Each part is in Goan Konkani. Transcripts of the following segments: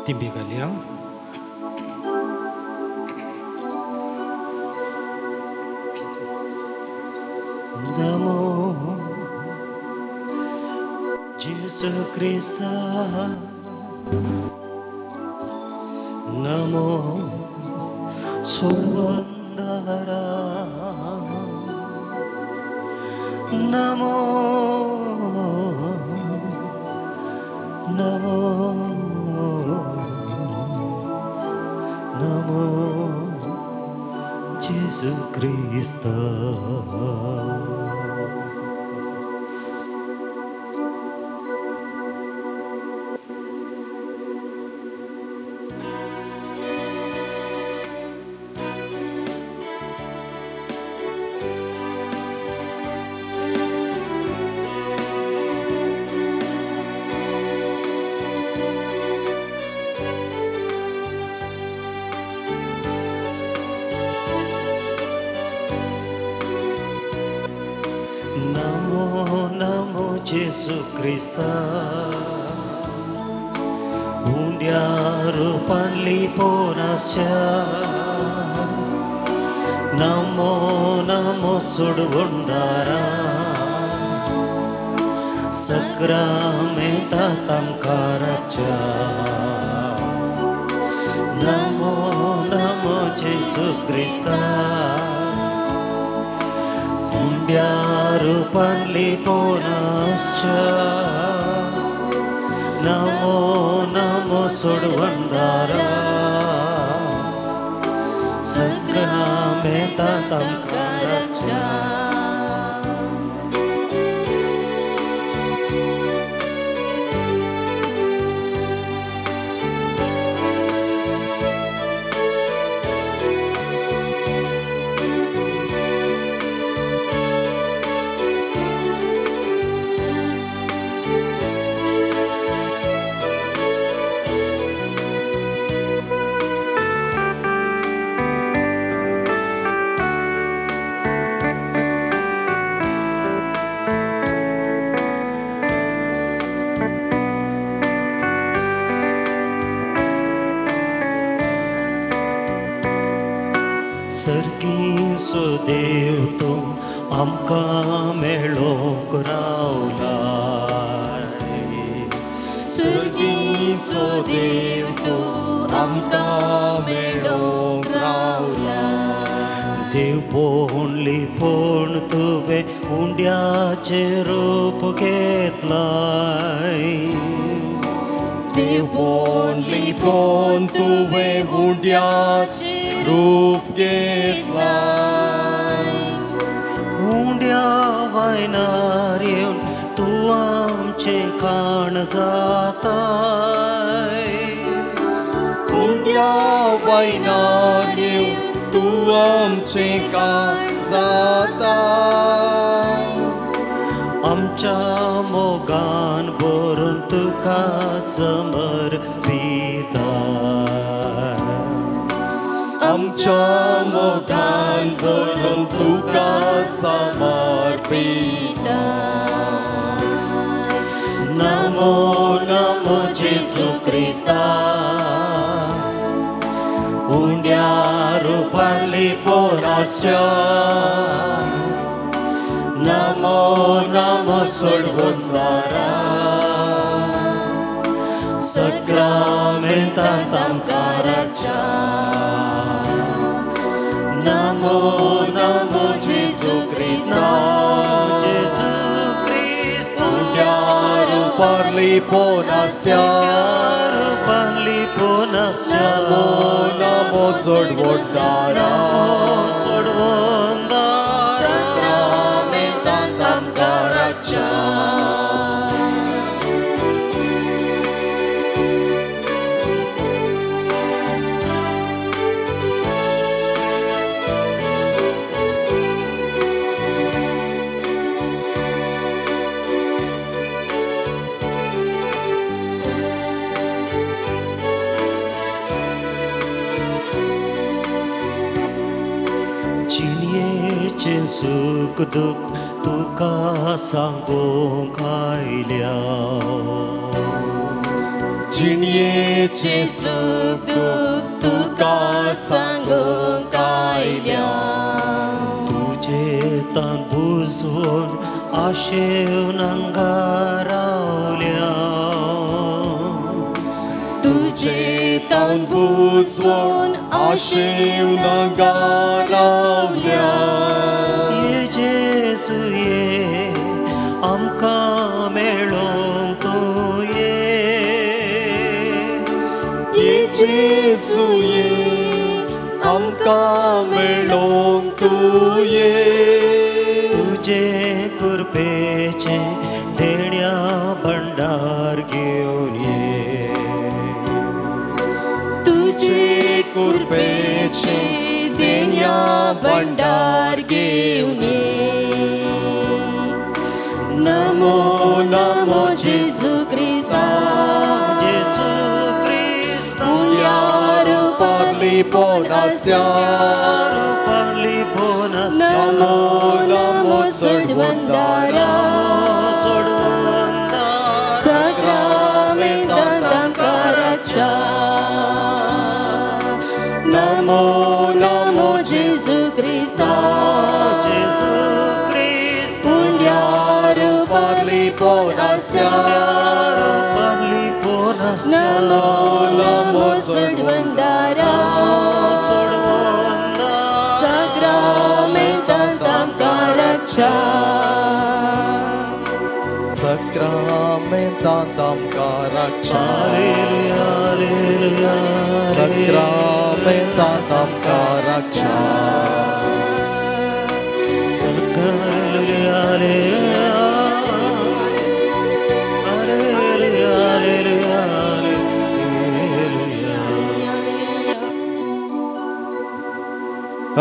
दिंबी घालया. नमो जेजू क्रिस्ता, नमो सोडवंदारा, नमो नमो नमो जेजू क्रिस्ता. जेजू क्रिस्ता, उंड्या रुपान लिपोवन आसच्या, नमो नमो सोडवणदारा, सक्रामेंतांत आमकां राखच्या. नमो नमो जेजू क्रिस्ता, उंड्या रुपान लिपोवन आसच्या, नमो नमो सोडवणदारा, सक्रामेंतांत आमकां राखच्या. सर्गीचो देव तूं आमकां मेळोंक रावलाय, सर्गीचो देव तूं आमकां मेळोंक रावलाय. देव पोण लिपोवन तुवें उंड्याचें रूप घेतलाय, देव पोण लिपोवन तुवें उंड्याचें रूप घेतलाय. उंड्या वायनार येवन तूं आमचें खाण जाताय, उंड्या वायनार येवन तूं आमचें खाण जाताय. आमच्या मोगान भरून तुका समर्पिताय, आमच्या मोगान भरून तुका समर्पिताय. नमो नमो जेजू क्रिस्ता, उंड्या रुपान लिपोवन आसच्या, नमो नमो सोडवणदारा, सक्रामेंतांत आमकां राखच्या. नमो नमो जेजू क्रिस्ता, जेजू क्रिस्ता, उंड्या रुपान लिपोवन आसच्या, रुपान लिपोवन आसच्या, नमो नमो सोडवणदारा, सोडवणदारा, सक्रामेंतांत आमकां राखच्या. सुख दुख तुका सांगूंक आयल्या, जिणयेचें सूख दूख तुका सांगूंक आयल्या. तुजे तान बुजवून आशेवन हांगा रावल्या. तुजे तान बुजवून आशेवन हांगा रावल्या. ये जेजू ये आमकां मेळोंक तूं ये. ये जेजू ये आमकां मेळोंक तूं ये. तुजे कृपेचें देण्या भंडार घेवन ये. तुजे कृपेचें देण्या भंडार घेवन ये. नमो नमो जेजू क्रिस्ता. जेजू क्रिस्ता. उल्यार पारली पोनास्या. पारली पोनास्या. नमो नमो सोडवंदारा. सोडवंदारा. साक्रामेंतांत आमकां राखच्या. नमो नमो जेजू क्रिस्ता. जेजू क्रिस्ता. उल्यार पारली पोनास्या. पारली पोनास्या. नमो नमो सोडवंदारा. सोडवंदारा. साक्रामेंतांत आमकां राखच्या. साक्रामेंतांत आमकां राखच्या. Hallelujah hallelujah. साक्रामेंतांत आमकां राखच्या. Hallelujah hallelujah hallelujah hallelujah hallelujah.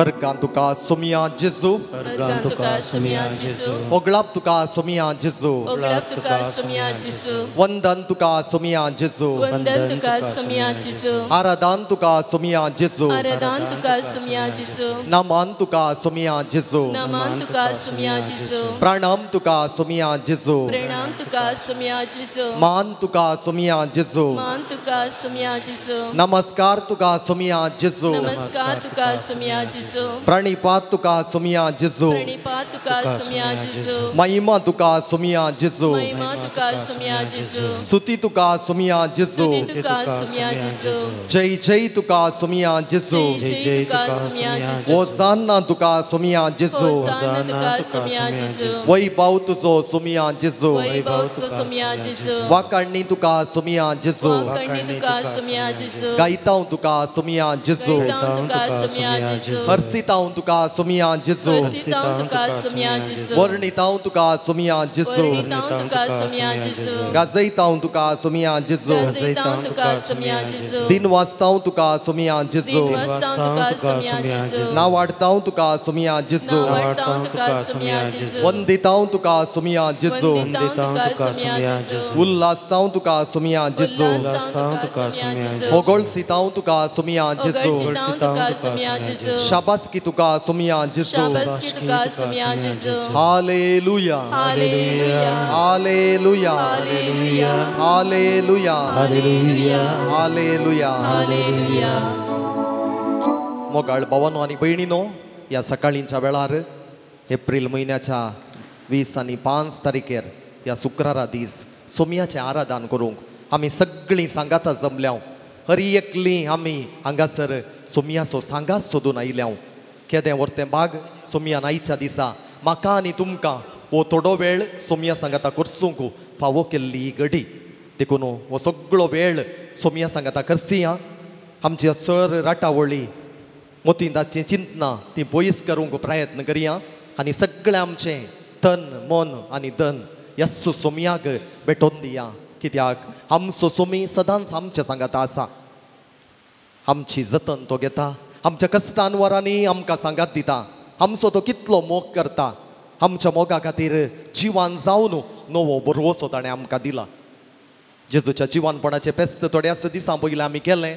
अर्गां तुका सोमिया जेजू. अर्गां तुका सोमिया जेजू. ओगळाप तुका सोमिया जेजू. ओगळाप तुका सोमिया जेजू. वंदन तुका सोमिया जेजू. वंदन तुका सोमिया जेजू. आराधन तुका सोमिया जेजू. आराधन तुका सोमिया जेजू. नमन तुका सोमिया जेजू. नमन तुका सोमिया जेजू. प्रणाम तुका सोमिया जेजू. प्रणाम तुका सोमिया जेजू. मान तुका सोमिया जेजू. मान तुका सोमिया जेजू. नमस्कार तुका सोमिया जेजू. नमस्कार तुका सोमिया जेजू. प्रणिपात तुका सोमिया जेजू. प्रणिपात तुका सोमिया जेजू. महिमा तुका सोमिया जेजू. महिमा तुका सोमिया जेजू. स्तुती तुका सोमिया जेजू. स्तुती तुका सोमिया जेजू. जय जय तुका सोमिया जेजू. जय जय तुका सोमिया जेजू. होसान्ना तुका सोमिया जेजू. होसान्ना तुका सोमिया जेजू. वैभव तुजो सोमिया जेजू. वैभव तुका सोमिया जेजू. वाकाणणी तुका सोमिया जेजू. वाकाणणी तुका सोमिया जेजू. गायतांव तुका सोमिया जेजू. गायतांव तुका सोमिया जेजू. हर्षितांव तुका सोमिया जेजू. हर्षितांव तुका सोमिया जेजू. वर्णितांव तुका सोमिया जेजू. वर्णितांव तुका सोमिया जेजू. गाजयतांव तुका सोमिया जेजू. गाजयतांव तुका सोमिया जेजू. दिनवासतांव तुका सोमिया जेजू. दिनवासतांव तुका सोमिया जेजू. नावाडतांव तुका सोमिया जेजू. नावाडतांव तुका सोमिया जेजू. वंदितांव तुका सोमिया जेजू. वंदितांव तुका सोमिया जेजू. उल्हासतांव तुका सोमिया जेजू. उल्हासतांव तुका सोमिया जेजू. होगळसितांव तुका सोमिया जेजू. होगळसितांव तुका सोमिया जेजू. शाबासकी तुका सोमिया जेजू. शाबासकी तुका सोमिया जेजू. Hallelujah hallelujah hallelujah hallelujah hallelujah hallelujah hallelujah hallelujah. मोगाळ भावानो आनी भयणीनो, ह्या सकाळींच्या वेळार एप्रील म्हयन्याच्या 20 आनी 5 तारखेर ह्या शुक्रारा दीस सोमियाचें आराधन करूंक आमी सगळीं सांगाता जमल्या. हरी एकली आमी हांगासर सोमियाचो सांगात सोदून आयल्या. केदें व्हरतें बाग सोमियान आयच्या दिसा म्हाका आनी तुमकां हो थोडो वेळ सोमिया सांगाता करसूंक फावो केल्ली ही घडी. देखून हो सगळो वेळ सोमिया सांगाता करसिया. आमच्या सर राटावळी मोतींदाचीं चिंतना ती पयस करूंक प्रयत्न करया आनी सगळें आमचें तन मन आनी धन येसू सोमियाक भेटोवन दिया. कित्याक आमचो सोमी सदांच आमच्या सांगाता आसा. आमची जतन तो घेता, आमच्या कश्टान वरांनी आमकां सांगात दिता. आमचो तो कितलो मोग करता. आमच्या मोगा खातीर जिवान जावन नवो बरवसो ताणें आमकां दिला. जेजूच्या जिवानपणाचें पेस्त थोड्याच दिसां पयलीं आमी केलें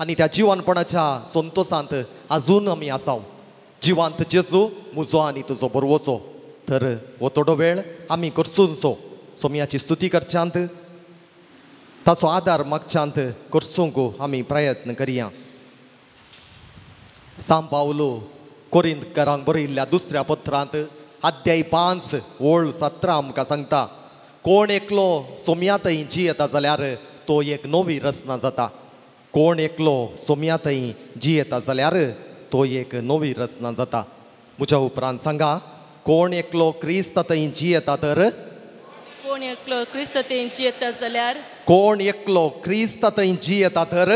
आनी त्या जिवानपणाच्या संतोसांत आजून आमी आसाव. जिवांत जेजू म्हजो आनी तुजो बरवसो. तर हो थोडो वेळ आमी करसूनसो सोमयाची स्तुती करच्यांत, ताचो आदार मागच्यांत करसूंक आमी प्रयत्न करया. सांव पावलो कोरिंतकारांक बरयिल्ल्या दुसऱ्या पत्रांत अध्याय 5 ओळ 17 आमकां सांगता, कोण एकलो सोम्या थंय जियेता जाल्यार तो एक नवी रचना जाता. कोण एकलो सोम्या थंय जियेता जाल्यार तो एक नवी रचना जाता. म्हज्या उपरांत सांगा, कोण एकलो क्रिस्त थंय जियेता तर, कोण एकलो क्रिस्त थंय जियेता जाल्यार, कोण एकलो क्रिस्त थंय जियेता तर,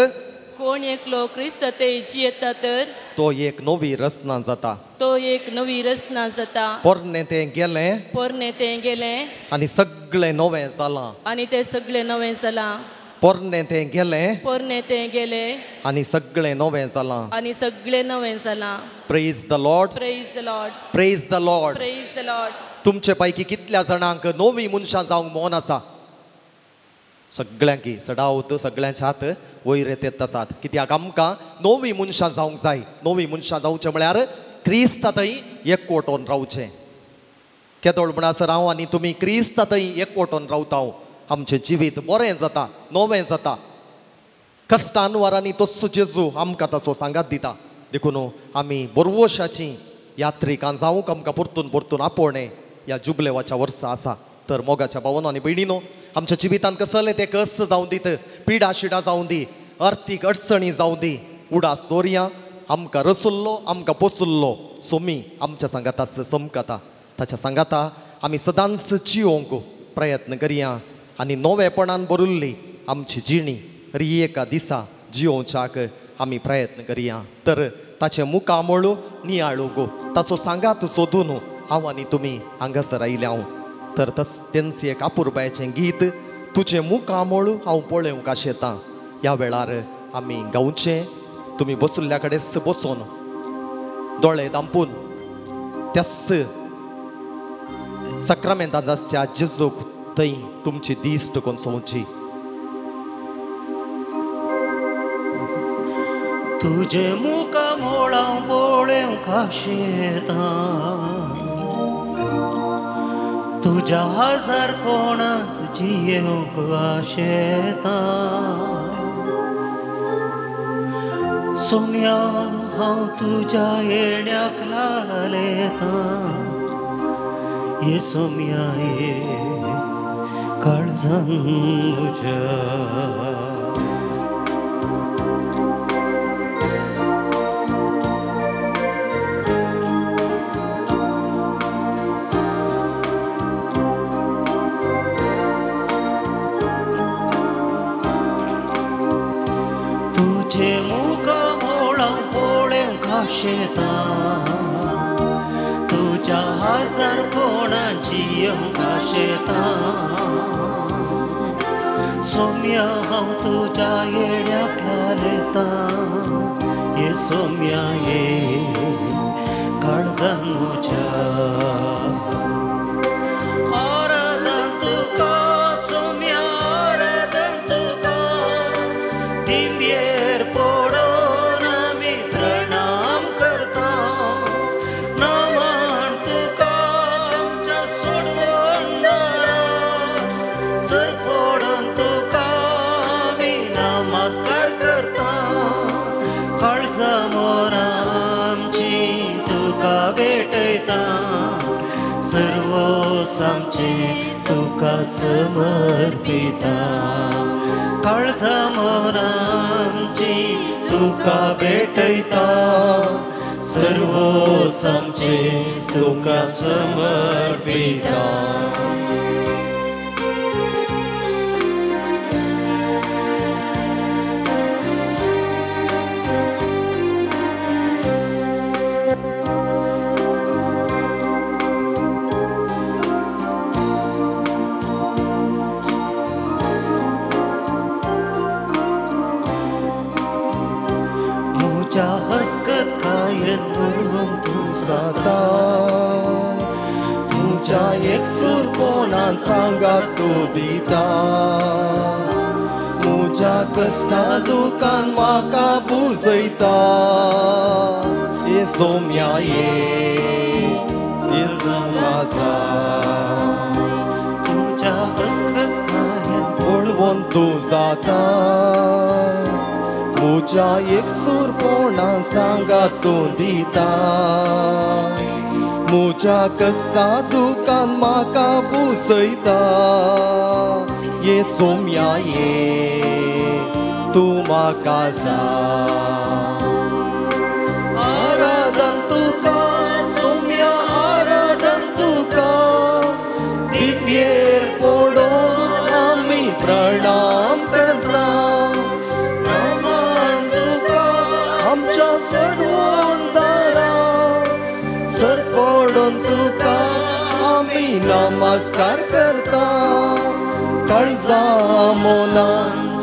कोण एकलो क्रिस्त थंय जियेता तर, तो एक नवी रचना जाता. तो एक नवी रचना जाता. पोरणें तें गेलें, पोरणें तें गेलें आनी सगळें नवें जालां. आनी तें सगळें नवें जालां. पोरणें तें गेलें, पोरणें तें गेलें आनी सगळें नवें जालां. आनी सगळें नवें जालां. Praise the Lord. Praise the Lord. Praise the Lord. Praise the Lord. तुमचे पैकी कितल्या जाणांक नवी मनशां जावंक मन आसा? सगळ्यांकी सडावत सगळ्यांचे हात वयर येत आसात. कित्याक आमकां नवी मनशां जावंक जाय. नवी मनशां जावचें म्हळ्यार क्रिस्ता थंय एकवटोन रावचें. केदोळ म्हणसर हांव आनी तुमी क्रिस्ता थंय एकवटोन रावता, आमचें जिवीत बरें जाता, नवें जाता. कश्टान वारांनी तस्सो जेजू आमकां तसो सांगात दिता. देखून आमी बोरवोशाची यात्रिकां जावंक आमकां परतून परतून आपोवणें ह्या जुबलेवाच्या वर्सा आसा. तर मोगाच्या भावनो आनी भयणीनो, आमच्या जिवितांत कसले ते कश्ट जावं दीत, पिडा शिडा जावं दी, अर्थीक अडचणी जावं दी, उडास दवरया आमकां रसुल्लो, आमकां पोसुल्लो सोमी आमच्या सांगाता समकता. ताच्या सांगाता आमी सदांच जियोवंक प्रयत्न करया आनी नवेपणान भरिल्ली आमची जिणी एका दिसा जियोवच्याक आमी प्रयत्न करया. तर ताचें मुखामळ नियाळूंक, ताचो सांगात सोदून हांव आनी तुमी हांगासर आयल्या हांव. तर तेंच एक अपुरबायेचें गीत, तुजें मुखामळ हांव पळोवंक आशेतां, ह्या वेळार आमी गावचें. तुमी बसुल्ल्या कडेन बसून दोळे दांपून त्याच साक्रामेंताच्या जेजूक थंय तुमची दिश्ट कोसोवची. तुझे मुखामळ हांव पळोवंक आशेतां, तुज्या हजारपणांत जियेवंक आशेतां. सोम्या हांव तुज्या येण्याक लालेतां, ये सोम्या ये काळजान म्हज्या. तुझे मुखामळ हांव पळोवंक आशेतां, तुज्या हजारपणांत जियेवंक आशेतां. सोम्या हांव तुज्या येण्याक लालेतां, ये सोम्या ये काळजान म्हज्या. आराधन तुका सोम्या, आराधन तुका, दिंब्येर पडोन आमी प्रणाम करता. नमन तुका आमच्या सोडवणदारा, सर पडोन तुका आमी नमस्कार करता. काळजा मोरां आमची तुका भेटयता, सर्वोस आमचें तुका समर्पिता. काळजा मोरां आमची तुका भेटयता, सर्वोस आमचें तुका समर्पिता. म्हज्या हस्कत कायन बळवंत तूं जाता, म्हज्या एकसूरपणान सांगात तूं दिता, म्हज्या कश्टा दुकान म्हाका बुजयता. ये सोम्या ये माझा, म्हज्या हस्कत कायन बळवंत तूं जाता म्हज्या एकसूरपणा सांगात तूं दिता म्हज्या कसला दुकान म्हाका पुसयता ये सोम्या ये तूं म्हाका जाय आराधन तुका सोम्या आराधन तुका दिव्येर पडोन आमी प्रणाम करता नामान तुका आमच्या सडवण दारा सर पडोन तुका आमी नमस्कार करता काळजा मोना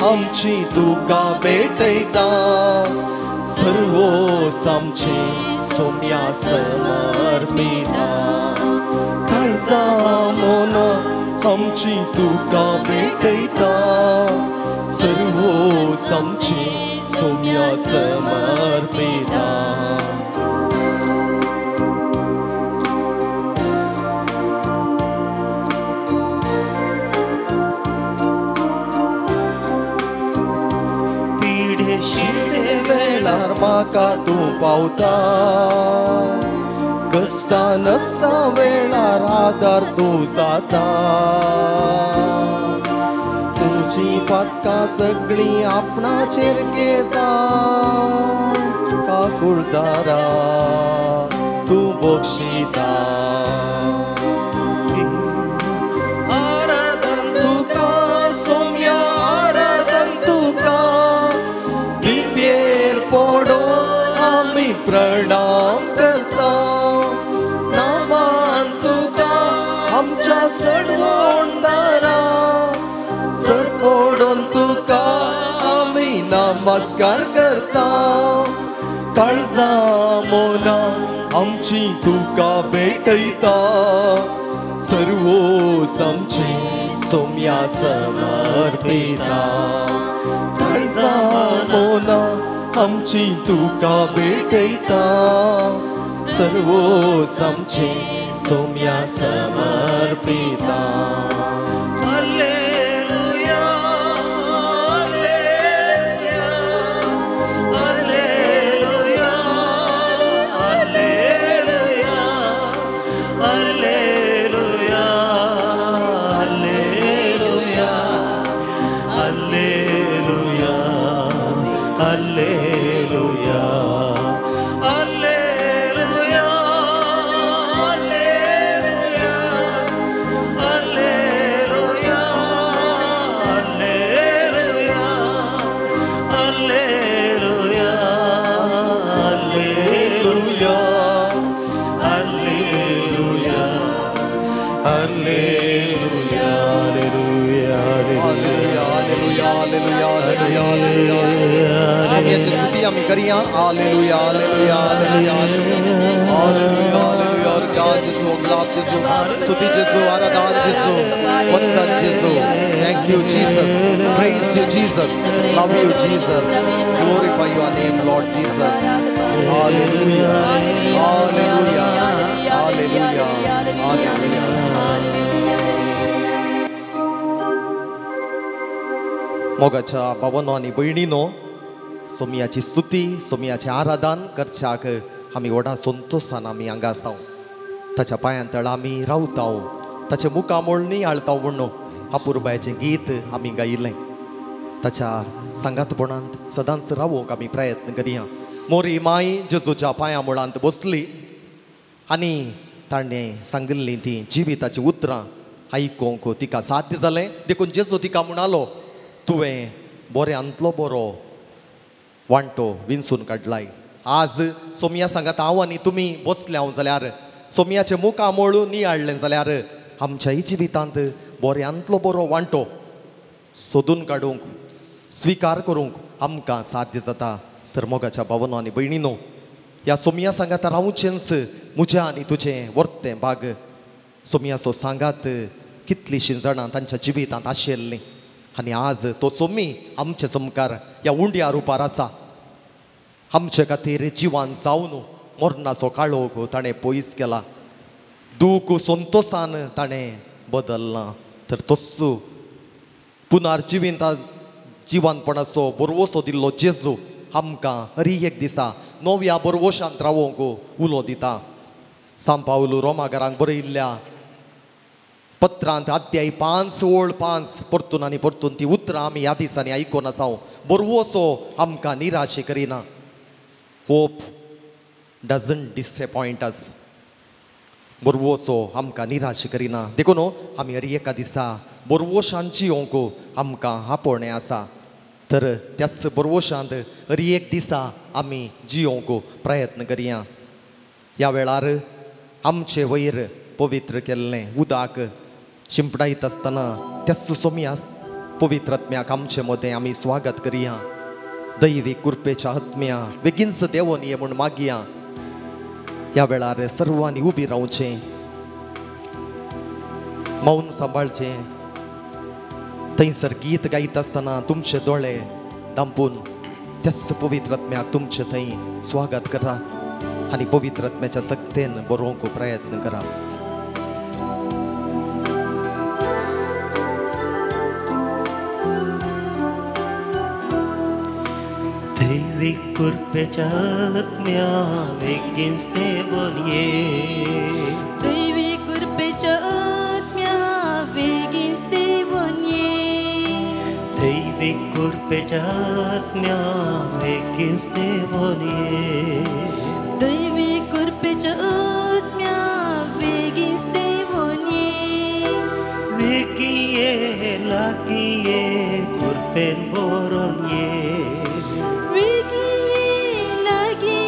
आमची तुका भेटयता सर्वोस आमचे सोम्या समर्पिता काळजा मोना आमची तुका भेटयता सर्वोस आमचे सोम्या समर्पिता. वेळार म्हाका तूं पावता कश्टां नासता वेळार आदार तूं जाता तुजी पातकां सगळीं आपणाचेर घेता काकुळदारा तूं बक्षिता आराधन तुका सोम्या आराधन तुका दिव्येर पडोन आमी प्रणाम करता नामान तुका आमच्या सडवण दारा सर पडोन तुका आमी नमस्कार करता काळजा मोना आमची तुका भेटयता सर्वोस आमचे सोम्या समर्पिता काळजा मोना आमची तुका भेटयता सर्वोस आमचे Saumya समर्पिता. Hallelujah hallelujah hallelujah hallelujah hallelujah hallelujah hallelujah hallelujah hallelujah hallelujah hallelujah hallelujah hallelujah hallelujah hallelujah hallelujah hallelujah hallelujah hallelujah. सोम्याची स्तुती आमी करया. Hallelujah hallelujah hallelujah hallelujah hallelujah. गान जेसू गुलाब जेसू स्तुति जेसू आराधन जेसू वंदन जेसू. Thank you Jesus, praise you Jesus, love you Jesus, glorify your name Lord Jesus. Hallelujah hallelujah hallelujah hallelujah. मोगाच्या भावानो आनी भयणीनो, सोम्याची स्तुती सोम्याचें आराधन करच्याक आमी व्हडा संतोशान आमी हांगा आसाव. ताच्या पांयां तळा आमी रावताव, ताचें मुखामळ नियाळताव म्हणून अपुरबायेचें गीत आमी गायिल्लें. ताच्या सांगातपणांत सदांच रावूंक आमी प्रयत्न करया. मोरी माय जेजूच्या पांयां मुळांत बसली आनी ताणें सांगिल्लीं तीं जिविताचीं उतरां आयकूंक तिका साध्य जालें. देखून जेजू तिका म्हणालो, तुवें बऱ्यांतलो बरो वांटो विंचून काडलाय. आज सोम्या सांगात हांव आनी तुमी बसले हांव जाल्यार सोम्याचें मुखामळ नियाळ्ळें जाल्यार आमच्याय जिवितांत बऱ्यांतलो बरो वांटो सोदून काडूंक स्विकार करूंक आमकां साध्य जाता. तर मोगाच्या भावानो आनी भयणीनो, ह्या सोम्या सांगात रावचेंच म्हज्या आनी तुजें वर्तें भाग. सोम्याचो सांगात कितलींशीं जाणां तांच्या जिवितांत आशिल्लीं आनी आज तो सोमी आमचे समकार ह्या उंड्या रुपार आसा. आमचे खातीर जिवान जावन मरणाचो काळोख ताणें पयस केला, दूख संतोसान ताणें बदल्लां. तर तस्सो पुनर्जिविंत जिवनपणाचो बरवसो दिल्लो जेजू आमकां हरी एक दिसा नव्या बरवशांत रावोंक उलो दिता. सांव पावलू रोमागरांक बरयिल्ल्या पत्रांत अध्याय 5 ओळ 5 परतून आनी परतून ती उतरां आमी ह्या दिसांनी आयकून आसा. बरवसो आमकां निराशे करिना. Hope doesn't disappoint us. बरवसो आमकां निराश करिना. देखून आमी हर एका दिसा बरवशान जियोंक आमकां आपोवणें आसा. तर त्याच बरवशांत हर एक दिसा आमी जियोंक प्रयत्न करया. ह्या वेळार आमचे वयर पवित्र केल्लें उदक शिंपडायत आसतना त्याच सोम्या पवित्र आत्म्याक आमचे मदें आमी स्वागत करया. दैवी कृपेच्या आत्म्या बेगीनच देवोन ये म्हूण मागया. ह्या वेळार सर्वांनी उबी रावचें, मौन सांबाळचें. थंयसर गीत गायत आसतना तुमचे दोळे दांपून त्याच पवित्र आत्म्याक तुमचे थंय स्वागत करा आनी पवित्र आत्म्याच्या सक्तेन बरोवंक प्रयत्न करा. दैवी कृपेच्या आत्म्या बेगीनच देवोन ये. दैवी कृपेच्या आत्म्या बेगीनच देवोन ये. दैवी कृपेच्या आत्म्या बेगीनच देवोन ये. दैवी कृपेच्या आत्म्या बेगीनच देवोन ये. वेगीं ये लागीं ये कृपेन भरोन ये. वेगीं ये लागीं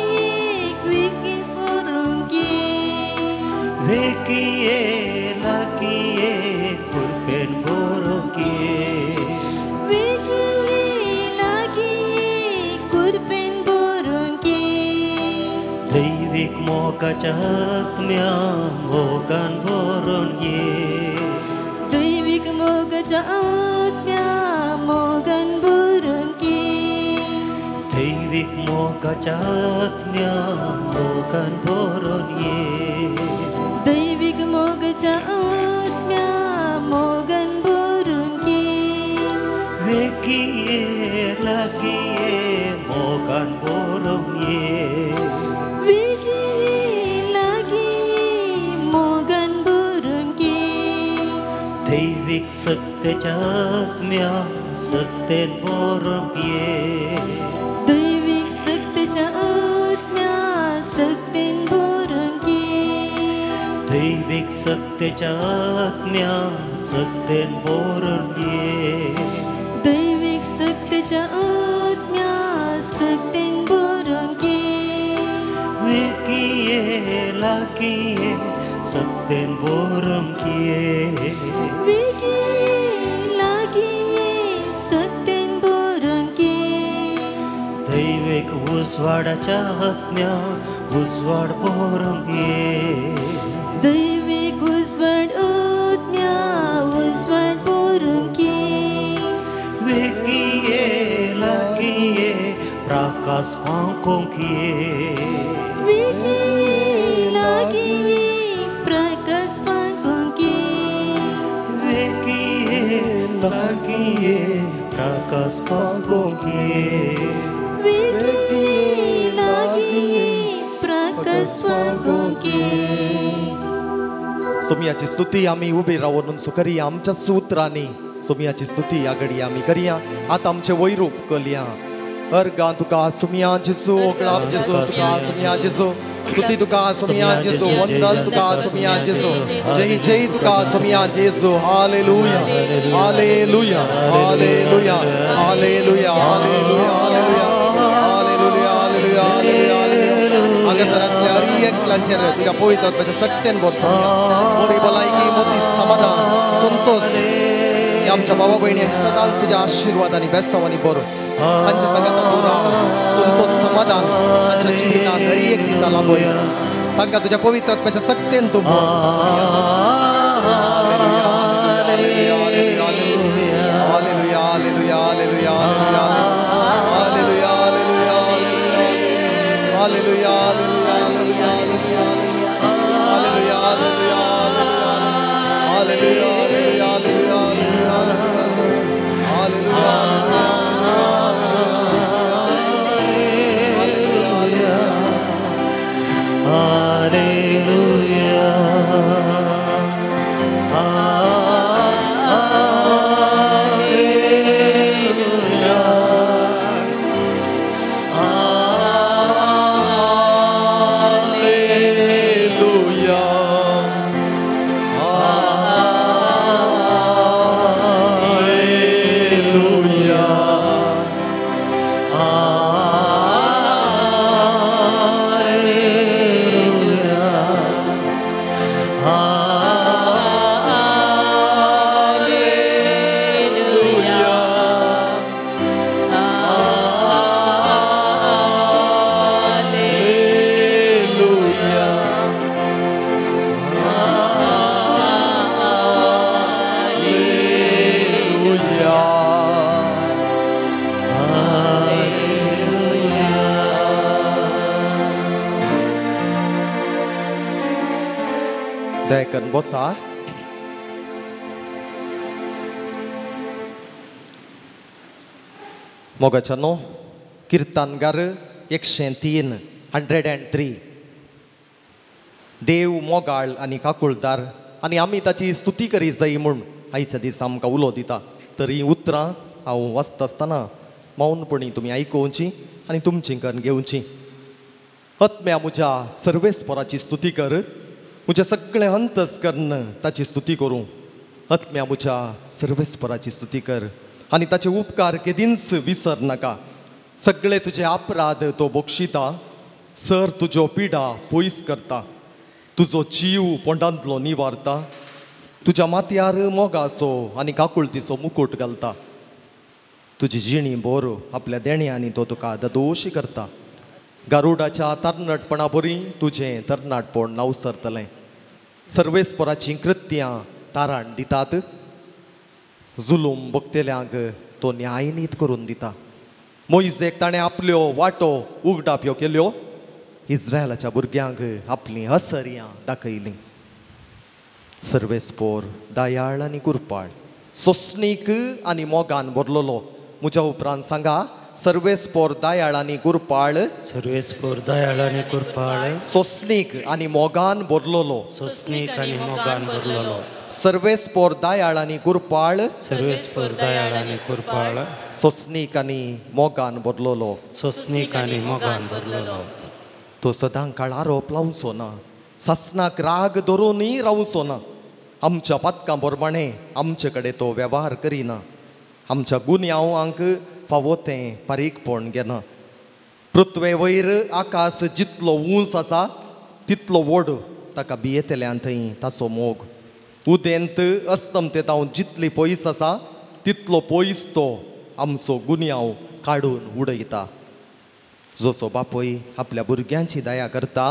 ये कृपेन भरोन ये. वेगीं ये लागीं ये कृपेन भरोन ये. दैवीक मोगाच्या आत्म्या मोगान भरोन ये. दैवीक मोगाच्या आत्म्या मोगान भरोन ये. दैवीक मोगाच्या आत्म्या मोगान भरोन ये. दैवीक मोगाच्या आत्म्या मोगान भरोन ये. वेगीं ये लागीं ये मोगान भरोन ये. वेगीं ये लागीं ये मोगान भरोन ये. दैवीक सत्तेच्या आत्म्या सत्तेन भरोन ये. दैवीक सत्तेच्या आत्म्या सत्तेन भरोन ये. दैवीक सत्तेच्या आत्म्या सत्तेन भरोन ये. दैवीक सत्तेच्या आत्म्या सत्तेन भरोन ये. वेगीं ये लागीं ये सत्तेन भरोन ये. वेगीं ये लागीं ये सत्तेन भरोन ये. दैवीक उजवाडाच्या आत्म्या उजवाड भरोन ये. दैवीक उजवाड आत्म्या उजवाड भरोन ये. वेगीं ये लागीं ये प्रकाश फांकोंक ये. वेगीं ये लागीं ये प्रकाश फांकोंक ये. वेगीं ये लागीं ये प्रकाश फांकोंक ये. वेगीं ये लागीं ये प्रकाश फांकोंक ये. सोम्याची स्तुती आमी उबी रावन करया. आमच्या सूत्रांनी सोम्याची स्तुती ह्या घडये आमी करया. आतां आमचें वैरूप कलया. अर्गां तुका सोम्या जेजू, ओगळाप जेजू तुका सोम्या जेजू, स्तुती तुका सोम्या जेजू, वंदन तुका सोम्या जेजू, जय जय तुका सोम्या जेजू. Hallelujah hallelujah hallelujah hallelujah hallelujah hallelujah hallelujah hallelujah hallelujah. हांगासर आसल्या हर एकल्याचेर तुज्या पवित्र आत्म्याच्या सक्तेन भर सोम्या. बरी भलायकी, मोती समाधान, संतोष ह्या आमच्या बाबा भयणीक सदांच तुज्या आशिर्वाद आनी बेसांवांनी भर. तांच्या सांगाता तूं राव. संतोष समाधान तांच्या जिवितांत हर एक दिसा लाभय. तांकां तुज्या पवित्र आत्म्याच्या सक्तेन तूं भर. Hallelujah hallelujah hallelujah hallelujah hallelujah hallelujah hallelujah hallelujah hallelujah hallelujah hallelujah hallelujah hallelujah hallelujah. दया करून बसा. मोगाच्या नो किर्तनगार 103 103. देव मोगाळ आनी काकुळदार आनी आमी ताची स्तुती करी जाय म्हूण आयच्या दिसा आमकां उलो दिता. तर ही उतरां हांव वाचता आसतना मौनपणी तुमी आयकुवची आनी तुमची करून घेवची. आत्म्या म्हज्या सर्वेस्पराची स्तुती कर, म्हजें सगळें अंतस करून ताची स्तुती करूं. आत्म्या म्हज्या सर्वेस्पराची स्तुती कर आनी ताचे उपकार केदींच विसर नाका. सगळे तुजे अपराध तो बक्षिता, सर तुज्यो पिडा पयस करता, तुजो जीव पोंडांतलो निवारता, तुज्या माथ्यार मोगाचो आनी काकुळतीचो मुकूट घालता. तुजी जिणी बोर आपल्या देण्यांनी तो तुका ददोशी करता. गारुडाच्या तरणाटपणा बरी तुजें तरणाटपण नावसरतलें. सर्वेस्पराचीं कृत्यां ताराण दितात, जुलूम भोगतल्यांक तो न्यायनीत करून दिता. मोयजेक ताणें आपल्यो वाटो उगडाप्यो केल्यो, इस्रायलाच्या भुरग्यांक आपलीं हसर्यां दाखयलीं. सर्वेस्पोर दयाळ आनी कुरपाळ, सोसणीक आनी मोगान भरलेलो. म्हज्या उपरांत सांगा, सर्वेस्पोर दयाळ आनी कुरपाळ, सर्वेस्पोर दयाळ आनी कुरपाळ, सोसणीक आनी मोगान भरलेलो, सोसणीक आनी मोगान भरलेलो. सर्वेस्पोर दयाळ आनी कुरपाळ, सर्वेस्पोर दयाळ आनी कुरपाळ, सोसणीक आनी मोगान भरलेलो, सोसणीक आनी मोगान भरलेलो. तो सदां काळ आरोप लावचो ना, सासनाक राग धरूनय रावचो ना. आमच्या पातकां प्रमाणें आमचे कडेन तो वेव्हार करिना, आमच्या गुन्यांवांक फावो तें बारीकपण घेना. पृथ्वे वयर आकाश जितलो उंच आसा तितलो व्हड ताका भियेतल्यान थंय ताचो मोग. उदेंत अस्तमते तावन जितली पयस आसा तितलो पयस तो आमचो गुन्यांव काडून उडयता. जसो बापूय आपल्या भुरग्यांची दया करता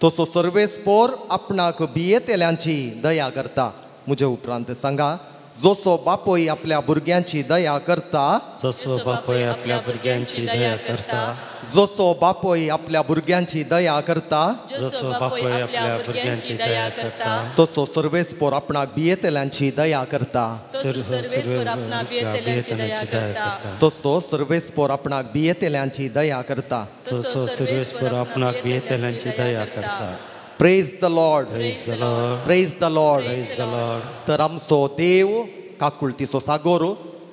तसो सर्वेस्पोर आपणाक भियेतल्यांची दया करता. म्हजे उपरांत सांगा, जसो बापूय आपल्या भुरग्यांची दया करता, जसो बापूय आपल्या भुरग्यांची दया करता, जसो बापूय आपल्या भुरग्यांची दया करता, जसो बापूय आपल्या भुरग्यांची दया करता, तसो सर्वेस्पोर आपणाक भियेतल्यांची दया करता, तसो सर्वेस्पोर आपणाक भियेतल्यांची दया करता, तसो सर्वेस्पोर आपणाक भियेतल्यांची दया करता. Praise the Lord, praise the Lord, praise the Lord, praise the Lord. तर आमचो देव काकुळतीचो सागोर,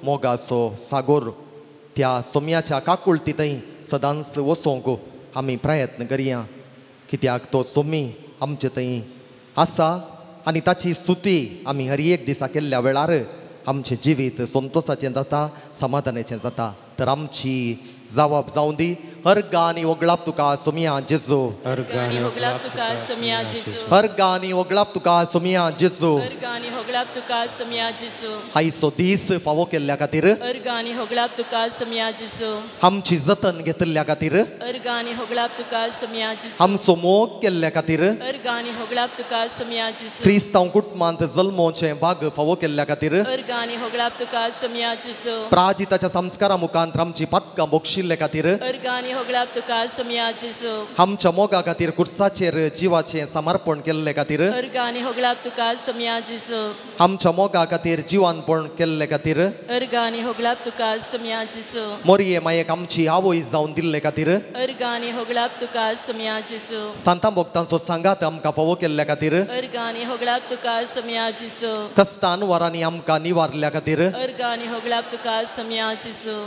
मोगाचो सागोर, त्या सोम्याच्या काकुळती थंय सदांच वचोंक आमी प्रयत्न करया. कित्याक तो सोमी आमचे थंय आसा आनी ताची स्तुती आमी हर एक दिसा केल्ल्या वेळार आमचें जिवीत संतोसाचें जाता, समाधानाचें जाता. तर आमची जावप जावं दी. अर्गा आनी वगळाप तुका सोमिया जेजू, अर्गा आनी होगळाप तुका सोमिया जेजू, अर्गा आनी वगळाप तुका सोमिया जेजू, अर्गा आनी होगळाप तुका सोमिया जेजू. आयचो दीस फावो केल्ल्या खातीर, अर्गा आनी होगळाप तुका सोमिया जेजू. आमची जतन घेतिल्ल्या खातीर, अर्गा आनी होगळाप तुका सोमिया जेजू. आमचो मोग केल्ल्या खातीर, अर्गा आनी होगळाप तुका सोमिया जेजू. क्रिस्तांव कुटुंबांत जल्मोचें भाग फावो केल्ल्या खातीर, अर्गा आनी होगळाप तुका सोमिया जेजू. प्राजिताच्या संस्कारा मुखांत आमची पातकां बोगशिल्ले खातीर, अर्गा आनी होगळाप तुका सोमिया जेजू. आमच्या मोगा खातीर कुर्साचेर जिवाचें समर्पण केल्ले खातीर, अर्गा आनी होगळाप तुका सोमिया जेजू. आमच्या मोगा खातीर जिवानपण केल्ले खातीर, अर्गा आनी होगळाप तुका सोमिया जेजू. मोरये मायेक आमची आवय जावन दिल्ले खातीर, अर्गा आनी होगळाप तुका सोमिया जेजू. सांतां भक्तांचो सांगात आमकां फावो केल्ल्या खातीर, अर्गा आनी होगळाप तुका सोमिया जेजू. कश्टान वरांनी आमकां निवारल्या खातीर, अर्गा आनी होगळाप तुका सोमिया जेजू.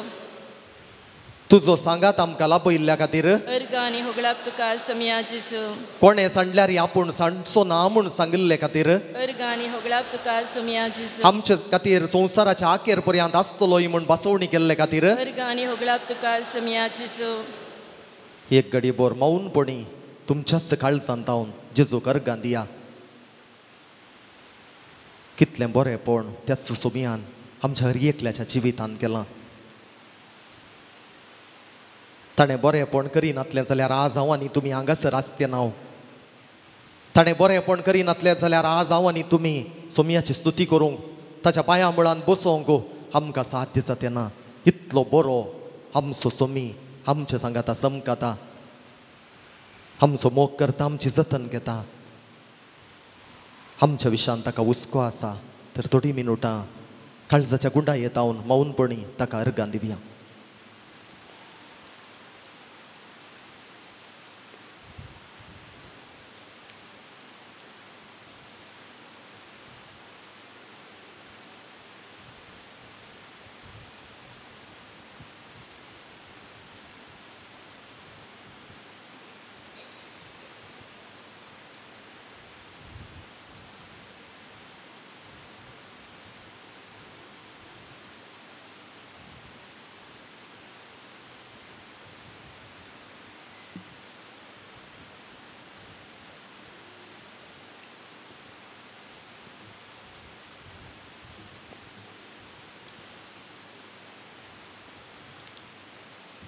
तुजो सांगात आमकां लाभयिल्ल्या खातीर, अर्गा आनी होगळाप तुका सोमिया जेजू. कोणें सांडल्यार आपूण सांडचो ना म्हूण सांगिल्ले खातीर, अर्गा आनी होगळाप तुका सोमिया जेजू. आमचे खातीर संवसाराच्या आखेर पर्यंत आसतलोय म्हूण बसवणी केल्ले खातीर, अर्गा आनी होगळाप तुका सोमिया जेजू. एक घडी बोर मौनपणी तुमच्याच काळजांत जावन जेजूक अर्गां दिया. कितलें बरेंपण त्याच सोमियान आमच्या हर एकल्याच्या जिवितांत केलां. ताणें बरेंपण करिनातलें जाल्यार आज हांव आनी तुमी हांगासर आसते ना. ताणें बरेंपण करिनातलें जाल्यार आज हांव आनी तुमी सोमियाची स्तुती करूंक ताच्या पांया मुळान बसोवंक आमकां साध्य जाता ना. इतलो बरो आमचो सोमी आमचे सांगाता समकाता, आमचो मोग करता, आमची जतन घेता. आमच्या विशान ताका हुस्को आसा तर थोडी मिनुटां काळजाच्या गुंडा येतावन मौनपणी ताका अर्गां दिवया.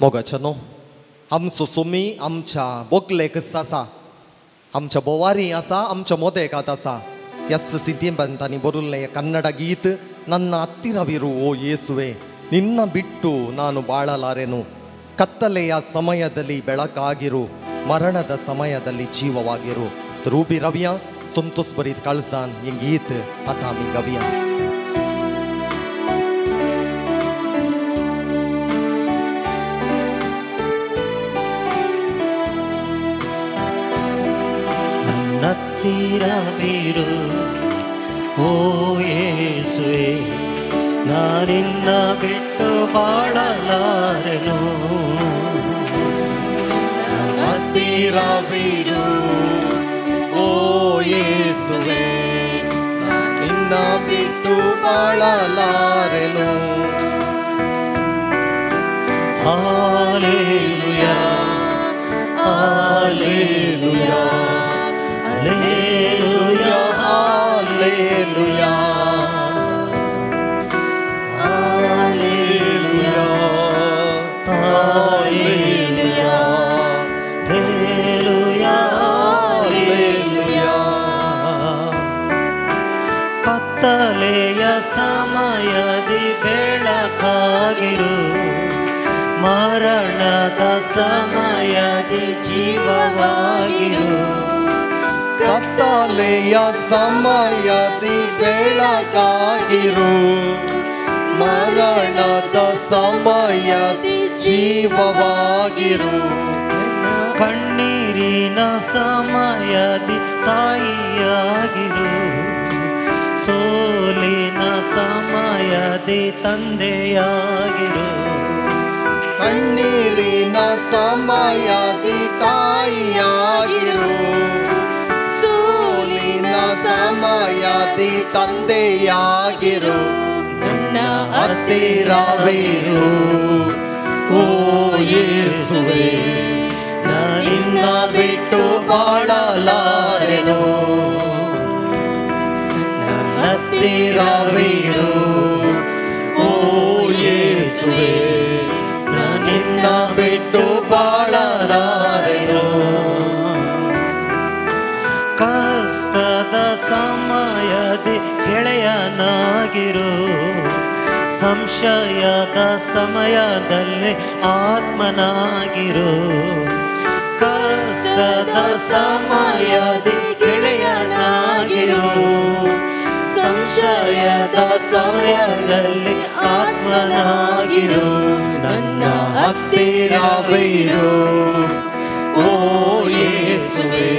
मोगाच्या न्हू आमचो सोमी आमच्या बोगलेकच आसा, आमच्या बोवारी आसा, आमच्या मोदेकात आसा. एस ಸಿದ್ಧಿಂಬಂತಾನಿ ಬರುಲ್ಲೆಯ ಕನ್ನಡ ಗೀತ್ ನನ್ನ ಹತ್ತಿರವಿರು ಓ ಯೇಸುವೆ, ನಿನ್ನ ಬಿಟ್ಟು ನಾನು ಬಾಳಲಾರೆನು, ಕತ್ತಲೆಯ ಸಮಯದಲ್ಲಿ ಬೆಳಕಾಗಿರು, ಮರಣದ ಸಮಯದಲ್ಲಿ ಜೀವವಾಗಿರು. ರೂಬಿ ರವಿಯ ಸಂತೋಷ್ ಬರೀದ್ ಕಳ್ಸಾನ್ ಈ ಗೀತ್ ಅತಾಮಿ ಗವಿಯ. ಹತ್ತಿರವಿರು ಓ ಯೇಸುವೆ, ನಾನಿನ್ನ ಬಿಟ್ಟು ಬಾಳಲಾರೆನು. ಹತ್ತಿರವಿರು ಓ ಯೇಸುವೆ, ನಾನಿನ್ನ ಬಿಟ್ಟು ಬಾಳಲಾರೆನು. Hallelujah, hallelujah, hallelujah, hallelujah, hallelujah, hallelujah, hallelujah, hallelujah. ಕತ್ತಲೆಯ ಸಮಯದಿ ಬೆಳಕಾಗಿರು, ಮರಣದ ಸಮಯದಿ ಜೀವವಾಗಿರು. ಕತ್ತಲೆಯ ಸಮಯದಿ ಬೆಳಕಾಗಿರು, ಮರಣದ ಸಮಯದಿ ಜೀವವಾಗಿರು. ಕಣ್ಣೀರಿನ ಸಮಯದಿ ತಾಯಿಯಾಗಿರು, ಸೋಲಿನ ಸಮಯದಿ ತಂದೆಯಾಗಿರು. ಕಣ್ಣೀರಿನ ಸಮಯದಿ ತಾಯಿಯಾಗಿರು, ಸೋಲಿನ ಸಮಯದಿ ತಂದೆಯಾಗಿರು. ನನ್ನ ಹತ್ತಿರವಿರು ಓ ಯೇಸುವೆ, ನಾನಿನ್ನ ಬಿಟ್ಟು ಬಾಳಲಾರೆನು. ನನ್ನ ಹತ್ತಿರವಿರು ಓ ಯೇಸುವೆ, ನಾನಿನ್ನ ಬಿಟ್ಟು ಬಾಳಲಾರೆನು. ಕಷ್ಟದ ಸಮಯದಿ ಗೆಳೆಯನಾಗಿರು, ಸಂಶಯದ ಸಮಯದಲ್ಲಿ ಆತ್ಮನಾಗಿರು. ಕಷ್ಟದ ಸಮಯದಿ ಗೆಳೆಯನಾಗಿರು, ಸಂಶಯದ ಸಮಯದಲ್ಲಿ ಆತ್ಮನಾಗಿರು. ನನ್ನ ಹತ್ತಿರವಿರು ಓ ಯೇಸುವೆ,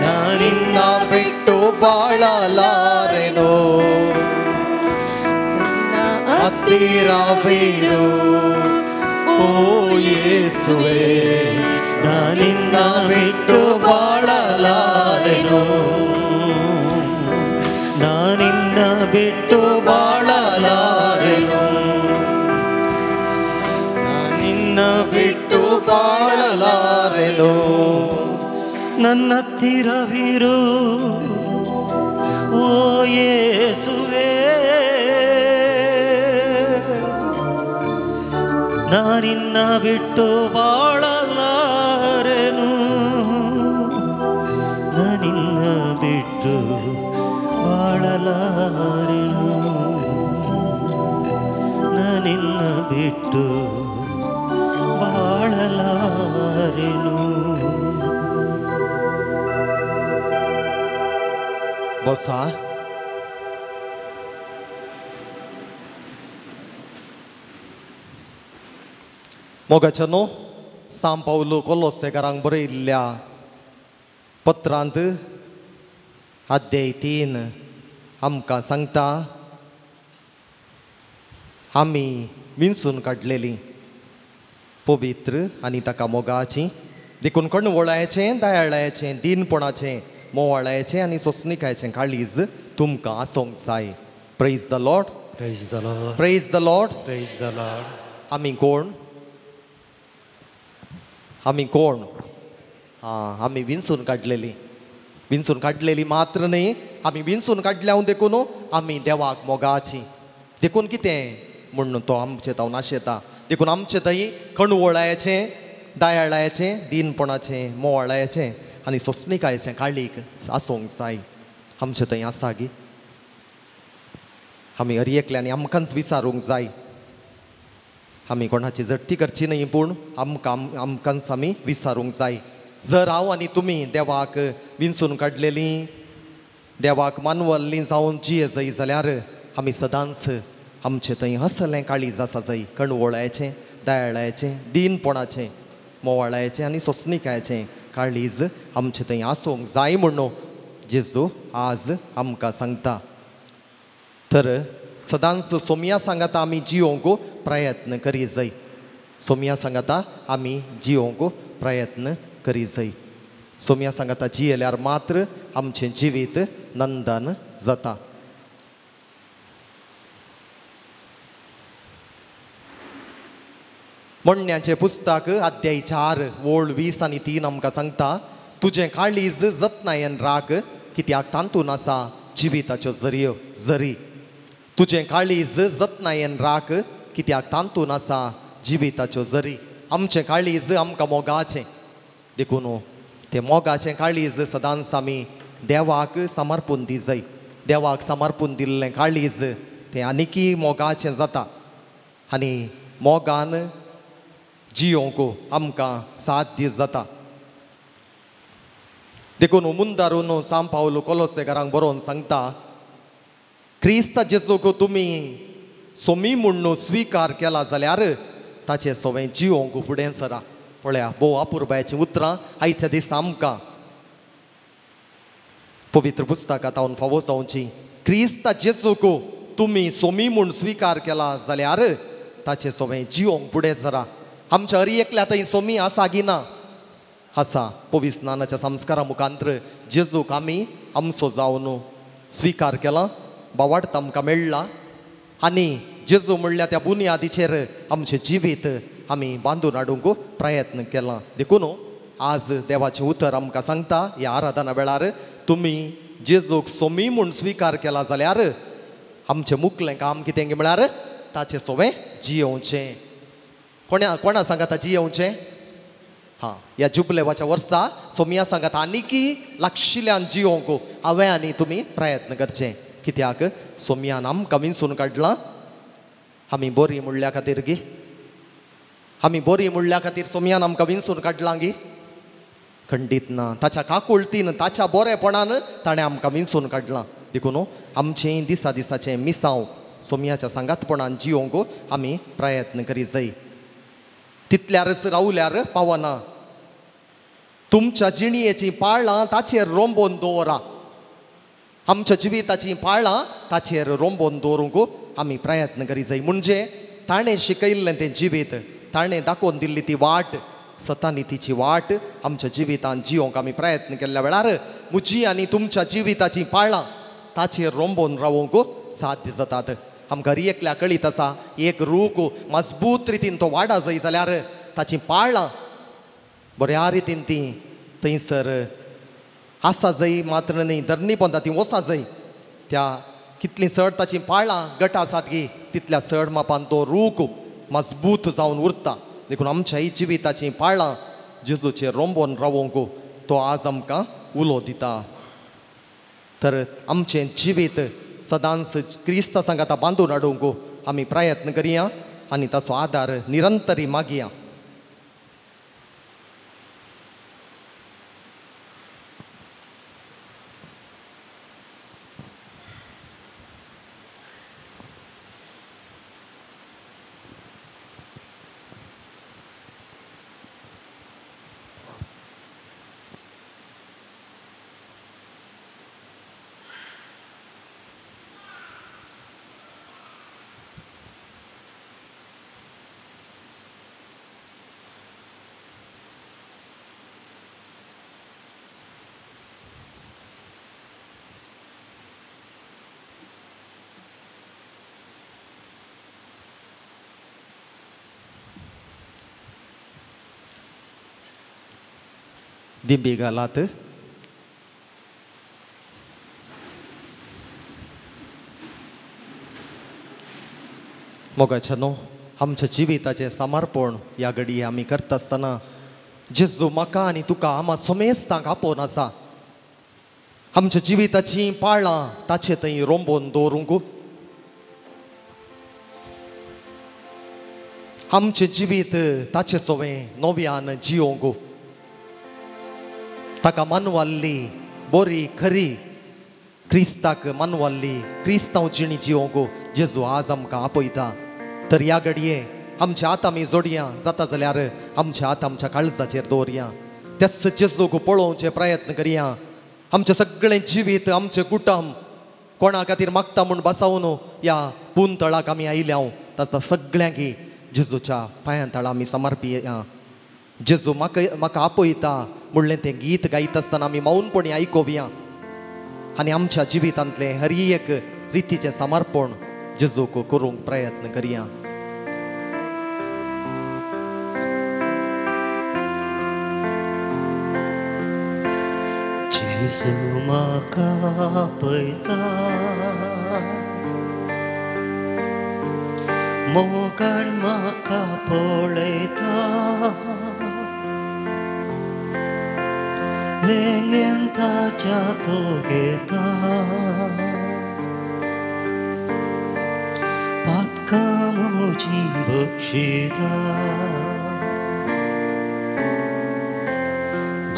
ನಾನಿನ್ನ ಬಿಟ್ಟು ಬಾಳಲಾರೆನು. ಹತ್ತಿರವಿರು ಓ ಯೇಸುವೆ, ನಾನಿನ್ನ ಬಿಟ್ಟು ಬಾಳಲಾರೆನು. ನಾನಿನ್ನ ಬಿಟ್ಟು ಬಾಳಲಾರೆನು. ನಾನಿನ್ನ ಬಿಟ್ಟು ಬಾಳಲಾರೆನು. ನನ್ನ ಹತ್ತಿರವಿರು ಓ ಯೇಸುವೆ, ನಾನಿನ್ನ ಬಿಟ್ಟು ಬಾಳಲಾರೆನು. ನಾನಿನ್ನ ಬಿಟ್ಟು ಬಾಳಲಾರೆನು. ನಾನಿನ್ನ ಬಿಟ್ಟು ಬಾಳಲಾರೆನು. बसा. मोगाच्या न्हू सांव पावलो कोलोसेकारांक बरयल्ल्या पत्रांत अध्याय 3 आमकां सांगता, आमी विंचून काडलेली पवित्र आनी ताका मोगाची, देखून कणवळायचें, दयाळायचें, दीनपणाचें, मोवाळायचें आनी सोंसणिकायचें काळीज तुमकां आसूंक जाय. Praise the Lord. Praise the Lord. Praise the Lord. Praise the Lord. आमी कोण? आमी कोण? आं, आमी विंचून काडलेली. विंचून काडलेली मात्र न्ही, आमी विंचून काडल्या देखून आमी देवाक मोगाची. देखून कितें म्हूण तो आमचे तावन आशेता. देखून आमचे थंय कणवळायचें, दयाळायचें, दीनपणाचें, मोवाळायचें आनी सोंसणिकायचें काळीक आसूंक जाय. आमचे थंय आसा गी? आमी हर एकल्यानी आमकांच विचारूंक जाय. आमी कोणाची जट्टी करची न्ही, पूण आमकां आमकांच आमी विचारूंक जाय. जर हांव आनी तुमी देवाक विंचून काडलेलीं, देवाक मानवल्लीं जावन जिये जाय जाल्यार आमी सदांच आमचे थंय हसलें काळीज आसा जाय. कणवळायचें, दयाळायचें, दीनपणाचें, मोवाळायचें आनी सोंसणिकायचें काळीज आमचे थंय आसूंक जाय म्हणून जेजू आज आमकां सांगता. तर सदांच सोमया सांगाता आमी जियोंक प्रयत्न करी जाय. सोमया सांगाता आमी जियोंक प्रयत्न करी जाय. सोमया सांगाता जियेल्यार मात्र आमचें जिवीत नंदन जाता. म्हणण्याचें पुस्तक अध्याय 4 ओळ 20 आनी 3 आमकां सांगता, तुजें काळीज जतनायेन राख, कित्याक तातूंत आसा जिविताच्यो जरयो जरी. तुजें काळीज जतनायेन राख, कित्याक तातूंत आसा जिविताच्यो जरी. आमचें काळीज आमकां मोगाचें, देखून तें मोगाचें काळीज सदांच आमी देवाक समर्पून दी जाय. देवाक समर्पून दिल्लें काळीज तें आनीकय मोगाचें जाता आनी मोगान जियोंक आमकां साथ जाता. देखून मुंदारून सांव पावलो कोलोसेकारांक बरोवन सांगता, क्रिस्ता जेजूक तुमी सोमी म्हूण स्विकार केला जाल्यार ताचे सवें जियोंक फुडें सरा. पळया भोव अपुरबायेचीं उतरां आयच्या दिसा आमकां पवित्र पुस्तकां तावन फावो जावची. क्रिस्ता जेजूक तुमी सोमी म्हूण स्विकार केला जाल्यार ताचे सवें जियोंक फुडें सरा. आमच्या हर एकल्या थंय सोमी आसा गी ना? आसा. पवित्र स्नानाच्या संस्कारा मुखांत्र जेजूक आमी आमचो जावन स्विकार केला, बावार्थ आमकां मेळ्ळा आनी जेजू म्हणल्यार त्या बुन्यादीचेर आमचें जिवीत आमी बांदून हाडूंक प्रयत्न केला. देखून आज देवाचें उतर आमकां सांगता, ह्या आराधना वेळार तुमी जेजूक सोमी म्हूण स्विकार केला जाल्यार आमचें मुखलें काम कितें म्हळ्यार ताचें सोवें जियोवचें. कोणा कोणा सांगाता जियोवचें? हां, ह्या जुबलेवाच्या वर्सा सोमिया सांगाता आनीकी लागशिल्ल्यान जियोवंक हांवें आनी तुमी प्रयत्न करचें. कित्याक सोमियान आमकां विंचून काडलां. आमी बरी म्हणल्या खातीर गी? आमी बरी म्हणल्या खातीर सोमियान आमकां विंचून काडलां गी? खंडीत ना. ताच्या काकुळतीन, ताच्या बरेपणान ताणें आमकां विंचून काडलां. देखून आमचें दिसा दिसाचें मिसांव सोमियाच्या सांगातपणान जियोवंक आमी प्रयत्न करी जाय. तितल्यारच रावल्यार पावना. तुमच्या जिणयेचीं पाळां ताचेर रोंबोवन दवरा. आमच्या जिविताचीं पाळां ताचेर रोंबोवन दवरूंक आमी प्रयत्न करी जाय. म्हणजे ताणें शिकयल्लें तें जिवीत, ताणें दाखोवन दिल्ली ती वाट, सतानितीची वाट आमच्या जिवितान जियोवंक आमी प्रयत्न केल्ल्या वेळार म्हजी आनी तुमच्या जिविताचीं पाळां ताचेर रोंबोवन रावोवंक साध्य जातात. आमकां हर एकल्या कळीत आसा, एक रूख मजबूत रितीन तो वाडा जाय जाल्यार ताचीं पाळां बऱ्या रितीन तीं थंयसर आसा जाय मात्र न्ही, धरणी पोंदा तीं वसा जाय. त्या कितलीं चड ताचीं पाळां गट आसात गी तितल्या चड मापान तो रूख मजबूत जावन उरता. देखून आमच्याय जिविताचीं पाळां जेजूचेर रोंबोवन रावोवंक तो आज आमकां उलो दिता. तर आमचें जिवीत सदांच क्रिस्ता सांगाता बांदून हाडूंक आमी प्रयत्न करया आनी ताचो आदार निरंतरी मागया. दिंबी घालात. मोगाच्या न्हू आमच्या जिविताचें समर्पण ह्या घडये आमी करता आसतना जेजू म्हाका आनी तुका आमा समेस्तांक आपोवन आसा. आमच्या जिविताचीं पाळां ताचे थंय रोंबोवन दवरूंक, आमचें जिवीत ताचे सवें नव्यान जियोंक, ताका मानवाल्ली बरी खरी क्रिस्ताक मानवाल्ली क्रिस्तांव जिणी जियोंक जेजू आज आमकां आपयता. तर ह्या घडये आमच्या हात आमी जोडया, जाता जाल्यार आमच्या हात आमच्या काळजाचेर दवरया, त्याच जेजूक पळोवचे प्रयत्न करया. आमचें सगळें जिवीत आमचें कुटुंब कोणा खातीर मागता म्हूण बसावन ह्या पुंतळाक आमी आयल्या ताचा सगळ्यांकी जेजूच्या पांयां तळा आमी समर्पिया. जेजू म्हाका म्हाका आपयता म्हणलें तें गीत गायता आसतना आमी मौनपणी आयकोवया आनी आमच्या जिवितांतलें हर एक रितीचें समर्पण जेजूक करूंक प्रयत्न करया. जेजू म्हाका आपयता, मोगान म्हाका पळयता, वेंगेन ताच्या तो घेता, पातकां म्हजीं बक्षिता.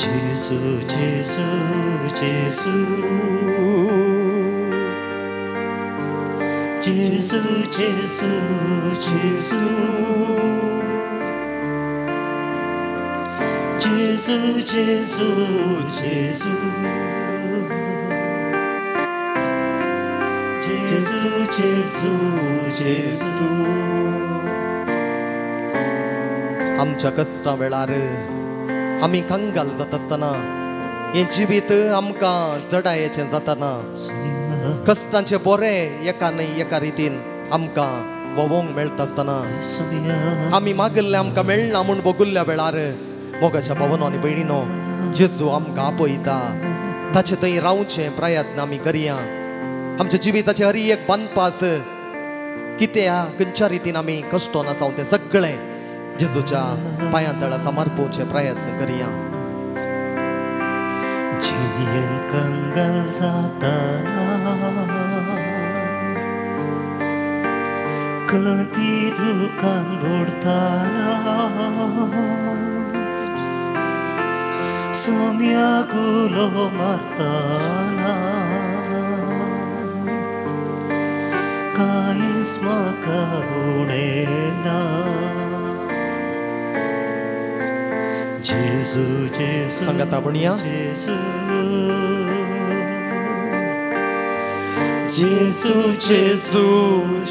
जेजू जेजू जेजू जेजू जेजू जेजू जेजू जेजू जेजू जेजू जेजू जेजू. आमच्या कश्टां वेळार आमी कंगाल जाता आसतना, हें जिवीत आमकां जडायेचें जातना, कश्टांचे बोरे एका न्हय एका रितीन आमकां वोवोंक मेळटा आसतना, आमी मागिल्लें आमकां मेळना म्हूण भोगुल्ल्या वेळार मोगाच्या भावनो आनी भयणीनो जेजू आमकां आपयता. ताचे थंय रावचें प्रयत्न आमी करया. आमच्या जिविताचे हर एक बांदपास कितें आहा खंयच्या रितीन आमी कश्टोन आसा तें सगळें जेजूच्या पांयां तळा समर्पोवचे प्रयत्न करया. जिणेन कंगाल जाताना, कदी दुकान बुडताना, सोम्या गुलो मारताना, कांयच म्हाका उणें ना. जेजू जेजू सांगाता म्हणया. जेजू जेजू जेजू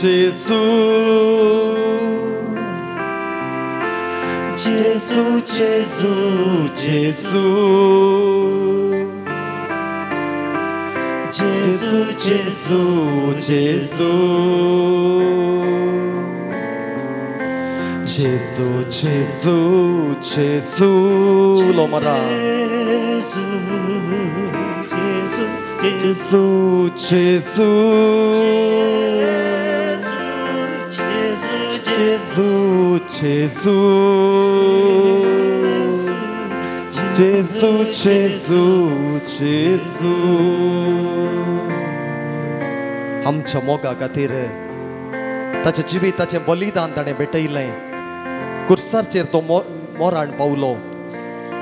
जेजू जेजू जेजू जेजू जेजू जेजू जेजू जेजू जेजू जेजू लोमरा जेजू जेजू जेजू जेजू जेजू जेजू जेजू जेजू जेजू. आमच्या मोगा खातीर ताच्या जिविताचें बलिदान ताणें भेटयलें. कुर्साचेर तो मोराण पावलो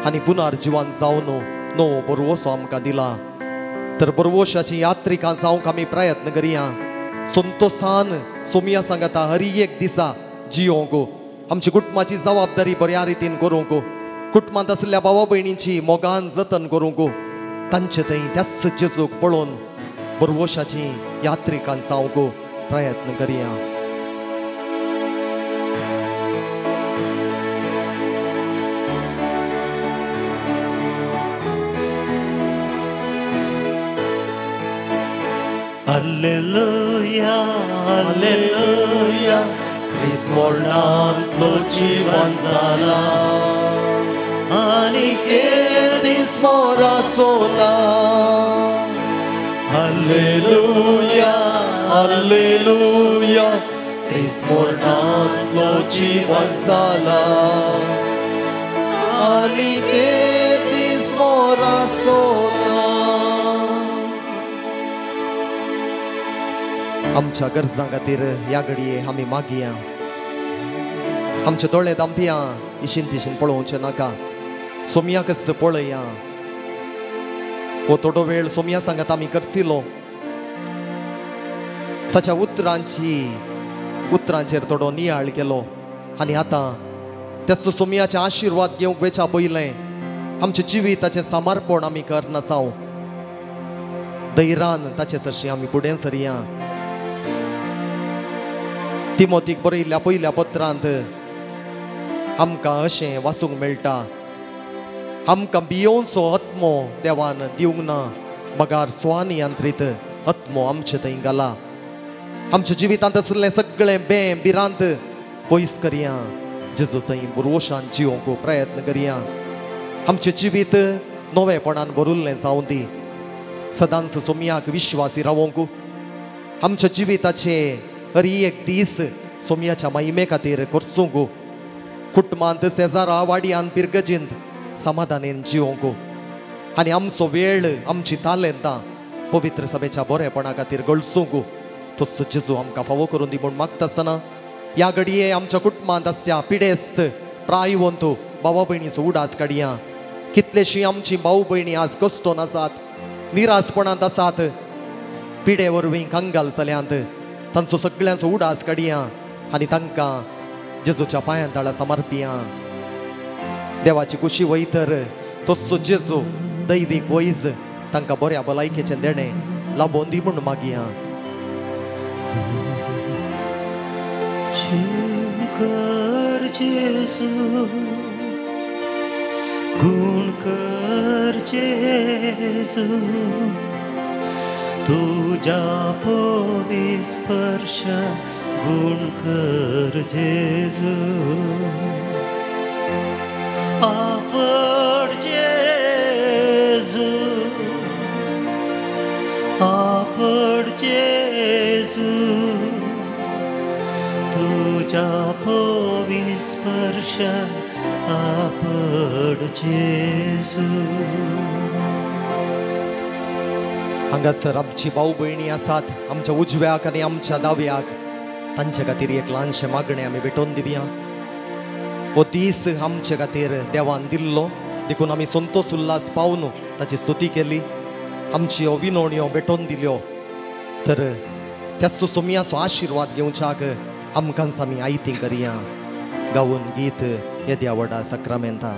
आनी पुनर्जिवन जावन नवो बरवसो आमकां दिला. तर बरवशाची यात्रिकां जावंक आमी प्रयत्न करया. संतोसान सोमिया सांगाता हर एक दिसा जियोंक, आमची कुटुंबाची जबाबदारी बऱ्या रितीन करूंक, कुटुंबांत आशिल्ल्या भावा भयणींची मोगान जतन करूंक, तांचे थंय त्याच जेजूक पळोवन बरवशाची यात्रिकां जावंक प्रयत्न करया. Alleluia, Alleluia, Christ mornantlo जीवन जाला, आनी के दीस दीस मोरासोना. हालेलुया हालेलुया क्रिस्त मोरणांतलो जिवन जाला आनी ते दीस मोरासोना. आमच्या गरजां खातीर ह्या घडये आमी मागया. आमचे दोळे दामपिया इशीन तिशीन पळोवचें नाका, सोमयाकच पळया. हो थोडो वेळ सोमया सांगात आमी करसिलो, ताच्या उतरांचेर थोडो नियाळ केलो आनी आतां त्याचो सोमयाचे आशिर्वाद घेवंक वेच्या पयलें आमचें जिविताचें समर्पण आमी करनासाव. धैर्यान ताचे सरशी आमी फुडें सरया. तिमोतीक बरयल्ल्या पयल्या पत्रांत आमकां अशें वाचूंक मेळटा, आमकां भियोवचो आत्मो देवान दिवंक ना, बगार स्वानियंत्रीत आत्मो आमचे थंय घाला. आमच्या जिवितांत आशिल्लें सगळें बें भिरांत पयस करया, जेजू थंय बुरवशान जिवंक प्रयत्न करया. आमचें जिवीत नवेपणान भरिल्लें जावं दी. सदांच सोमयाक विश्वासी रावोंक आमच्या जिविताचे हर एक दीस सोमयाच्या महिमे खातीर करसूंक. कुटुंबांत, शेजारा, वाड्यान, पिरगजींत समाधानेन जिवंक आनी आमचो वेळ, आमची तालेंतां पवित्र सभेच्या बरेपणा खातीर गळसूंक तसो जेजू आमकां फावो करून दी म्हूण मागता आसतना ह्या घडये आमच्या कुटुंबांत आसच्या पिडेस्त प्रायवंत भावा भयणीचो उडास काडया. कितलेशीं आमची भाव भयणी आज कश्टोन आसात, निरासपणांत आसात, पिडे वरवीं कंगाल जाल्यांत, तांचो सगळ्यांचो उडास काडया आनी तांकां जेजूच्या पांयां ताळा समर्पिया. देवाची कुशी वयतर तसो जेजू दैवीक वैज तांकां बऱ्या भलायकेचें देणें लाबोवन दी म्हूण मागया. कर जेजू, गुण कर जेजू, तुझ्या पवी स्पर्श गुण कर जेजू. आपण जेजू, आपण जेजू, तुझ्या पवी स्पर्श आपण जेजू. हांगासर आमची भाव भयणी आसात, आमच्या उजव्याक आनी आमच्या दाव्याक, तांचे खातीर एक ल्हानशें मागणें आमी भेटोवन दिवया. हो दीस आमचे खातीर देवान दिल्लो देखून आमी संतोष उल्हास पावन ताची स्तुती केली, आमच्यो विनवण्यो भेटोवन दिल्यो. तर त्या सोमयाचो आशिर्वाद घेवच्याक आमकांच आमी आयती करया. गावन गीत येद्या व्हडा साक्रामेंता.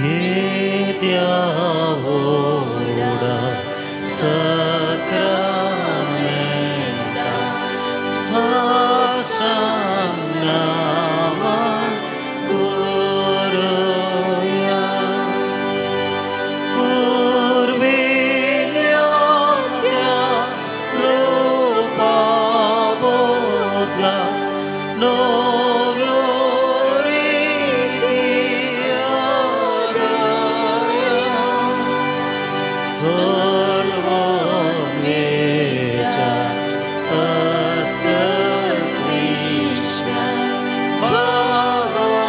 येद्या व्हडा साक्रामेंता साश्राम नामान करुया. पुर्विल्ल्या त्या रुपा बदला नव्यो रिती आदरया. सर्वमेच्या अस्कत विश्व्या भावार्थाचे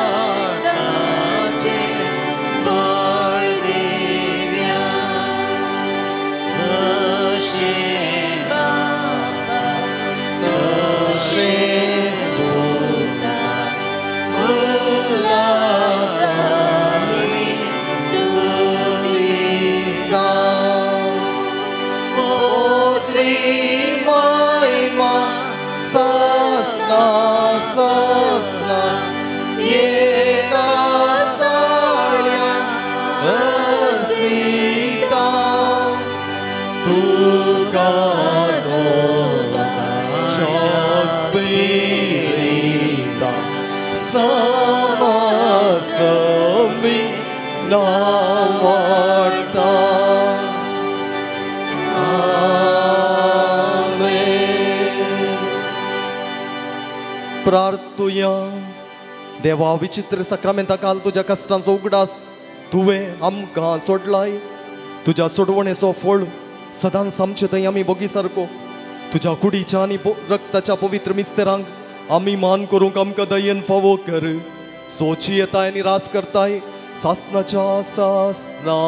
बळ दिव्या. जशें बापा तशेंच पुता उल्हासानी स्तुती जावं. पवित्र महिमा ससना ससना एका ताळ्या हसिता. तुका दोगांच्या स्पिरिता समासमी नावाडता. आमेन. प्रार्थुया. देवा विचित्र साक्रामेंता काल तुज्या कश्टांचो उगडास तुवें आमकां सोडलाय. तुज्या सोडवणेचो फळ सदांच आमचे थंय आमी भोगी सारको. तुज्या कुडीच्या आनी रक्ताच्या पवित्र मिस्तेरांक आमी मान करूंक आमकां दयेन फावो कर. सोची येताय आनी रास करताय सासनाच्या सासना.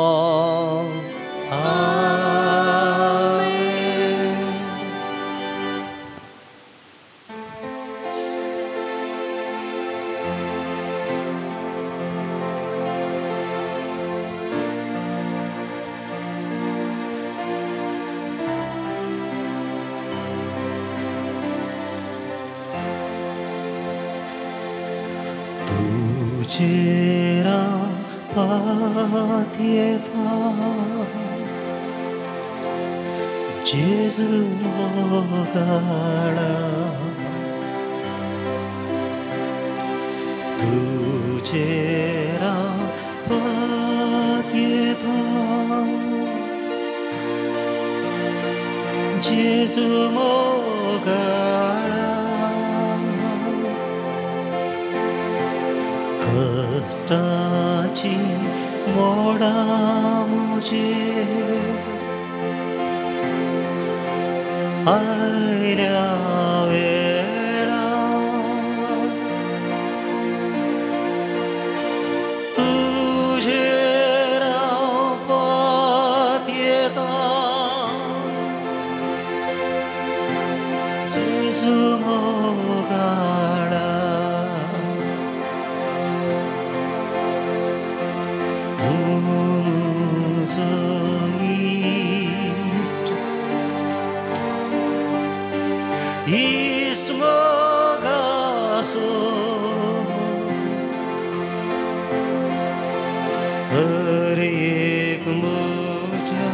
Gesù mogala tu c'era patieta Gesù mogala कष्टाची मोडा मुझे आयल्या वेळा तुजेर हांव पातयेता जेजू मोगाळा तूं म्हजो इश्ट इश्ट मोगासो हर एक म्हज्या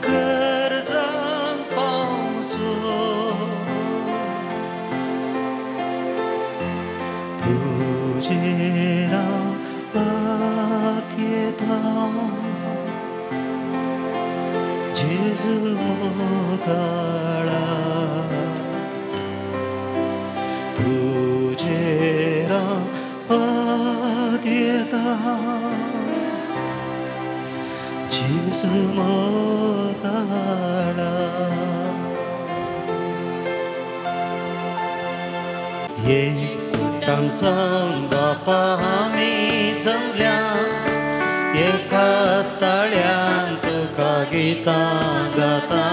गरजांक पावसो तुजेर हांव पातयेता जेजू मोगाळा तुजेर हांव पातयेता जेजू मोगाळा. एक जावन बापा आमी जमल्या एकाच ताळ्यान तुका गितां गाता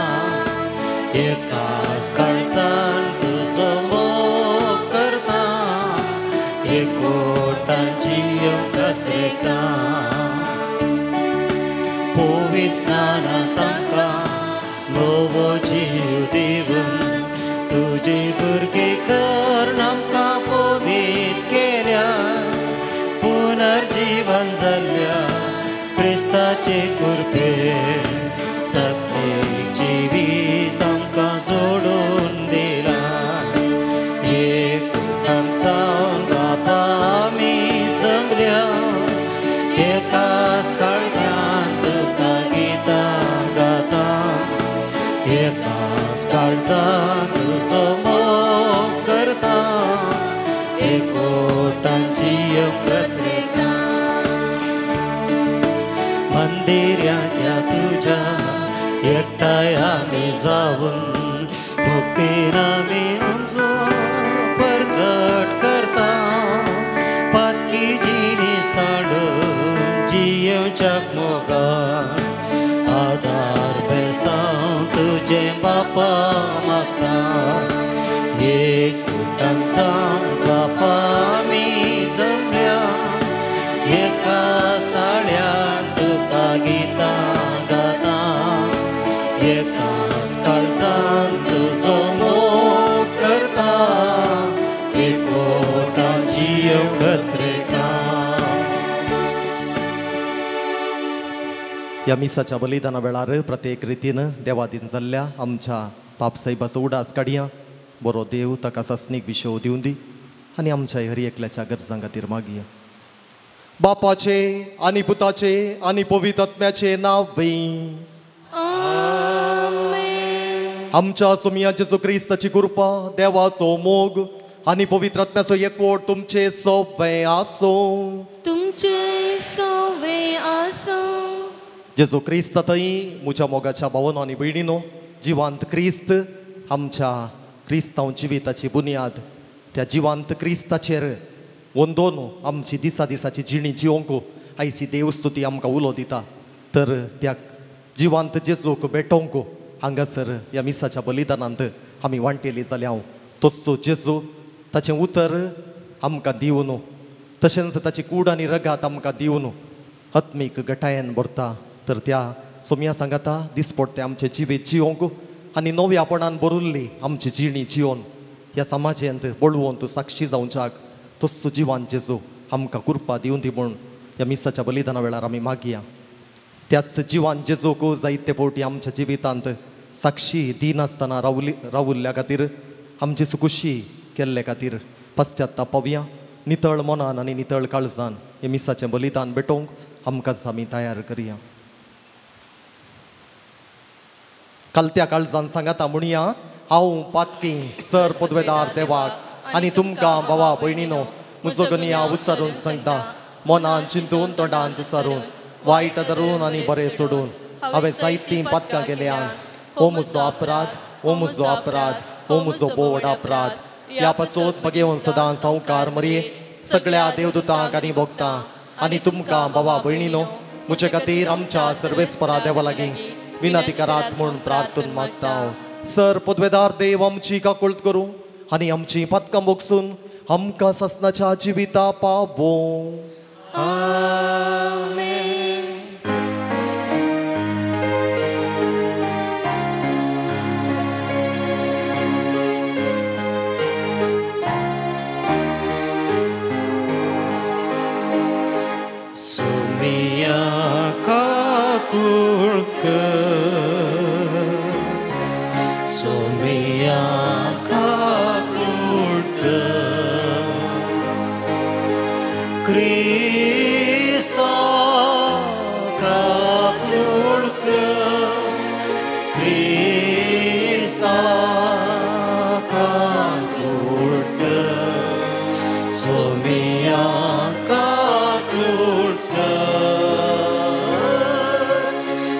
एकाच काळजान तुजो मोग करता एकवटांची कथेता पोविस्नाना तांकां नवो जीव दिवन तुजी भुरगीं कर आमकां पवीत केल्या पुनर्जीवन जाल्ल्या क्रिस्ताचे कृपे सासणीक जिवीत आमकां जोडून दिलां. एक जावन बापा आमी जमल्या एकाच काळजान तुका गितां गाता एकाच काळजान तुजो मोग करता एकवटांची कथेता मंदिरांतल्या तुज्या एकठांय आमी जावन भक्तीन आमी उजो परगट करता पातकी जिणी सांडून जियेवच्याक मोगान आदार बेसांव तुजें बापा मागता. एक कुटुंब जावन बापा आमी जमल्या एकाच ताळ्यान तुका गितां गाता एकाच काळजान तुजो मोग करता एकवटांची कथेता. ह्या मिसाच्या बलिदाना वेळार प्रत्येक रितीन देवादीन जाल्ल्या आमच्या पापसाहेबाचो उडास काडया. बरो देव ताका सासणीक विशव दिवन दी आनी आमच्या हर एकल्याच्या गरजां खातीर मागया. बापाचे आनी पुताचे आनी पवित्र आत्म्याचे नांव. आमेन. आमच्या सोमिया जेजू क्रिस्ताची कृपा, देवाचो मोग आनी पवित्र आत्म्याचो एकवट तुमचे सोवे आसूं. तुमचे सोवे आसूं. जेजू क्रिस्त थंय म्हज्या मोगाच्या भावनो आनी भयणीनो, जिवांत क्रिस्त आमच्या क्रिस्तांव जिविताची बुन्याद, त्या जिवांत क्रिस्ताचेर वंदोन आमची दिसा दिसाची जिणी जिवंक आयची देवस्तुती आमकां उलो दिता. तर त्या जिवांत जेजूक भेटोवंक हांगासर ह्या मिसाच्या बलिदानांत आमी वांटेली जाल्या. हांव तस्सो जेजू ताचें उतर आमकां दिवन, तशेंच ताची कूड आनी रगात आमकां दिवन आत्मीक गटायेन भरता. तर त्या सोम्या सांगाता दिसपडटे आमचें जिवीत जिवंक आनी नव्यापणान भरिल्ली आमची जिणी जिवन ह्या समाजेंत बळवंत साक्षी जावच्याक तस्सो जिवान जेजू आमकां कृपा दिवन दी म्हूण ह्या मिसाच्या बलिदाना वेळार आमी मागया. त्याच जिवान जेजूक जायते फावटी आमच्या जिवितांत साक्षी दिनासतना रावुल्ल्या खातीर, आमची सुकुशी केल्ले खातीर पश्चाताप पावया. नितळ मनान आनी नितळ काळजान हे मिसाचें बलिदान भेटोवंक आमकांच आमी तयार करया. कालत्या काळजान सांगाता म्हणया, हांव पातकी सर पदवेदार देवाक आनी तुमकां भावा भयणीनो म्हजो गनिया उच्चारून सांगता, मनान चिंतून तोंडान तुसारून वायट धरून आनी बरें सोडून हांवें जायतीं पातकां केल्यान. हो म्हजो अपराध, हो म्हजो अपराध, हो म्हजो बोड अपराध. ह्या पासत बगेवन सदां सावकार मरये सगळ्या देवदूतांक आनी भोगतां आनी तुमकां भावा भयणीनो म्हजे खातीर आमच्या सर्वेस्परा देवा लागीं विनंती करात म्हूण प्रार्थना मागता. सर पदवेदार देव आमची काकुळट करूं आनी आमची पातकां भोगसून आमकां सासणाच्या जिविता पावों. आमेन. सोमिया काकुळट कर, सोमिया काकुळट कर, क्रिस्ता काकुळट कर, क्रिस्ता काकुळट कर, सोमिया काकुळट कर,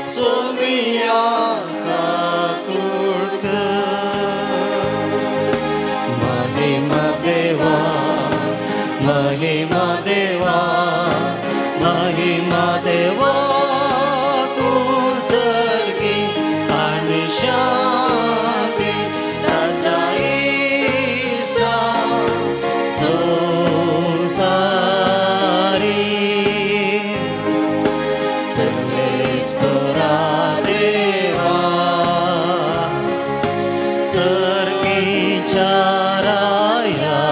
सोमिया काकुळट कर. महिमा देवा, महिमा देवा, महिमा देवा कुसर्गी आनी शांती ताच्या इश्टा संवसारी. सर्वेस्परा देवा सर्गीच्या राया,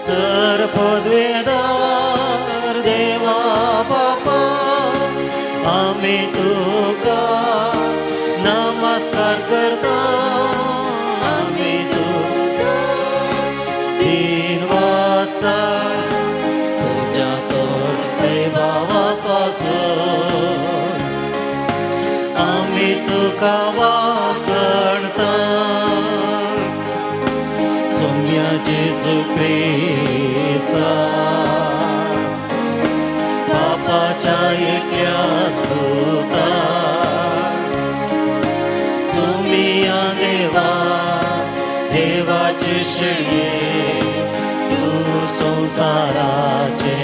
सर पदवेदार देवा बापा, आमी तुका नमस्कार करता, आमी तुका तीन वाजता तुज्या तोंड वैभवा पासून आमी तुका वाकडता. सोम्या जेजू क्रिस्ता बापाच्या एकल्याच पुता, सोमिया देवा देवाचे शेळये, तूं संवसाराचे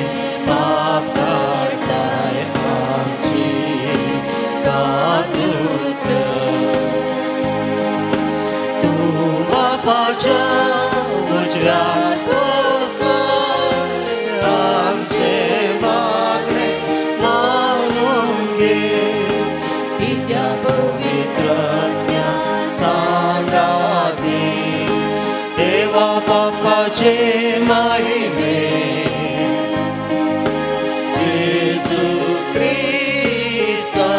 पाप काडटाय आमची काकुळट कर. तूं बापाच्या उजव्यार बसला, आमचे मागणे मानून घे, कित्या पवित्र आत्म्या सांगाती देवा बापाचे महिमे जेजू क्रिस्ता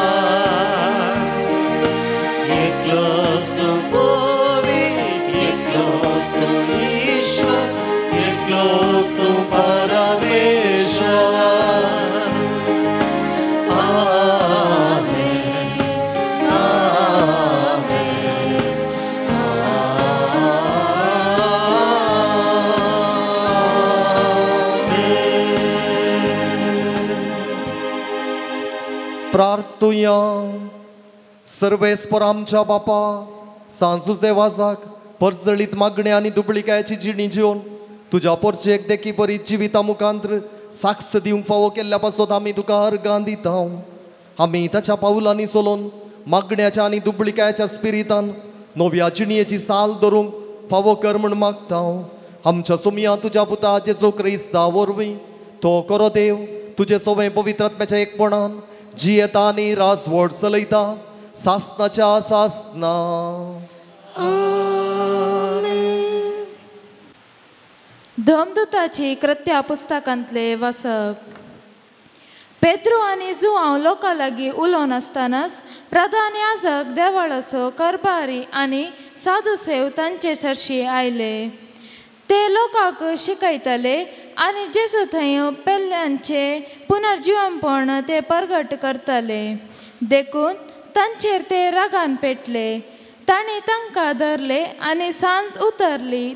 एकलोच तूं पवित्र, एकलोच तूं ईश्वर, एकलोच तूं परमेश्वर. आमेन, आमेन. प्रार्थुया. सर्वेस्पर आमच्या बापा सांजुजे वाजाक परजळीत मागणे आनी दुबळिकायेची जिणी जिवन तुज्या पोरचेक देखी बरी जिविता मुखांत्र साक्ष दिवंक फावो केल्ल्या पासत आमी तुका अर्गां दिता. आमी ताच्या पावलांनी चलोवन मागण्याच्या आनी दुबळिकायेच्या स्पिरितान नव्या जिणयेची साल धरूंक फावो कर म्हूण मागता. आमच्या सोमया तुज्या पुता जेजू क्रिस्ता वरवीं तो करो देव तुजे सोवें पवित्र आत्म्याच्या एकपणान जियेता आनी राजवट चलयता सासनाच्या सासना. धर्मदूताची कृत्या पुस्तकांतले वाचप. पेद्रू आनी जुआंव लोकां लागीं उलोवन आसतनाच प्रधान याजक देवळाचो करबारी आनी साधुसेव तांचे सरशी आयले. ते लोकांक शिकयताले आनी जेजू थंय पेल्ल्यांचे पुनर्जिवनपण ते परगट करताले. देखून तांचेर ते रागान पेटले. तांणी तांकां धरले आनी सांज उतरली.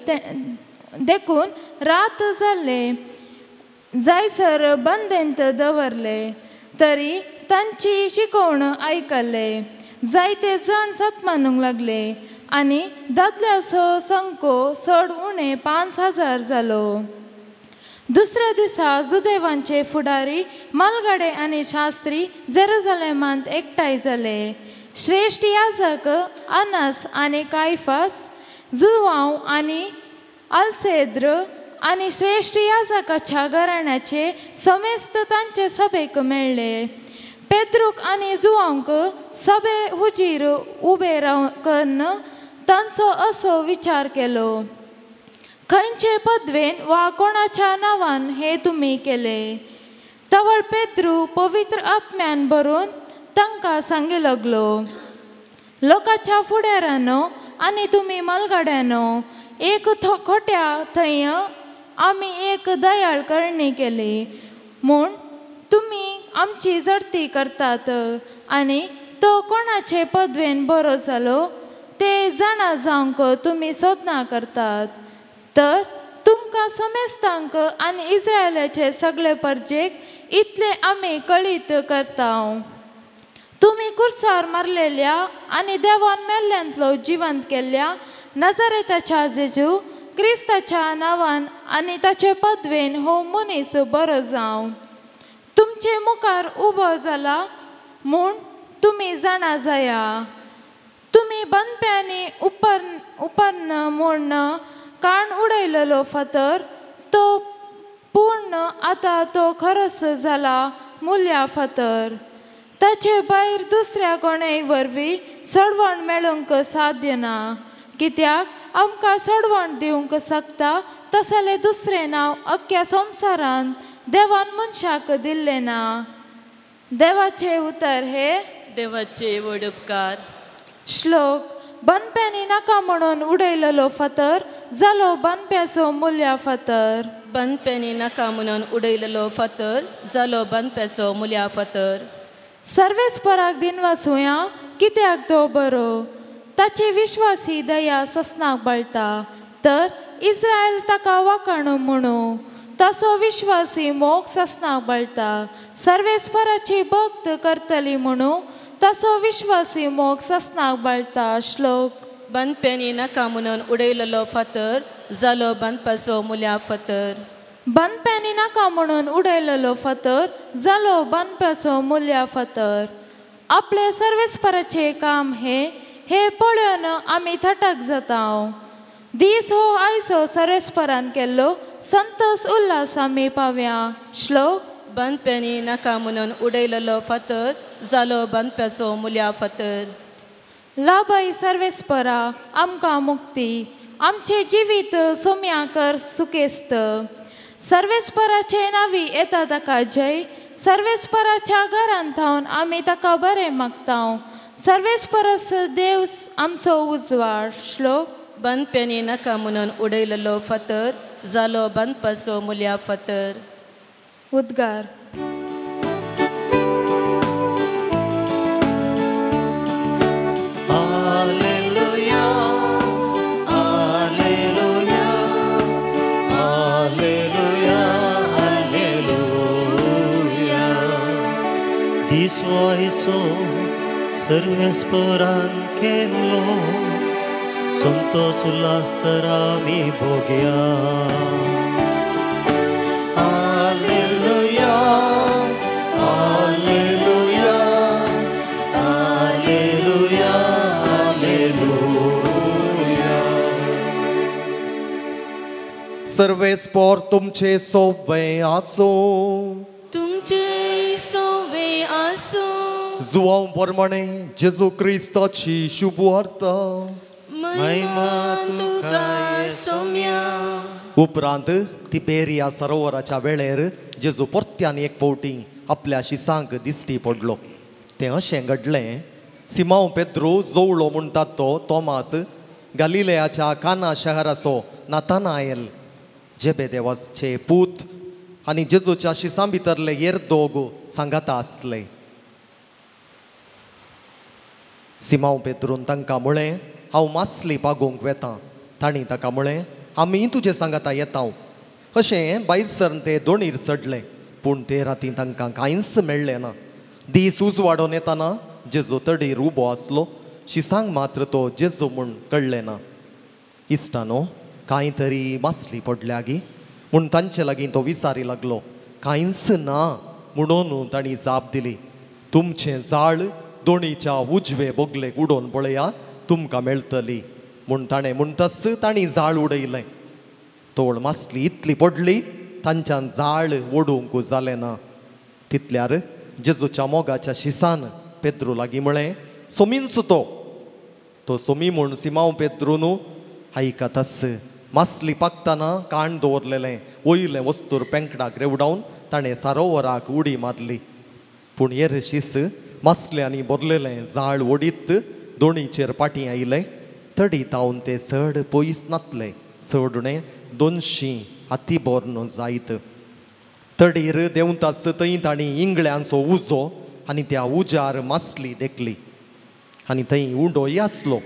देखून रात जाल्ले जायसर बंदेंत दवरले. तरी तांची शिकवण आयकले. जायते जाण सत मानूंक लागले आनी दादल्याचो संको चड उणें 5,000 जालो. दुसऱ्या दिसा जुदेवांचे फुडारी मालगाडे आनी शास्त्री जेरुजलेमांत एकठांय जाले. श्रेश्ठ याजक अनस आनी कायफास, जुवांव आनी आल्सेद्र आनी श्रेश्ठ याजकाच्या घराण्याचे समेस्त तांचे सभेक मेळ्ळे. पेद्रूक आनी जुवांक सभे हुजीर उबे रावन तांचो असो विचार केलो, खंयचे पदवेन वा कोणाच्या नांवान हे तुमी केले? तवळ पेद्रू पवित्र आत्म्यान भरून तांकां सांगी लागलो, लोकांच्या फुडारानो आनी तुमी मालगाड्यानो, एक खोट्या थंय आमी एक दयाळ करणी केली म्हूण तुमी आमची जडती करतात आनी तो कोणाचे पदवेन बरो जालो ते जाणा जावंक तुमी सोदना करतात. तर तुमकां समेस्तांक आनी इस्रायलाचे सगळे परजेक इतले आमी कळीत करता, तुमी कुर्सार मारलेल्या आनी देवान मेल्ल्यांतलो जिवंत केल्ल्या नजरेताच्या जेजू क्रिस्ताच्या नांवान आनी ताचे पदवेन हो मनीस बरो जावन तुमचे मुखार उबो जाला म्हूण तुमी जाणा जाया. तुमी बांदप्यांनी उपन्न म्हूण काण उडयलेलो फातर तो पूर्ण आतां तो खरोच जाला मुल्या फातर. ताचे भायर दुसऱ्या कोणेय वरवीं सोडवण मेळूंक साध्य ना, कित्याक आमकां सोडवण दिवंक शकता तसलें दुसरें नांव अख्ख्या संवसारांत देवान मनशाक दिल्लें ना. देवाचें उतर हे देवाचे व्हड उपकार. श्लोक. बांदप्यांनी नाका म्हणून उडयलेलो फातर जालो बांदप्याचो मुल्या फातर. बांदप्यांनी नाका म्हणून उडयलेलो फातर जालो बांदप्याचो मुल्या फातर. सर्वेस्पराक दिनवासुया कित्याक तो बरो, ताची विश्वासी दया ससनाक बळटा. तर इस्रायल ताका वाखाणू म्हणू, ताचो विश्वासी मोग ससनाक बळटा. सर्वेस्पराची भक्त करतली म्हणू, ताचो विश्वासी मोग ससनाक बळटा. श्लोक. बांदप्यांनी नाका म्हणून उडयलेलो फातर जालो बांदपाचो मुल्या फातर. बांदप्यांनी नाका म्हणून उडयलेलो फातर जालो बांदप्याचो मुल्या फातर. आपले सर्वेस्पराचें काम हे हे पळोवन आमी थटक जाता. दीस हो आयचो सर्वेस्परान केल्लो संतोष उल्हास आमी पावया. श्लोक. बांदप्यांनी नाका म्हणून उडयलेलो फातर जालो बांदप्याचो मुल्या फातर. लाभय सर्वेस्परा आमकां मुक्ती, आमचें जिवीत सोम्या कर सुकेस्त. सर्वेस्पराचे नांवी येता ताका जय. सर्वेस्पराच्या घरांत थावन आमी ताका बरें मागता. सर्वेस्परस देव आमचो उजवाड. श्लोक. बांदप्यांनी नाका म्हणून उडयलेलो फातर जालो बांदपाचो मुल्या फातर. उद्गार. Hallelujah, hallelujah, hallelujah, hallelujah. दीस हो सर्वेस्परान केल्लो संतोष उल्हास तर आमी भोगया. Hallelujah, hallelujah, hallelujah, hallelujah. सर्वेस्पर तुमचे सोवे आसूं, तुमचे सोवे आसूं. जुवांव प्रमाणे जेजू क्रिस्ताची शुभवार्ता. महिमा तुका सोम्या. उपरांत तिबेरिया सरोवराच्या वेळेर जेजू परत्यान एक फावटी आपल्या शिसांक दिश्टी पडलो. तें अशें घडलें, सिमांव पेद्रू जोवळो म्हणटात तो तोमास, गालिलेयाच्या काना शहराचो नातानाएल, जेबेदेवाचे पूत आनी जेजूच्या शिसां भितरले हेर दोग सांगाता आसले. सिमांव पेद्रून तांकां म्हळें, हांव मासली पागोवंक वेतां. तांणी ताका म्हळें, आमी तुजे सांगाता येता. अशें भायर सरन ते दोणीर चडले, पूण ते राती तांकां कांयच मेळ्ळें ना. दीस उजवाडोन येताना जेजू तडीर उबो आसलो, शिसांक मात्र तो जेजू म्हूण कळ्ळें ना. इश्टानो, कांय तरी मासली पडल्या गी म्हूण तांचे लागीं तो विचारी लागलो. कांयच ना म्हणून तांणी जाप दिली. तुमचें जाळ दोणीच्या उजवे बोगलेक उडोवन पळया, तुमकां मेळटली म्हूण ताणें म्हणटाच तांणी जाळ उडयलें. तोळ मासली इतली पडली तांच्यान जाळ ओडूंक जालें ना. तितल्यार जेजूच्या मोगाच्या शिसान पेद्रू लागीं म्हळें, सोमींच तो. तो सोमी म्हूण सिमांव पेद्रून आयकताच मासली पाकतना काण दवरलेलें वयलें वस्तूर पेंकडाक रेवडावन ताणें सरोवराक उडी मारली. पूण हेर शीस मासल्यांनी भरलेलें जाळ ओडीत दोणीचेर पाटी आयलें. तडी तावन ते चड पयस नातले, चड उणें 200 हाती भरून जायत. तडीर देंवताच थंय तांणी इंगळ्यांचो उजो आनी त्या उजार मासली देखली आनी थंय उंडोय आसलो.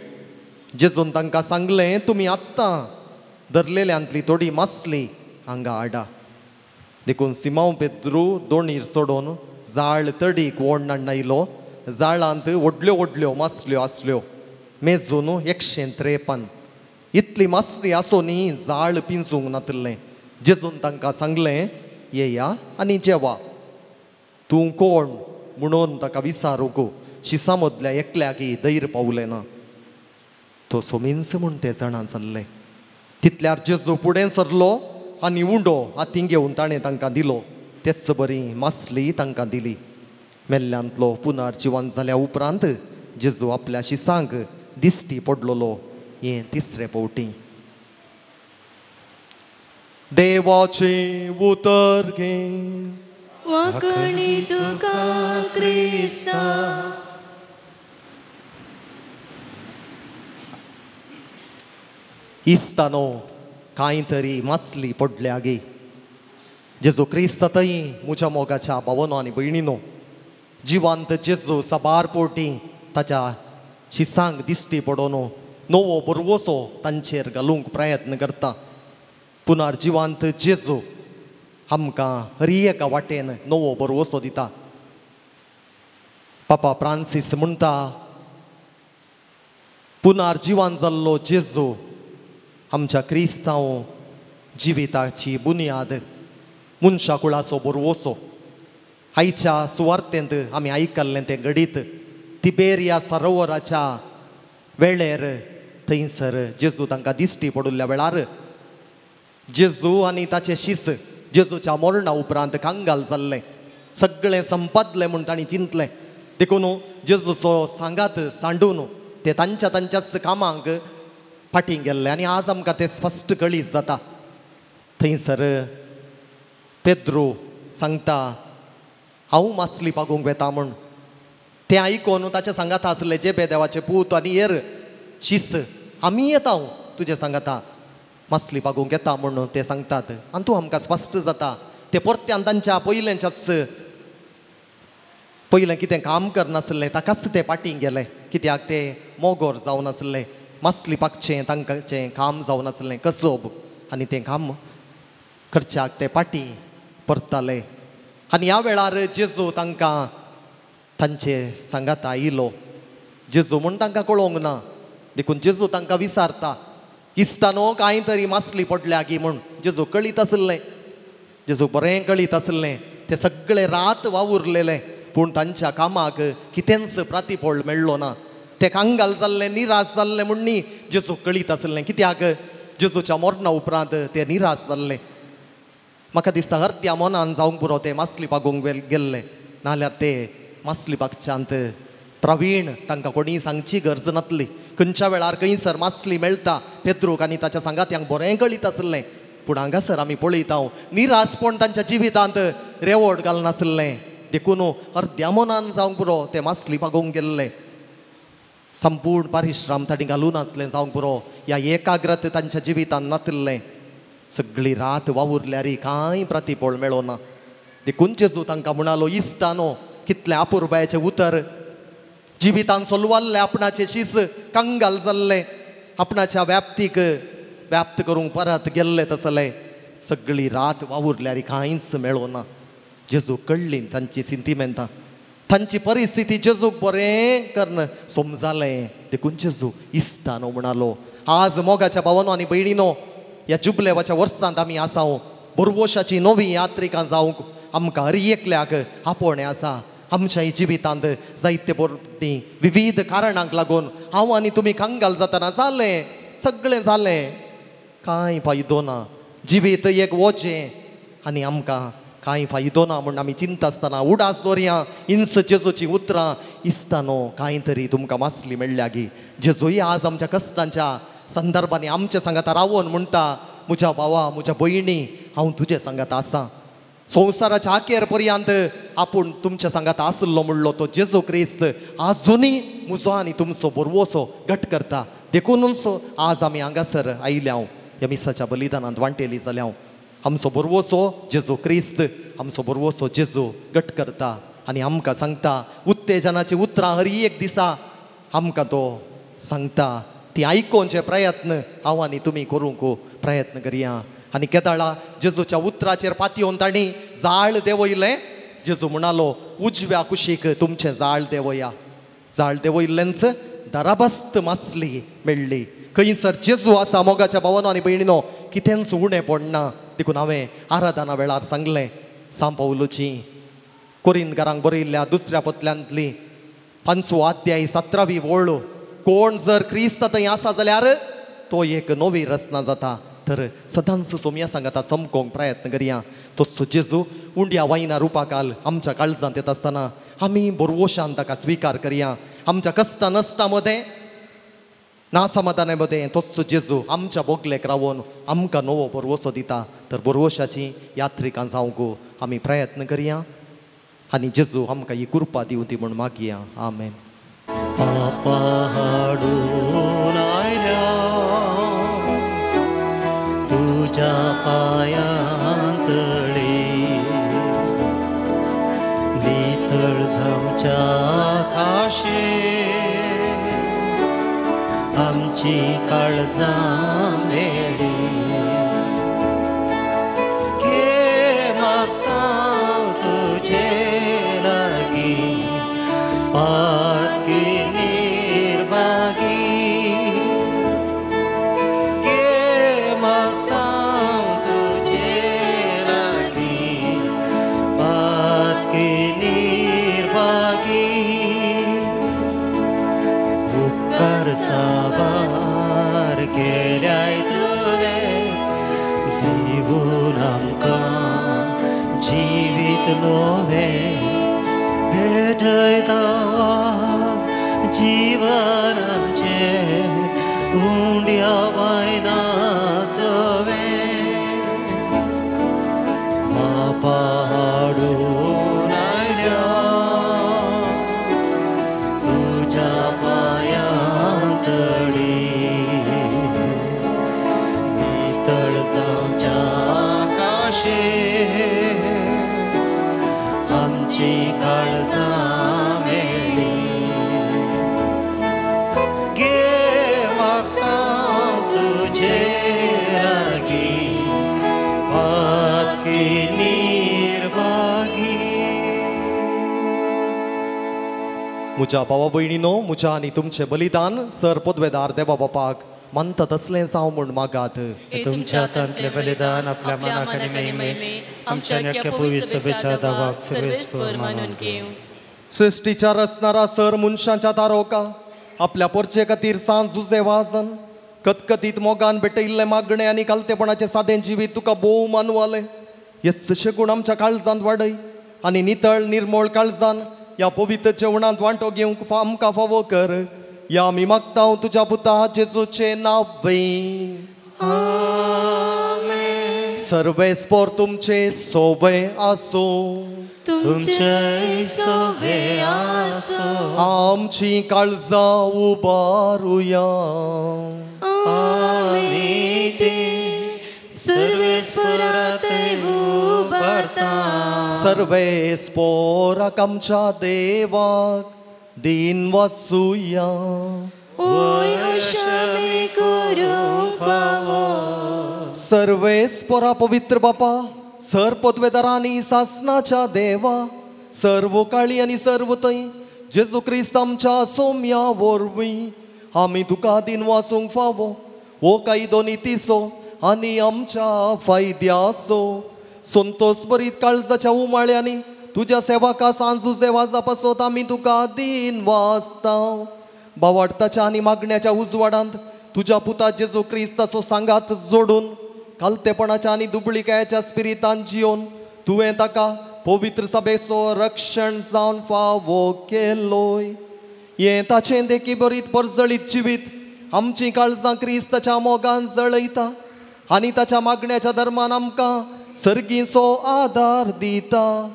जेजून तांकां सांगलें, तुमी आत्तां धरलेल्यांतली थोडी मासली हांगा हाडा. देखून सिमांव पेद्रू दोणीर सोडून जाळ तडीक ओडणान आयलो. जाळांत व्हडल्यो व्हडल्यो मासल्यो आसल्यो, मेजून 153. इतली मासली आसूनय जाळ पिंजूंक नातिल्लें. जेजून तांकां सांगलें, येया आनी जेवा. तूं कोण म्हणून ताका विचारूंक शिसां मदल्या एकल्याकय धैर्य पावलें ना. तो सोमींच म्हूण ते जाणां जाल्ले. तितल्यार जेजू फुडें सरलो आनी उंडो हातीं घेवन ताणें तांकां दिलो. तेच बरी मासली तांकां दिली. मेल्ल्यांतलो पुनर्जिवन जाल्या उपरांत जेजू आपल्या शिसांक दिश्टी पडलेलो हें तिसरे फावटी. देवाचें उतर घे. वाकणी तुका क्रिस्ता. इस्तानो, कांय तरी मासली पडल्या गे. जेजू क्रिस्त थंय म्हज्या मोगाच्या भावनो आनी भयणीनो, जिवांत जेजू साबार पोटी ताच्या शिसांक दिश्टी पडोन नवो बरवसो तांचेर घालूंक प्रयत्न करता. पुनर्जिवांत जेजू आमकां हर एका वाटेन नवो बरवसो दिता. पापा फ्रांसीस म्हणटा, पुनर्जिवान जाल्लो जेजू आमच्या क्रिस्तांव जिविताची बुन्याद, मनशा कुळाचो बरवसो. आयच्या सुवार्तेंत आमी आयकल्लें तें घडीत तिबेरिया सरोवराच्या वेळेर थंयसर जेजू तांकां दिश्टी पडिल्ल्या वेळार जेजू आनी ताचे शीस जेजूच्या मरणा उपरांत कांगाल जाल्लें, सगळें संपादलें म्हूण तांणी चिंतलें. देखून जेजूचो सांगात सांडून ते तांच्या तांच्याच कामांक फाटीं गेल्ले आनी आज आमकां तें स्पश्ट कळीत जाता. थंयसर पेद्रू सांगता, हांव मासली पागोवंक वेता म्हूण. तें आयकून ताच्या सांगाता आसले जेबे देवाचे पूत आनी हेर शीस, आमी येता तुजे सांगाता मासली पागोवंक येता म्हूण ते सांगतात. आनी तूं आमकां स्पश्ट जाता ते परत्यान तांच्या पयलेंच्याच पयलें कितें काम करनासलें ताकाच ते फाटीं गेले, कित्याक ते मोगोर जावन आसले, मासली पाकचें तांकांचें काम जावन आसलें कसब, आनी तें काम करच्याक ते फाटीं परताले. आनी ह्या वेळार जेजू तांकां तांचे सांगाता आयलो जेजू म्हूण तांकां कळोवंक ना. देखून जेजू तांकां विचारता, इश्टानो कांय तरी मासली पडल्या की म्हूण. जेजू कळीत आशिल्लें, जेजू बरें कळीत आशिल्लें. ते सगळे रात वावुरलेले पूण तांच्या कामाक कितेंच प्रतिफळ मेळ्ळो ना. ते कांगाल जाल्ले, निराश जाल्ले म्हूण न्ही, जेजू कळीत आशिल्लें. कित्याक जेजूच्या मरणा उपरांत ते निराश जाल्ले. म्हाका दिसता अर्द्या मनान जावंक पुरो ते मासली पागोवंक गेल्ले, नाल्यार ते मासली पागच्यांत प्रवीण, तांकां कोणीय सांगची गरज नासली. खंयच्या वेळार खंयसर मासली मेळटा पेद्रूक आनी ताच्या सांगात्यांक बरें कळीत आशिल्लें. पूण हांगासर आमी पळयता निराशपण तांच्या जिवितांत रेवड घालनाशिल्लें. देखून अर्द्या मनान जावंक पुरो ते मासली पागोवंक गेल्ले. संपूर्ण परिश्रम तांणी घालूं नासलें जावंक पुरो, ह्या एकाग्रत तांच्या जिवितांत नातिल्लें. सगळी रात वावुरल्यार कांय प्रतिफळ मेळना. देखून जेजू तांकां म्हणालो, इश्टानो, कितलें अपुरबायेचें उतर. जिवितान सोलवाल्लें आपणाचें शीस कंगाल जाल्लें, आपणाच्या व्याप्तीक व्याप्त करूंक परत गेल्ले तसले. सगळी रात वावुरल्यार कांयच मेळना. जेजू कळ्ळी तांची सिंतिमेंतां, तांची परिस्थिती जेजूक बरें करून समजालें. देखून जेजू इश्टानो म्हणालो. आज मोगाच्या भावानो आनी भयणीनो, ह्या जुबलेवाच्या वर्सांत आमी आसाव. बोरवोशाची नवी यात्रिकां जावंक आमकां हर एकल्याक आपोवणें आसा. आमच्या जिवितांत जायते बोरटी विविध कारणांक लागून हांव आनी तुमी कंगाल जातना जालें, सगळें जालें, कांय फायदो ना. जिवीत एक वोचें आनी आमकां कांय फायदो ना म्हूण आमी चिंता आसतना उडास दवरया इंस जेजूची उतरां. इश्टानो, कांय तरी तुमकां मासली मेळ्ळ्या गी. जेजूय आज आमच्या कश्टांच्या संदर्भांनी आमच्या सांगाता रावोन म्हणटा, म्हज्या भावा, म्हज्या भयणी, हांव तुजे सांगाता आसा. संवसाराच्या आखेर पर्यंत आपूण तुमच्या सांगाता आसलो म्हणलो तो जेजू क्रिस्त आजुनूय म्हजो आनी तुमचो बरवसो घट करता. देखूनच आज आमी हांगासर आयल्या, ह्या मिसाच्या बलिदानांत वांटेली जाल्या. आमचो बरवसो जेजू क्रिस्त, आमचो बरवसो जेजू घट करता आनी आमकां सांगता उत्तेजनाची उतरां हर एक दिसा आमकां तो सांगता. ती आयकोवचे प्रयत्न हांव आनी तुमी करूंक प्रयत्न करया. आनी केदाळा जेजूच्या उतराचेर पातयेवन तांणी जाळ देंवयलें. जेजू म्हणालो, उजव्या कुशीक तुमचें जाळ देंवया. जाळ देंवयल्लेंच दराबस्त मासली मेळ्ळी. खंयसर जेजू आसा मोगाच्या भावानो आनी भयणीनो, कितेंच उणें पडना. देखून हांवें आराधना वेळार सांगलें, सांपावलूची कोरिंदकारांक बरयल्ल्या दुसऱ्या पतल्यांतली 5वो अध्याय 17वी ओळ, कोण जर क्रिस्त थंय आसा जाल्यार तो एक नवी रचना जाता. तर सदांच सोमया सांगाता समकोंक प्रयत्न करया. तसो जेजू उंड्या वायना रुपाकाल आमच्या काळजांत येता आसतना आमी बोरवोशान ताका स्विकार करया. आमच्या कश्टा नश्टा मदें, नासमाधाना मदें तसो जेजू आमच्या बोगलेक रावोन आमकां नवो बोरवोसो दिता. तर बोरवोशाची यात्रिकां जावंक आमी प्रयत्न करया आनी जेजू आमकां ही कृपा दिवं ती म्हूण मागया. आमेन. पापा हाडून आयल्या तुज्या पायांतळी, नितळ जावच्या खाशे आमची काळजां मेळी. घे मागता तुजे लागीं पाकी निर्भागी, घे मागता तुजे लागीं पाकी निर्भागी. उपकार साबार केल्याय तुवें दिवून आमकां जिवीत नवें, भेटयता जीवन आमचें उंड्या वायनाचवें. बापा हाडून आयल्या तुज्या पायांतळी, नितळ जावच्या काशे आमची काळजां मेळ्ळी. घे मागता तुजे लागीं पाकी निर्भागी. म्हज्या भावा भयणीनो, म्हज्या आनी तुमचें बलिदान सर पदवेदार देवा बापाक मानता तसलें जावं म्हूण मागात. तुमच्या हातांतलें बलिदान आपल्या मनाक आनी महिमे आमच्या अख्ख्या पवित्र सभेच्या दावाक सर्वेस्पर मानून घेवं. सृश्टीच्या रचणारा सर मनशांच्या तारोका आपल्या पोरचे खातीर सांज जुजे वाजन कतकतीत मोगान भेटयिल्लें मागणें आनी कालतेपणाचें सादें जिवीत तुका भोव मानवालें. हे सशे गूण आमच्या काळजांत वाडय आनी नितळ निर्मोळ काळजान ह्या पवित्र जेवणांत वांटो घेवंक आमकां फावो कर. ह्या आमी मागता तुज्या पुता जेजूचें नांव. सर्वेस्पर तुमचे सोबे आसूं. तुमचे सोबे आसूं. आमची काळजां उबारुया. आमी ती सर्वेस्पराक उबारता. सर्वेस्पराक आमच्या देवाक दिन वासुया. ओय अशें आमी करूंक फावो. सर्वेस्परा पवित्र बापा, सर पदवेदारांनी सासनाच्या देवा, सर्व काळी आनी सर्व थंय जेजू क्रिस्त आमच्या सोम्या वरवीं आमी तुका दिन वासूंक फावो. हो कायदो नितीचो आनी आमच्या फायद्याचो. संतोस बरीत काळजाच्या उमाळ्यांनी तुज्या सेवाका सांजू सेवाजा पासत आमी तुका दिन वाचता. बावाडताच्या आनी मागण्याच्या उजवाडांत तुज्या पुता जेजू क्रिस्ताचो सांगात जोडून कालतेपणाच्या आनी दुबळिकायेच्या स्पिरितान जियोन तुवें ताका पवित्र सभेचो रक्षण जावन फावो केलोय. हें ताचें देखी बरीत परजळीत जिवीत आमचीं काळजां क्रिस्ताच्या मोगान जळयता आनी ताच्या मागण्याच्या धर्मान आमकां सर्गीचो आदार दिता.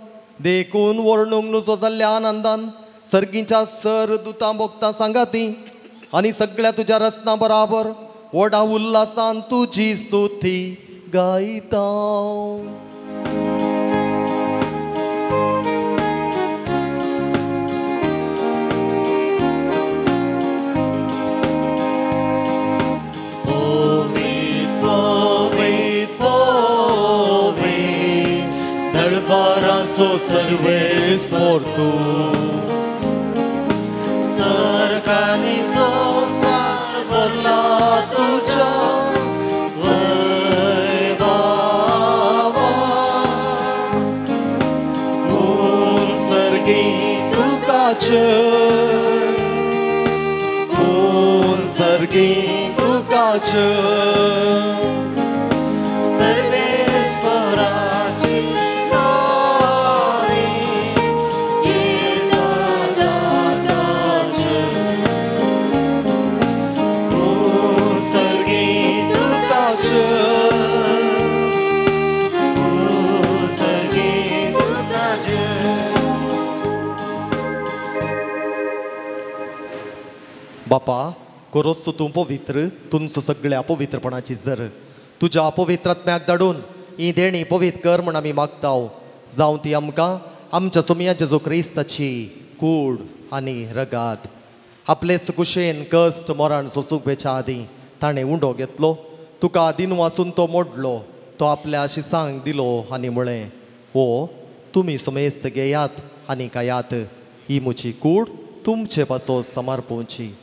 देखून वर्णूंक नुजो जाल्ल्या आनंदान सर्गीच्या सर दुतां भोगतां सांगाती आनी सगळ्या तुज्या रचना बराबर व्हडा उल्हासान तुजी स्तुती गायता. पवीत पवीत पवीत दळबाराचो सर्वेस्पर तूं, सरकानी संवसार भरला तुज्या वैभवान. उंचर्गी तुकाचे, उंचर्गी तुकाचे, सर्वेस्पराची नावे येता ताचे. उंचर्गी तुकाचे, उंचर्गी तुकाचे. बापा कोरोस तूं पवित्र, तुमचो सगळ्या पवित्रपणाची जर तुज्या पवित्रात्म्याक धाडून ही देणी पवित्र कर म्हूण आमी मागता. जावं ती आमकां आमच्या सोमया जेजू क्रिस्ताची कूड आनी रगात. आपलेच कुशेन कश्ट मरण सोसूंक वेच्या आदीं ताणें उंडो घेतलो, तुका दिन वासून तो मोडलो, तो आपल्या शिसांक दिलो आनी म्हळें, हो तुमी समेस्त घेयात आनी खायात, ही म्हजी कूड तुमचे पासो समर्पोवची.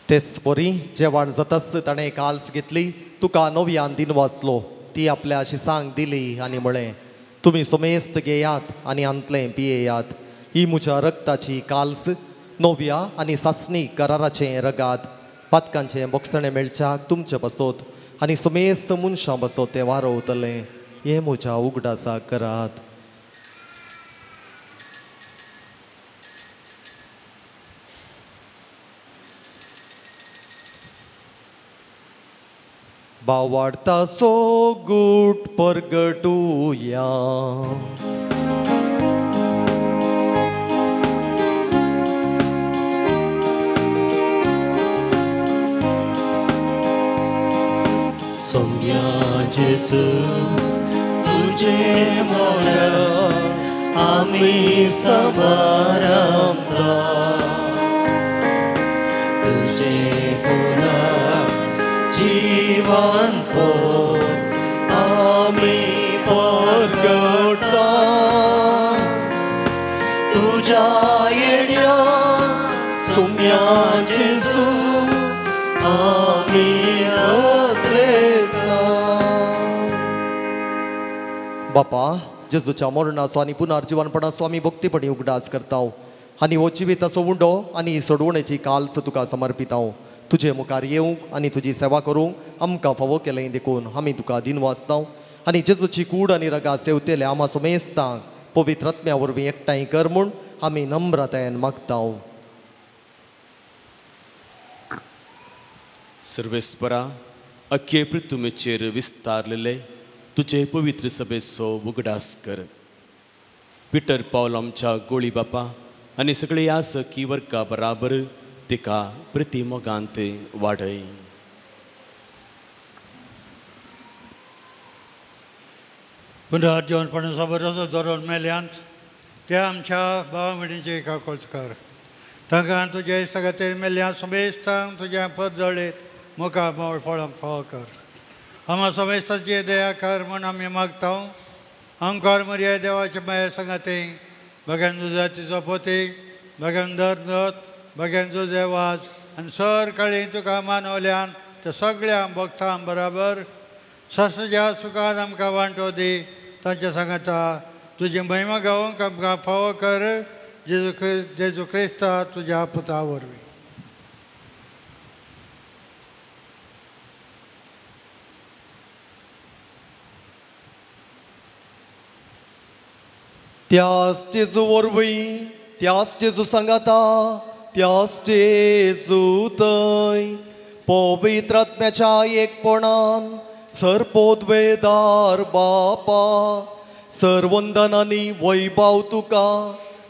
तेच परी जेवण जाताच ताणें काल्स घेतली, तुका नव्यान दिन वाचलो, ती आपल्या शिसांक दिली आनी म्हळें, तुमी समेस्त घेयात आनी आंतलें पियेयात, ही म्हज्या रक्ताची काल्स, नव्या आनी सासणी कराराचें रगात, पातकांचें बोगसणें मेळच्याक तुमचे बसोत आनी समेस्त मनशां बसोत तें वारोवतलें. हें म्हज्या उगडासाक करात. बावाडता सो गूट परगटुया. सोम्या जेजू तुझे मरण आमी समारंभता, तुझे पुनः जीवनपण शांतपण आमी परगटा तुज्या येण्या सोम्या जेजू आमी अत्रेता. बापा जेजूच्या मरणाचो आनी पुनर्जिवनपणाचो आमी भक्तीपणी उगडास करता आनी हो जिविताचो उंडो आनी सोडवणेची काल्स तुका समर्पिता. तुजे मुखार येवंक आनी तुजी सेवा करूंक आमकां फावो केलें देखून आमी तुका दिनवासता आनी जेजूची कूड आनी रगा सेवतेले आमा समेस्तांक पवित्र आत्म्या वरवीं एकठांय कर म्हूण आमी नम्रतायेन मागता. सर्वेस्परा अख्खे पृथ्वीचेर विस्तारलेले तुजे पवित्र सभेचो उगडास कर. पिटर पावल आमच्या गोळी बापा आनी सगळे ह्या सखी वर्गा बराबर तिका प्रतिमोगांत वाडय. पुनर्जीवनपणाचो बरोसो धरून मेल्यांत त्या आमच्या भाव भयणीची काकूळट कर. तांकां तुज्या इश्टा खातीर मेल्ल्या समेस्तांक तुज्या पद जळीत मुखार मोळ फळोंक फावो कर. आमा समेस्ताची दया कर म्हूण आमी मागता. आमकार मर्या देवाचे माया सांगाती भगन जुजातीचो पोती भगन दर भगन जुजे वाज आनी सर काळी तुका मानवल्यान त्या सगळ्या भक्तां बराबर ससज्या सुखान आमकां वांटो दी. तांच्या सांगाता तुजी महिमा गावंक आमकां फावो कर जेजू क्रिस्ता तुज्या पुता वरवीं. त्यास जेजू वरवीं त्यास जेजू सांगाता त्यास जेजू थंय पवित्र आत्म्याच्या एकपणान सर्पोद्वेदार बापा सर्वंदन आनी वैभव तुका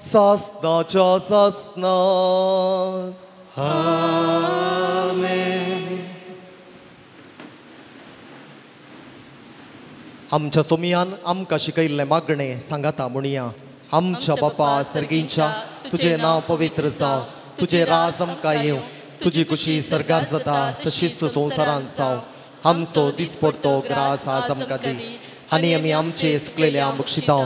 सासनाच्या सासनाक. आमेन. आमच्या सोमियान आमकां शिकयल्लें मागणें सांगाता म्हणया. आमच्या बापा सर्गींच्या तुजें नांव पवित्र जावं, तुजें राज आमकां येवं, तुजी खुशी सर्गार जाता तशीच संवसारांत जावं. आमचो दिसपडतो ग्रास आज आमकां दी आनी आमी आमचे सुकलेल्या बक्षिता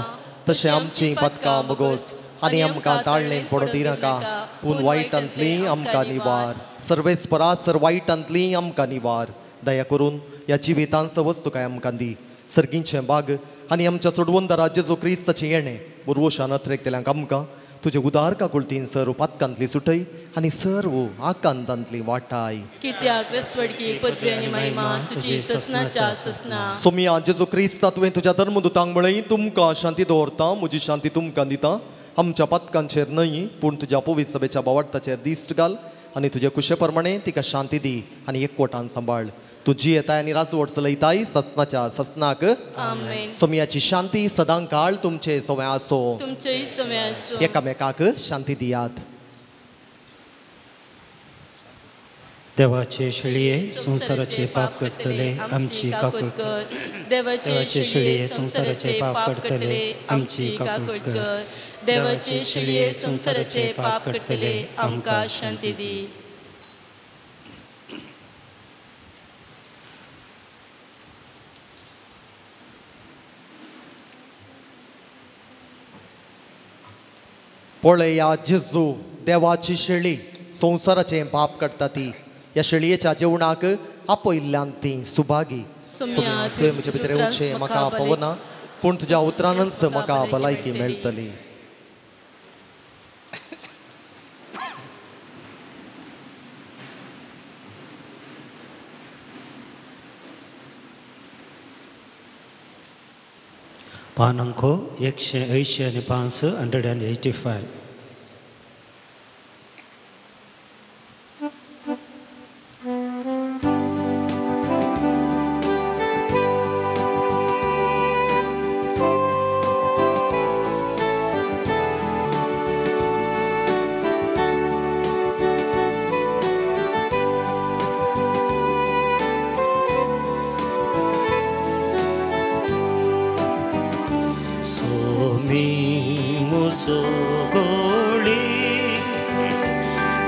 तशें आमचीं पातकां बगोस आनी आमकां ताळणेन पडोवंक दिनाका पूण वायटांतली आमकां निवार. सर्वेस्परा सर वायटांतली आमकां निवार. दया करून ह्या जिवितांत वस्तू काय आमकां दी. सर्गींचें बाग आनी आमच्या सोडवंदारा जेजू क्रिस्ताचें येणें बुरवशान अत्रेकतल्यांक आमकां तुजे उदार काकुळतीन सर्व पातकांतली सुटय आनी सर्व आकांतांतली वाटाय. कित्याक रस्वडकी पदवी आनी महिमा तुजी ससनाच्या ससना. सोमिया जेजू क्रिस्ता तुवें तुज्या धर्मदूतांक म्हळें तुमकां शांती दवरता म्हजी शांती तुमकां दिता. आमच्या पातकांचेर न्हय पूण तुज्या पवित्र सभेच्या बावार्थाचेर दिश्ट घाल आनी तुजे कुशे प्रमाणे तिका शांती दी आनी एकवटान सांबाळ. तुजी येताय आनी राजवट चलयताय ससनाच्या ससनाक. आमेन. सोमियाची शांती सदां काळ तुमचे सवय आसो. तुमचेय सवय आसो. एकामेकाक शांती दियात. देवाचे शेळये संवसाराचे पाप करतले आमची काकूळ कर. देवाचे शेळये संवसाराचे पाप करतले आमची काकूळ कर. देवाचे शेळये संवसाराचे पाप करतले आमकां शांती दी. पळया जेजू देवाची शेळी संवसाराचें पाप काडटा ती. ह्या शेळयेच्या जेवणाक आपयल्ल्यान ती सुभागी. तुवें म्हजे भितर येवचें म्हाका पावना पूण तुज्या उतरानच म्हाका भलायकी मेळटली. पानांको 185 185.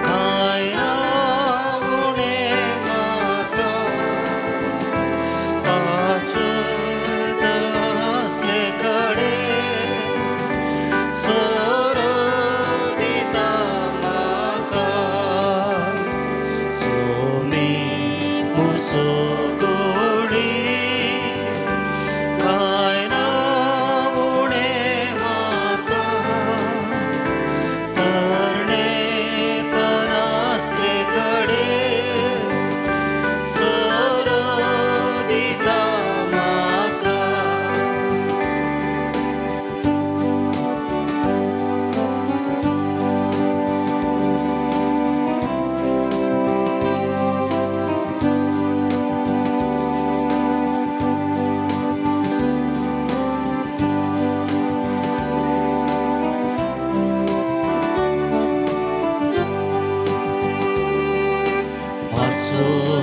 काया उणे माता सोरो दिता म्हाका सोमी मुसो गोडी कांय ना उणें म्हाका तरणे तनासले कडेन सोरो दिता म्हाका.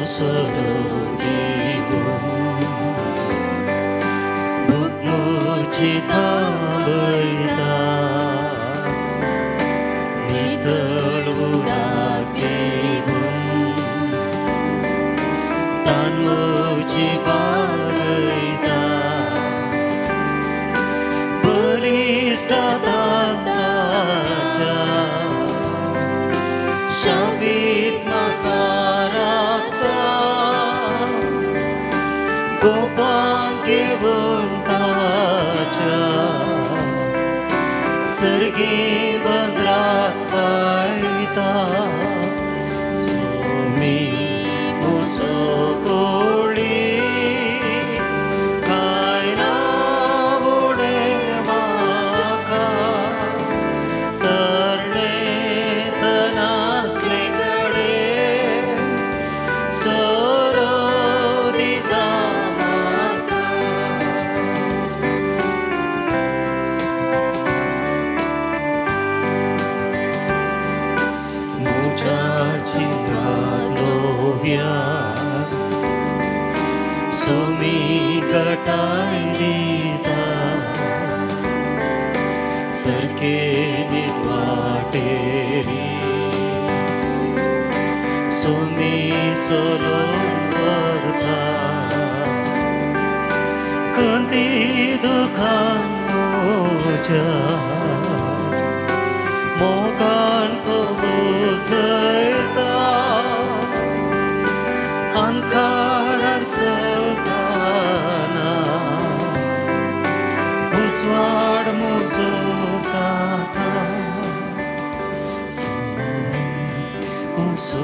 सोरो दिवन भूक म्हजी थांबयता नितळ उदक दिवन तान म्हजी भागयता बलिश्ट ताच्या शाबीत म्हाका राखता गोपान घेवन ताच्या सर्गी बंदराक पाळयता सोमी मुसो गोडी कांय ना उणें म्हाका तरणे तनासले कडेन सोरो दिता म्हाका. म्हज्या जिवानोव्या सोमी गटाय दिता सारके निवाटेरी सोमी सोलोन व्हरता कंती दुखान म्हज्या मोगान तो बुजयता अंधकारान चलतना उजवाड म्हजो जाता सोमी मुसो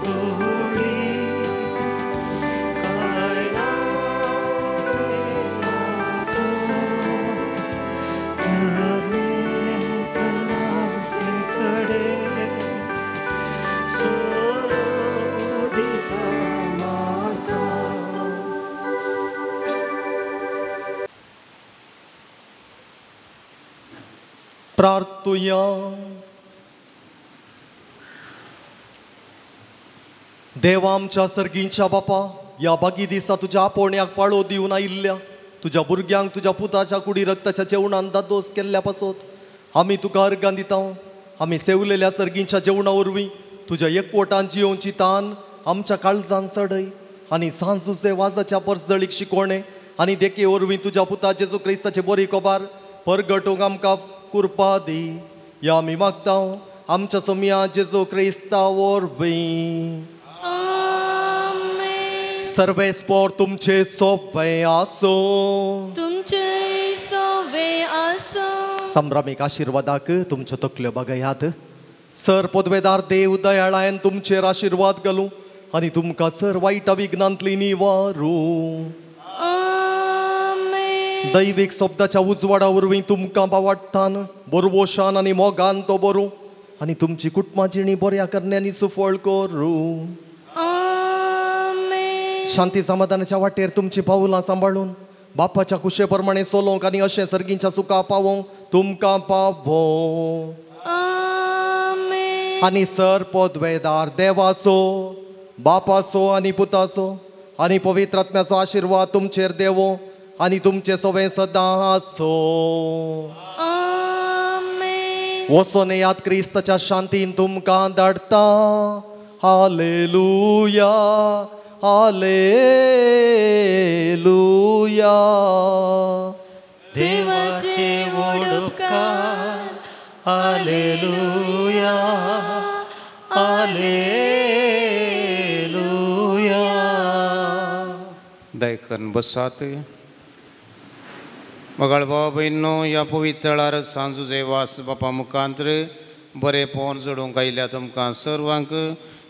गोडी कांय ना उणें म्हाका तरणे तनासले कडेन सोरो दिता म्हाका. प्रार्थुया. देवा आमच्या सर्गींच्या बापा, ह्या बागी दिसा तुज्या आपोवण्याक पाळो दिवन आयिल्ल्या तुज्या भुरग्यांक तुज्या पुताच्या कुडी रक्ताच्या जेवणान दादोस केल्ल्या पासत आमी तुका अर्गां दिता. आमी सेवलेल्या सर्गींच्या जेवणा वरवीं तुज्या एकवटान जियोवची तान आमच्या काळजान चडय आनी सांजुसे वाजाच्या परजळीक शिकोवणें आनी देखी वरवीं तुज्या पुता जेजू क्रिस्ताचे बरी खबर परगटूंक आमकां कृपा दी. ह्या आमी मागता आमच्या सोमया जेजू क्रिस्ता वरवीं. सर्वेस्पोर तुमचे सोबे आसूं. तुमचे सोबे आसूं. संभ्रमीक आशिर्वादाक तुमच्यो तकल्यो बगयात. सर पदवेदार देव दयाळायन तुमचेर आशिर्वाद घालूं आनी तुमकां सर वायट विघ्नांतली निवारूं. दैवीक शब्दाच्या उजवाडा वरवीं तुमकां बावाडटान बरवोशान आनी मोगान तो बरूं आनी तुमची कुटुंबा जिणी बऱ्या करण्यांनी सुफळ करूं. शांती समाधानाच्या वाटेर तुमची पावलां सांबाळून बापाच्या कुशे प्रमाणे चलोवंक आनी अशें सर्गींच्या सुखा पावोवंक तुमकां पावों. आनी सर पदवेदार देवाचो बापाचो आनी पुताचो आनी पवित्र आत्म्याचो आशिर्वाद तुमचेर देवो आनी तुमचे सवें सदां आसूं. वचोन येयात क्रिस्ताच्या शांतीन तुमकां धाडटा. Hallelujah hallelujah. देवाचे व्हड उपकार Alleluia, alleluia. दयकन बसात. मगाळ भाव भयणो ह्या पवित्र वेळार सांजुजे वास बापा मुखांत्र बरें पोवन जोडूंक आयिल्ल्या तुमकां सर्वांक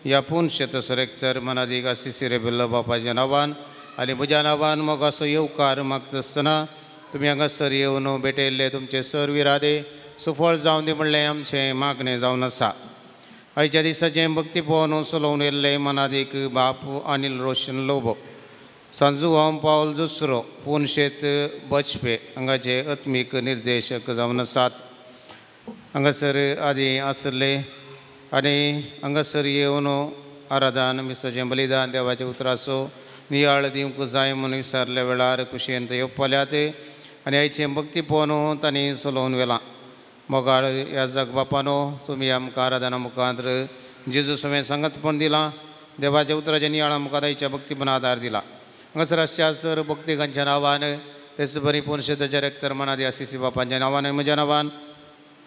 ह्या पुनशेत सरेक्तर मनादीक आसिसी रेबेल्लो बापाच्या नांवान आनी म्हज्या नांवान मोगाचो येवकार मागता आसतना तुमी हांगासर येवन भेटयल्ले तुमचे सर्व इरादे सुफळ जावन दी म्हणलें आमचें मागणें जावन आसा. आयच्या दिसाचें भक्ती पळोवन चलोवन येयल्ले मनादीक बाप अनिल रोशन लोबो, सांजू हांव पावल दुसरो पुनशेत बचपे हांगाचे आत्मीक निर्देशक जावन आसात. हांगासर आदीं आसले आनी हांगासर येवन आराधन मिसाचें बलिदान देवाच्या उतराचो नियाळ दिवंक जाय म्हूण विचारल्या वेळार कुशेन ते येवपाल्यात आनी आयचें भक्ती पळोवन तांणी चलोवन व्हेलां. मोगाळ ह्या जग बापानो तुमी आमकां आराधना मुखांत्र जेजू समें सांगतपण दिलां, देवाच्या उतराच्या नियाळा मुखार आयच्या भक्तीपण आदार दिला. हांगासर आसच्या सर भक्तिकांच्या नांवान तेच बरी पुनशेताच्या रेक्तर मनादी आसिसी बापांच्या नांवान आनी म्हज्या नांवान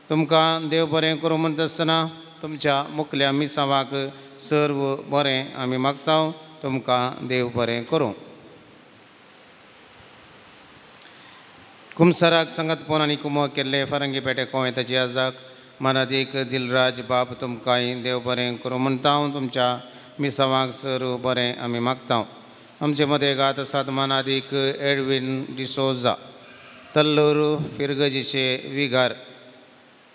तुमकां देव बरें करूं म्हणटा आसतना तुमच्या मुखल्या मिसांवाक सर्व बरें आमी मागता. तुमकां देव बरें करूं. कुमसराक सांगतपण आनी कुमो केल्ले फारंगी पेटे कोवेंताची आजाक मनादीक दिलराज बाप तुमकांय देव बरें करूं म्हणटा हांव. तुमच्या मिसांवाक सर्व बरें आमी मागता. आमचे मदें गात आसात मनादीक एडवीन डिसोजा तल्लूर फिरगजीचे विगार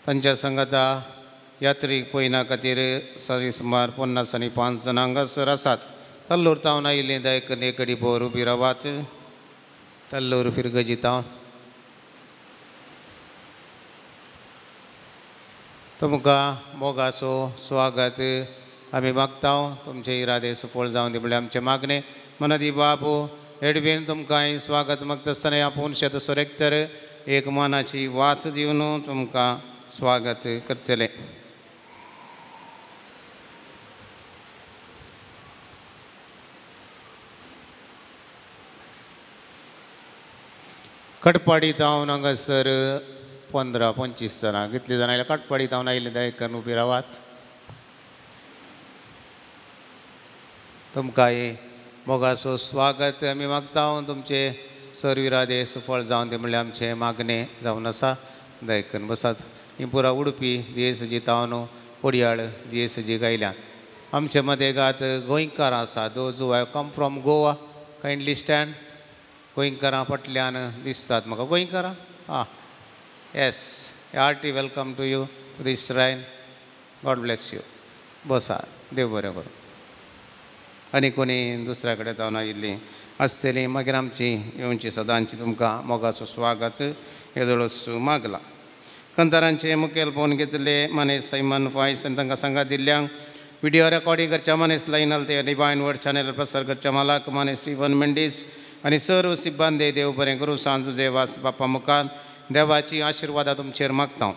तांच्या संगता यात्रीक पयना खातीर सरी सुमार 50 आनी 5 जाणां हांगासर आसात. तल्लूर तावन आयिल्लीं दायक नेकडी बोर उबी रावात. तल्लूर फिरगजी तावन तुमकां मोगाचो स्वागत आमी मागता. तुमचे इरादे सफळ जावन दी म्हणल्यार आमचें मागणें. मनादी बाबू एडवीन तुमकां स्वागत मागता आसतना ह्या पुनशेत सोरेक्तर एक मनाची वात दिवन तुमकां स्वागत करतले. कटपाडी तावन हांगासर 15-25 जाणां कितली जाणां आयल्या काटपाडी तावन आयिल्लीं दयकन उबी रावात. तुमकां मोगाचो स्वागत आमी मागता. तुमचे सर्व इरादे सफळ जावन दी म्हणल्यार आमचें मागणें जावन आसा. दयकन बसात. ही पुरा उडपी दियेसजी तावन कोडयाळ दियेसजी गायल्यान. आमचे मदें गात गोंयकारां आसा. Those who have come from Goa kindly stand. गोंयकारां फाटल्यान दिसतात म्हाका. गोंयकारां आं yes, hearty welcome to you this shrine. God bless you. बसा. देव बरें करूं. आनी कोणी दुसऱ्या कडेन जावन आयिल्लीं आसतलीं मागीर आमची येवची सदांची तुमकां मोगाचो स्वागत येदोळस मागला. कंतारांचे मुखेल फोन घेतले मानेस सायमन फायस आनी तांकां सांगात दिल्ल्यांक विडियो रेकॉर्डिंग करच्या मानेस लायनल ते डिवायन वर्ड चॅनल प्रसार करच्या मालक मानेस स्टिफन मेंडीस आनी सर्व सिब्बांदे देव बरें करूं. सांजुजे वास बापा मुखार देवाची आशिर्वादां तुमचेर मागता.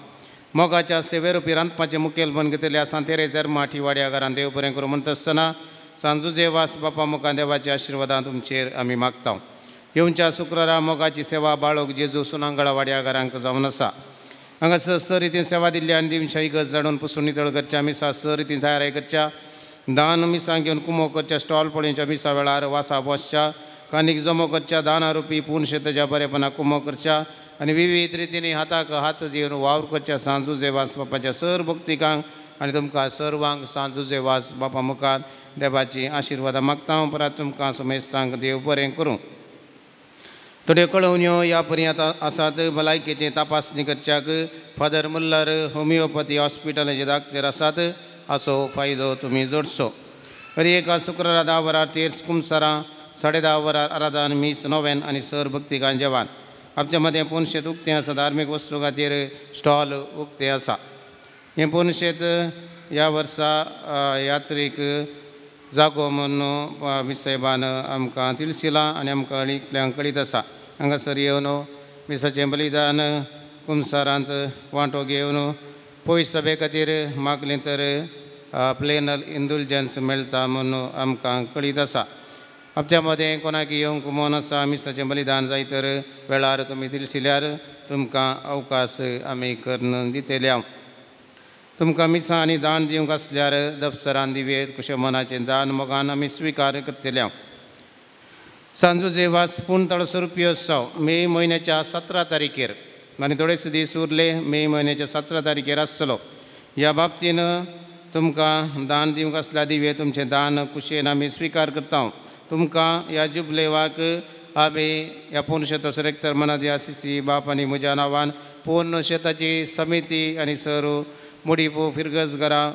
मोगाच्या सेवेरुपी रांदपाचें मुखेल बन घेतले सांतेरे जर्माठी वाड्या घरान देव बरें करूं म्हणटा आसतना सांजुजे वास बापा मुखार देवाची आशिर्वादां तुमचेर आमी मागता. येवच्या शुक्रारा मोगाची सेवा बाळोक जेजू सुनांगळा वाड्या घरांक जावन आसा. हांगासर सर रितीन सेवा दिल्ली आनी दिवच्या इगर्ज जाडून पुसून नितळ करच्या मिसां सर रितीन तयारी करच्या दान मिसां घेवन कुमो करच्या स्टॉल पळोवच्या मिसा वेळार वासा बसच्या कानीक जमो करच्या दाना रुपी पुनशेताच्या बरेपणा कुमो करच्या आनी विविध रितींनी हाताक हात दिवन वावर करच्या सांजुजे वास बापाच्या सर भक्तिकांक आनी तुमकां सर्वांक सांजुजे वास बापा मुखार देवाची आशिर्वादां मागता. परत तुमकां समेस्तांक देव बरें करूं. थोड्यो कळोवण्यो ह्या परी आतां आसात. भलायकेचे तपासणी करच्याक फादर मुल्लर होमिओपॅथी हॉस्पिटलाचे दाखचेर आसात. हाचो फायदो तुमी जोडचो. हर एका शुक्रारा 10 वरार तेर्स कुमसरां 10:30 वरार आराधन मीस नोवेन आनी सर भक्तिकान जेवान. आमच्या मदें पुनशेत उक्तें आसा. धार्मीक वस्तू खातीर स्टॉल उक्तें आसा. हें पुनशेत ह्या वर्सा यात्रीक जागो म्हूण मिसायबान आमकां तिळसिलां आनी आमकां इतल्यांक कळीत आसा. हांगासर येवन मिसाचें बलिदान कुमसारांत वांटो घेवन पयस सभे खातीर मागलें तर प्लेनल इंडुलजन्स मेळटा म्हूण आमकां कळीत आसा. आमच्या मदें कोणाक येवंक मन आसा मिसाचें बलिदान जाय तर वेळार तुमी तिळसिल्यार तुमकां अवकाश आमी करून दितले. हांव तुमकां मिसां आनी दान दिवंक आसल्यार दफ्तरान दिवयेत कुशे मनाचें दान मोगान आमी स्विकार करतले. सांजुजे वास पूण तळसो रुपयोत्सव मे म्हयन्याच्या 17 तारखेर आनी थोडेच दीस उरले मे म्हयन्याच्या 17 तारखेर आसतलो. ह्या बाबतीन तुमकां दान दिवंक आसल्यार दिवये तुमचें दान कुशेन आमी स्विकार करता. तुमकां ह्या जुबलेवाक आमी ह्या पूर्ण शेताचो रेक्टर मनादी आसिसी बाप आनी म्हज्या नांवान पूर्ण शेताची समिती आनी सर मुडीफो फिरगज घरां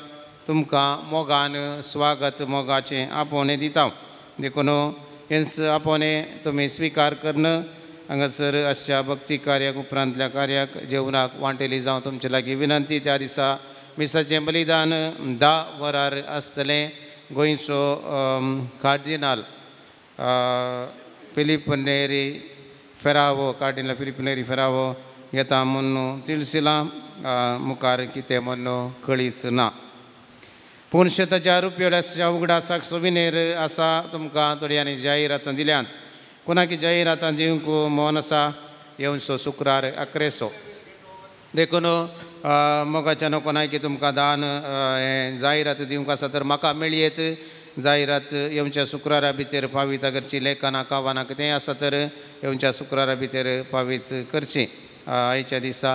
तुमकां मोगान स्वागत मोगाचें आपोवणें दिता. देखून हेंच आपोवणें तुमी स्विकार करून हांगासर अशा भक्ती कार्याक उपरांतल्या कार्याक जेवणाक वांटेली जावं तुमचे लागीं विनंती. त्या दिसा मिसाचें बलिदान 10 वरार आसतलें. गोंयचो cardinal Filipe Neri Ferrao cardinal Filipe Neri Ferrao येता म्हूण तिळसिलां मुखार कितें म्हूण कळीच ना. पूण शेताच्या रुपयोळ्याच्या उगडासाक सोविनेर आसा. तुमकां थोड्यांनी जायरातां दिल्यान कोणाकी जायरातां दिवंक मन आसा येवचो शुक्रार 11 देखून मोगाच्यान कोणाकी तुमकां दान हें जायरात दिवंक आसा तर म्हाका मेळयेत. जायरात येवच्या शुक्रारा भितर पाविता करची. लेखनां कावानां कितेंय आसा तर येवच्या शुक्रारा भितर पावीत करची. आयच्या दिसा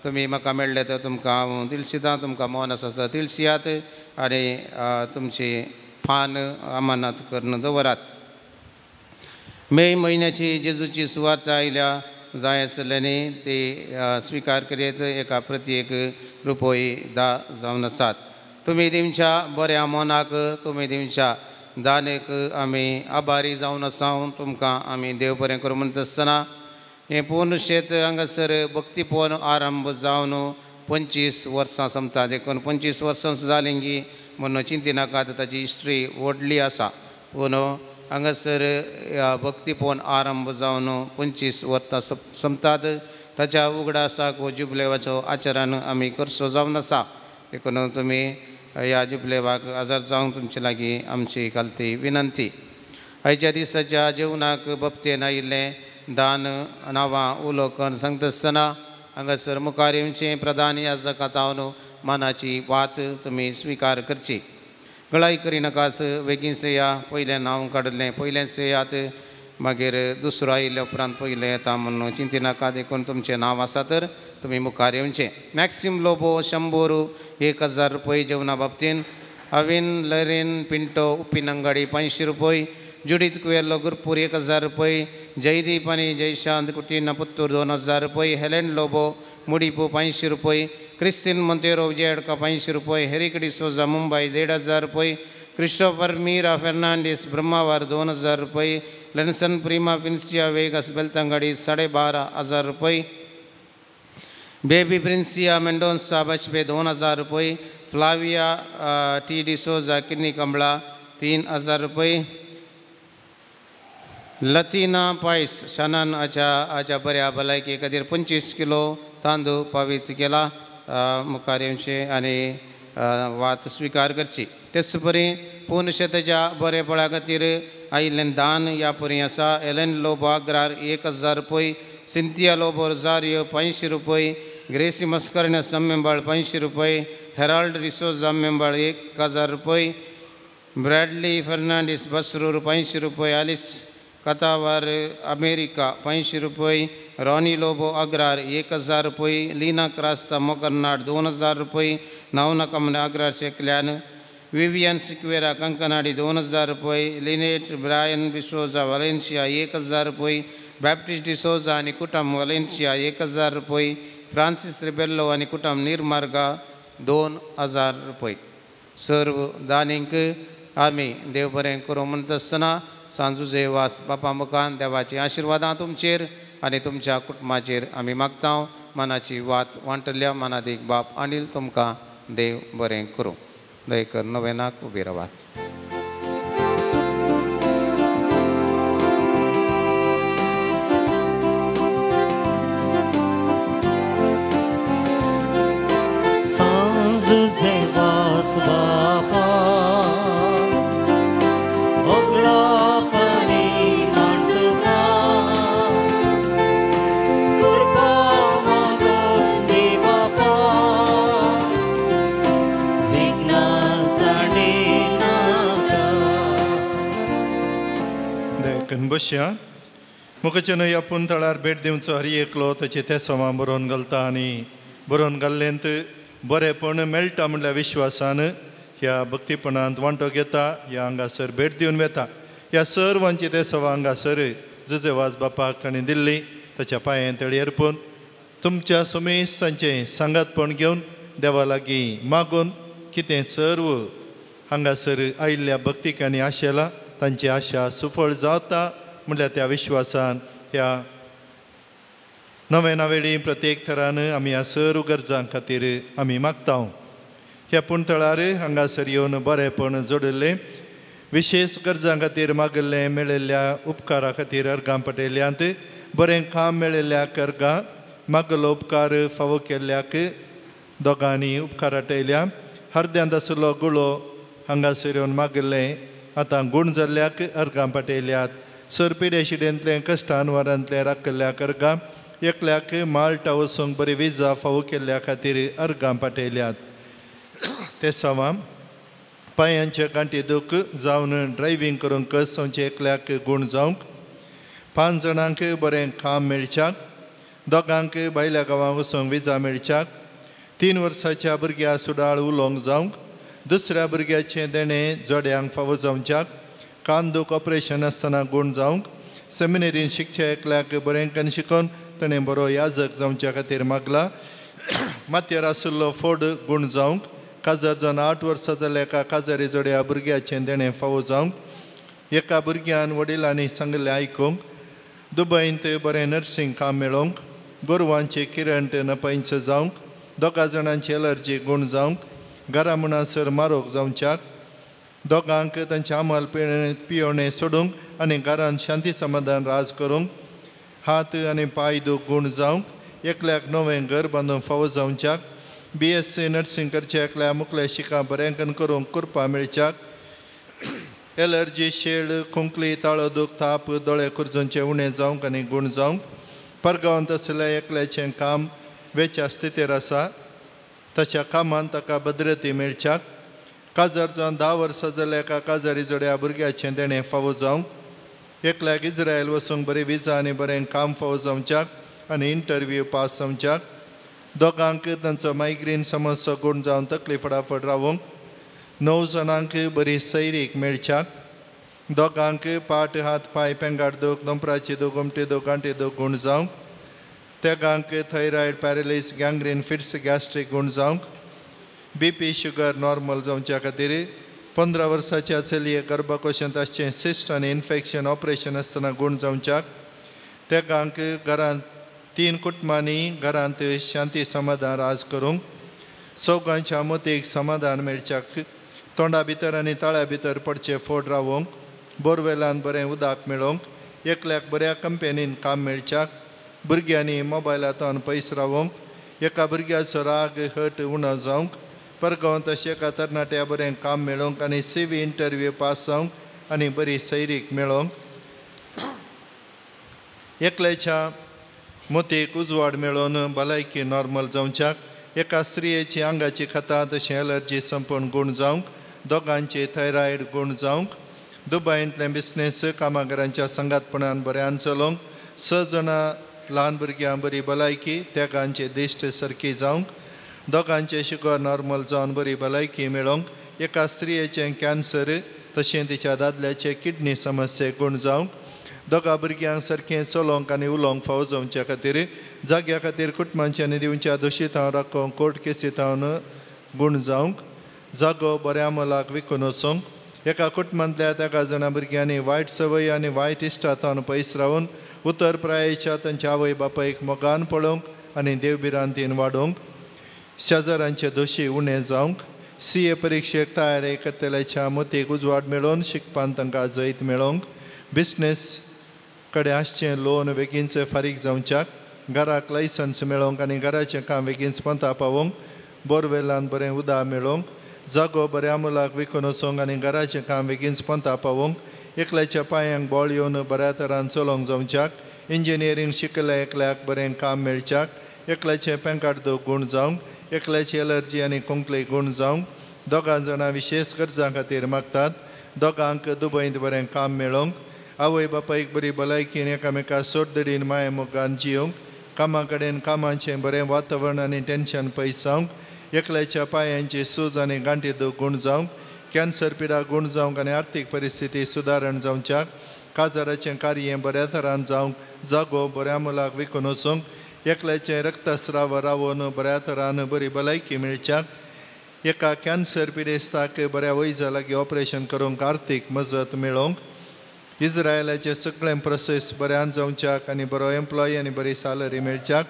तुमी म्हाका मेळ्ळे तर तुमकां हांव तिळसितां. तुमकां मन आसा तर तिळसियात आनी तुमची फान अमानात करून दवरात. मे म्हयन्याची जेजूची सुवार्थ आयल्या जाय आसल्यानी ती स्विकार करयेत. एका प्रती एक रुपय 10 जावन आसात. तुमी दिवच्या बऱ्या मनाक तुमी दिवच्या दानेक आमी आभारी जावन आसा. तुमकां आमी देव बरें करूं म्हणटा आसतना हें पूर्ण शेत हांगासर भक्तीपण आरंभ जावन 25 वर्सां सोंपता. देखून 25 वर्सां जालीं गी म्हूण चिंतिनाकात ताची हिस्ट्री व्हडली आसा. पूण हांगासर भक्तीपण आरंभ जावन 25 वर्सां सोंपतात. ताच्या उगडासाक हो जुबलेवाचो आचरण आमी करचो जावन आसा. देखून तुमी ह्या जुबलेवाक हजर जावंक तुमचे लागीं आमची खालती विनंती. आयच्या दिसाच्या जेवणाक बाबतीन आयिल्लें दान नांवां उलो करून सांगता आसतना हांगासर मुखार येवचें प्रधान याजका तावन मानाची वात तुमी स्विकार करची. गळाय करिनाकाच बेगीन सेया पयलें नांव काडलें पयलें सेयात मागीर दुसरो आयिल्ल्या उपरांत पयलें येता म्हणून चिंतिनाका. देखून तुमचें नांव आसा तर तुमी मुखार येवचें. मॅक्सिम लोबो 100 1000 रुपये जेवणा बाबतीन. अविन लरेन पिंटो उप्पिनंगाडी 500 रुपये. जुडीत कुयेल्लो गुरपूर 1000 रुपये. जयदीप आनी जयशांत कुटीना पुत्तूर 2000 रुपये. हेलेन लोबो मुडीपू 500 रुपये. क्रिस्तीन मोंतेरो विजयडका 500 रुपये. हेरिक डिसोजा मुंबय 1500 रुपये. क्रिस्टोफर मीरा फेर्नांडीस ब्रह्मावार 2000 रुपये. लेन्सन प्रिमा फिन्सिया वेगस बेलतंगाडी 12500 रुपये. बेबी प्रिन्सिया मेंडोन्सा बशबे 2000 रुपये. फ्लाविया टी डिसोजा किन्नी कमला 3000 रुपये. लतीना पायस शनान आच्या आच्या बऱ्या भलायकी खातीर 25 किलो तांदूळ पावीत केला. मुखार येवचें आनी वात स्विकार करची. तेच परी पूर्ण शेताच्या बरेपणा खातीर आयिल्लें दान ह्या परी आसा. एलन लोबो आग्रार 1000 रुपये. सिंथिया लोबो रोजारियो 500 रुपये. ग्रेसी मस्करण्या मेंबाळ 500 रुपये. हेराल्ड डिसोजा मेंबाळ 1000 रुपये. ब्रॅडली फर्नांडीस बसरूर 500 रुपये. आलिस कतावार अमेरिका 500 रुपये. रॉनी लोबो अग्रार 1000 रुपये. लीना क्रास्ता मोकरनाड 2000 रुपये. नावना कमने अग्रार शेकल्यान. विवियन सिक्वेरा कंकनाडी 2000 रुपये. लिनेट ब्रायन डिसोजा वलेन्शिया 1000 रुपये. बॅप्टिस्ट डिसोजा आनी कुटुंब वलेन्शिया 1000 रुपये. फ्रांसीस रिबेल्लो आनी कुटुंब निर्मार्गा 2000 रुपये. सर्व दानींक आमी देव बरें करूं म्हणटा आसतना सांजुजे वास बापा मुखान देवाची आशिर्वादां तुमचेर आनी तुमच्या कुटुंबाचेर आमी मागता. मनाची वात वांटल्या मनादीक बाप अनिल तुमकां देव बरें करूं. दयकर नवेनाक उबी रावात. सांजुजे वास बापा बसया. मुखाच्यान ह्या पुंतळार भेट दिवचो हर एकलो ताचे ते समा बरोवन घालता आनी बरोवन घाल्लेंत बरेंपण मेळटा म्हणल्यार विश्वासान ह्या भक्तीपणांत वांटो घेता. ह्या हांगासर भेट दिवन वेता. ह्या सर्वांची ते सवा हांगासर जुजेवाज बापाक ताणें दिल्ली ताच्या पांयां तळी अर्पून तुमच्या सुमेस्तांचें सांगातपण घेवन देवा लागीं मागून कितें सर्व हांगासर आयिल्ल्या भक्तीक आनी आशेला तांची आशा सुफळ जाता म्हणल्यार त्या विश्वासान ह्या नवे नवेळी प्रत्येक थरान आमी ह्या सर्व गरजां खातीर आमी मागता. ह्या पुणतळार हांगासर येवन बरेंपण जोडिल्लें विशेष गरजां खातीर मागिल्लें मेळिल्ल्या उपकारा खातीर अर्गां पटयल्यांत बरें काम मेळिल्ल्याक अर्गां मागलो उपकार फावो केल्ल्याक दोगांनी उपकार आटयल्या. हरद्यांत आशिल्लो गुळो हांगासर येवन मागिल्लें आतां गूण जाल्ल्याक अर्गां पटयल्यात. सरपिडे शिडेंतलें कश्टान वारांतलें राखिल्ल्याक अर्गां एकल्याक माल्टा वचूंक बरी विजा फावो केल्ल्या खातीर अर्गां पाटयल्यात. ते सवां पांयांचे गांठी दूख जावन ड्रायव्हींग करूंक कसोवचें एकल्याक गूण जावंक 5 जाणांक बरें काम मेळच्याक दोगांक भायल्या गांवांक वचूंक विजा मेळच्याक 3 वर्साच्या भुरग्या सुडाळ उलोवंक जावंक दुसऱ्या भुरग्याचें देणें जोड्यांक फावो जावच्याक कान दूख ऑपरेशन आसतना गूण जावंक सेमिनरीन शिकच्या एकल्याक बरें करून शिकोवन ताणें बरो याजक जावच्या खातीर मागला. मातयेर आशिल्लो फोड गूण जावंक काजार जावन 8 वर्सां जाल्या एका काजारी जोड्या भुरग्याचें देणें फावो जावंक एका भुरग्यान वडिलांनी सांगिल्लें आयकूंक दुबयंत बरें नर्सींग काम मेळोवंक गोरवांची किरंट नपैंच जावंक 2 जाणांची एलर्जी गूण जावंक घरा म्हणसर मारोग जावच्याक दोगांक तांचे आमल पियोणें सोडूंक आनी घरांत शांती समाधान राज करूंक हात आनी पांय दूख गूण जावंक एकल्याक नवें घर बांदूंक फावो जावच्याक BSc nursing करच्या एकल्या मुखल्या शिका बरें करूंक कुरपा मेळच्याक एलर्जी शेळ खोंकली ताळो दूख ताप दोळे कुरजोंचे उणें जावंक आनी गूण जावंक परगांवांत आशिल्ल्या एकल्याचें काम वेच्या स्थितीर आसा ताच्या कामांत ताका भद्रती मेळच्याक काजार जावन 10 वर्सां जाल्या एका काजारी जोड्या भुरग्याचें देणें फावो जावंक एकल्याक इस्रायल वचूंक बरी विजा आनी बरें काम फावो जावच्याक आनी इंटरव्यू पास जावच्याक दोगांक तांचो मायग्रेन समस्या गूण जावन तकली फटाफट रावूंक 9 जाणांक बरी सैरीक मेळच्याक दोगांक पाट हात पांय पेंगाट दूख दोंपराची दूख गोमटी दूख गांठी दूख गूण जावंक तेगांक thyroid paralysis gangrene fits gastric गूण जावंक BP sugar normal जावच्या खातीर 15 वर्साच्या चलये गर्भकोशांत आसचें सिस्ट आनी इन्फेक्शन ऑपरेशन आसतना गूण जावच्याक तेगांक घरांत 3 कुटुंबांनी घरांत शांती समाधान राज करूंक चौगांच्या मतीक समाधान मेळच्याक तोंडा भितर आनी ताळ्या भितर पडचे फोड रावोंक बोरवेलान बरें उदक मेळोवंक एकल्याक बऱ्या कंपनीन काम मेळच्याक भुरग्यांनी मोबायलांतल्यान पयस रावोंक एका भुरग्याचो राग हट उणो जावंक परगांवांत अशें एका तरणाट्या बरें काम मेळोवंक आनी CV interview पास जावंक आनी बरी सैरीक मेळोवंक एकल्याच्या मोतीक उजवाड मेळोवन भलायकी नॉर्मल जावच्याक एका स्त्रियेची आंगाची खतां तशें एलर्जी संपूर्ण गूण जावंक दोगांची थायरॉयड गूण जावंक दुबयंतलें बिजनेस कामागारांच्या सांगातपणान बऱ्यान चलोवंक 6 जाणां ल्हान भुरग्यां बरी भलायकी तेगांची दिश्ट सारकी जावंक दोगांचें शुगर नॉर्मल जावन बरी भलायकी मेळोवंक एका स्त्रियेचें कॅन्सर तशें तिच्या दादल्याचे किडनी समस्ये गूण जावंक दोगा भुरग्यांक सारकें चलोवंक आनी उलोवंक फावो जावच्या खातीर जाग्या खातीर कुटुंबांचे आनी दिवच्या दोशीतांव राखोवंक कोर्ट केसीतावन गूण जावंक जागो बऱ्या मोलाक विकून वचूंक एका कुटुंबांतल्या तेगा जाणां भुरग्यांनी वायट संवय आनी वायट इश्टांतल्यान पयस रावन उतर प्रायेच्या तांच्या आवय बापायक मोगान पळोवंक आनी देवभिरांतीन वाडोवंक शेजारांचे दोशी उणें जावंक CA परिक्षेक तयारी करतल्याच्या मतीक उजवाड मेळोवन शिकपान तांकां जैत मेळोवंक बिजनेस कडेन आसचें लोन बेगीनच फारीक जावच्याक घराक लायसन्स मेळोवंक आनी घराचें काम बेगीनच पंता पावोवंक बोरवेलान बरें उदक मेळोवंक जागो बऱ्या मुलाक विकून वचोंक आनी घराचें काम बेगीनच पंता पावोवंक एकल्याच्या पांयांक बळ येवन बऱ्या तरान चलोवंक जावच्याक इंजिनियरींग शिकल्या एकल्याक बरें काम मेळच्याक एकल्याचें पेंकाट दूख गूण जावंक एकल्याची एलर्जी आनी खोंकले गूण जावंक दोगां जाणां विशेष गरजां खातीर मागतात दोगांक दुबयंत बरें काम मेळोवंक आवय बापायक बरी भलायकी आनी एकामेका सोडदडीन माये मोगान जियोंक कामा कडेन कामाचें बरें वातावरण आनी टेंशन पयस जावंक एकल्याच्या पांयांची सूज आनी गांठी दूख गूण जावंक कॅन्सर पिडा गूण जावंक आनी आर्थीक परिस्थिती सुदारण जावच्याक काजाराचें कार्य बऱ्या तरान जावंक जागो बऱ्या मुलाक विकून वचूंक एकल्याचें रक्तस्राव रावोन बऱ्या तरान बरी भलायकी मेळच्याक एका कॅन्सर पिडेस्ताक बऱ्या वैजा लागीं ऑपरेशन करूंक आर्थीक मजत मेळोवंक इज्रायलाचे सगळें प्रोसेस बऱ्यान जावच्याक आनी बरो एम्प्लॉय आनी बरी सालरी मेळच्याक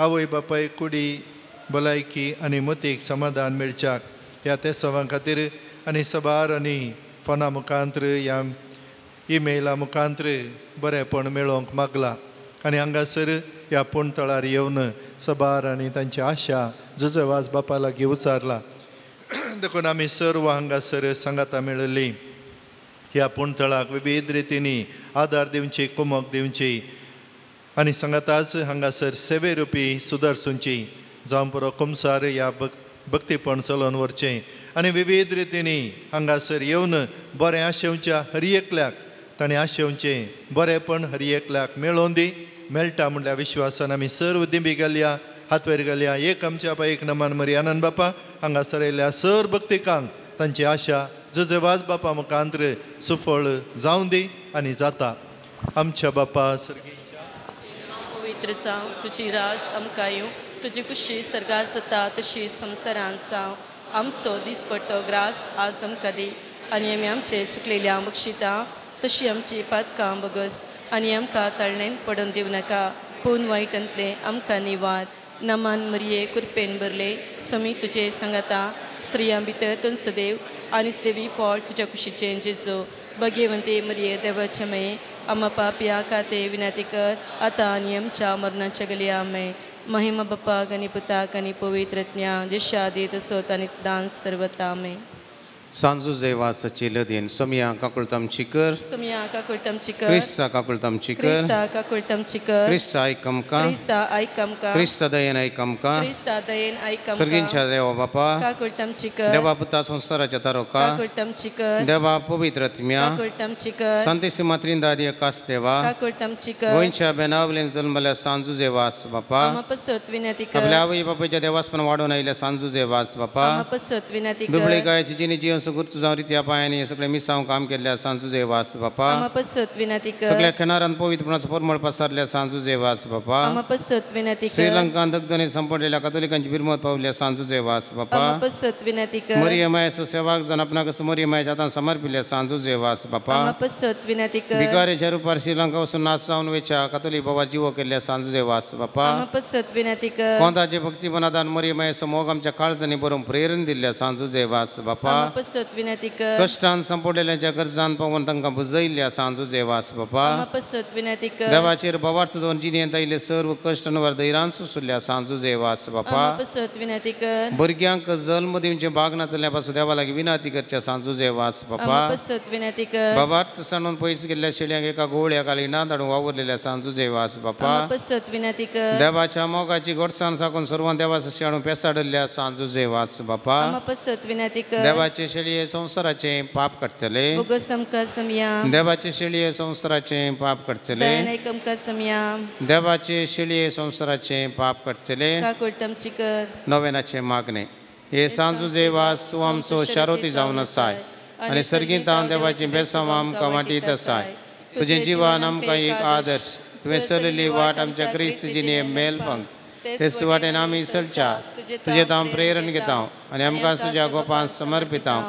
आवय बापाय कुडी भलायकी आनी मतीक समाधान मेळच्याक ह्या तेसवां खातीर आनी सबार आनी फोना मुखांत्र ह्या ईमेला मुखांत्र बरेंपण मेळोवंक मागला आनी हांगासर ह्या पूणतळार येवन सबार आनी तांची आशा जुजवाज बापा लागीं उचारला. देखून आमी सर्व हांगासर सांगाता मेळिल्ली ह्या पूणतळाक विविध रितींनी आदार दिवची कुमक दिवची आनी सांगाताच हांगासर सेवे रुपी सुदरसुंची जावं पुरो कुमसार ह्या भक्तीपण चलोवन व्हरचें आनी विविध रितींनी हांगासर येवन बरें आशेवच्या हर एकल्याक ताणें आशेवचें बरेंपण हर एकल्याक मेळोवन दी मेळटा म्हणल्यार विश्वासान आमी सर्व दिंबी घालया हातवेर घालया. एक आमच्या बापा एक नमान मरी आनंद बापा हांगासर येयल्या सर भक्तिकांक तांची आशा जुजेवाज बापा मुखांत्र सुफळ जावं दी आनी जाता. आमच्या बापा सर्गीच्या पवित्र जावं तुजी रास आमकां येवं तुजी कुशी सर्गार जाता तशी संवसारांत जावं. आमचो दिसपट्टो ग्रास आज आमकां दी आनी आमी आमचे सुकलेल्या बक्षिता तशी आमची पातकां बगस आनी आमकां ताळणेन पडून दिवं नाका पूण वायटांतलें आमकां निवार. नमान मरिये कृपेन भरले समी तुजे सांगाता स्त्रियां भितर तूं सदैव आनी देवी फळ तुज्या कुशीचें जेजू. भगेवंते मरिये देवाचे मये आमा पापया खाते विनंती कर आतां आनी आमच्या मरणाच्या गलया मे. महिमा बापाक आनी पुताक आनी पवित्र ज्ञा जशा आदी तसोत आनी सदांच सर्वता मे. सांजू जयवासाची लदीन सोमिया काकुळतामची कर सोमिया काकुळतामची कर क्रिस्ता काकुळतामची कर क्रिस्ता काकुळतामची कर क्रिस्ता आयक आमकां क्रिस्ता आयक आमकां क्रिस्ता दयेन आयक आमकां क्रिस्ता दयेन आयक आमकां सर्गींच्या देवा बापा काकुळतामची कर देवा पुता संवसाराच्या तारोका काकुळतामची कर देवा पवित्र आत्म्या काकुळतामची कर सांतेसी मात्रिंदादी एकास देवा काकुळतामची कर गोंयच्या बेनावलेन जल्मल्या सांजू जयवास बापा आमा पसत विनंती कर आपल्या आवय बापायच्या देवासपण वाडोवन आयिल्ल्या सांजू जयवास बापा आमा पसत विनंती कर दुबळी गायची जिणी जीवन सुगुर्त जावं रित्या पांयांनी सगळे मिसांव काम केल्ल्या सांजू जयवास बापा आमा पसत विनंती कर सगळ्या खेणारान पवित्रपणाचो परमळ पसरल्या सांजू जयवास बापा आमा पसत विनंती कर श्रीलंकान दग्धने संपडलेल्या कथोलिकांची बिरमत पावल्या सांजू जयवास बापा आमा पसत विनंती कर मरियमायचो सेवाक जावन आपणाक मरियमायच्या हातान समर्पिल्ल्या सांजू जयवास बापा आमा पसत विनंती कर भिकारेच्या रुपार श्रीलंका वचून नाश जावन वेच्या कथोलिक बाबा जिवो केल्ल्या सांजू जयवास बापा आमा पसत विनंती कर कोंदाचे भक्तीपणादान मरियमायचो मोग आमच्या काळजांनी बरोवन प्रेरण दिल्ल्या सांजू जयवास बापा आमा पसत विनंती कर कश्टान संपडलेल्यांच्या गरजान पावून तांकां बुजयल्ल्या सांजू जयवास बापा आमा पसत विनंती कर देवाचेर भावार्थ दवरून जिणेंत आयिल्ले सर्व कश्ट अनवर धैर्यान सोंसुल्ल्या सांजू जयवास बापा आमा पसत विनंती कर भुरग्यांक जल्म दिवचे भाग नातल्या पासून देवा लागीं विनंती करच्या सांजू जयवास बापा आमा पसत विनंती कर भावार्थ सांडून पयस गेल्ल्या शेळ्यांक एका गोवळ्या खाली धाडून वावुरलेल्या सांजू जयवास बापा आमा पसत विनंती कर देवाच्या मोगाची गोडसाण साकून सर्वां देवास हाडून पेसाडल्ल्या सांजू जयवास बापा आमा पसत विनंती कर देवाचे शेळये संवसाराचे पाप काडटले बोगस आमकां समया देवाचे शेळये संवसाराचे पाप काडटले दयेन आयक आमकां समया देवाचे शेळये संवसाराचे पाप काडटले काकुळतामची कर. नोवेनाचे मागणे हे सांजू जयवास तूं आमचो शारोती जावन आसाय आनी सर्गींतान देवाची बेसांव आमकां वांटीत आसाय. तुजें जिवान आमकां एक आदर्श तुवें चलयल्ली वाट आमच्या क्रिस्त जिणे मेलफंक ते वाटेन आमी चलच्या तुजें हांव प्रेरण घेता आनी आमकां तुज्या गोपान समर्पिता.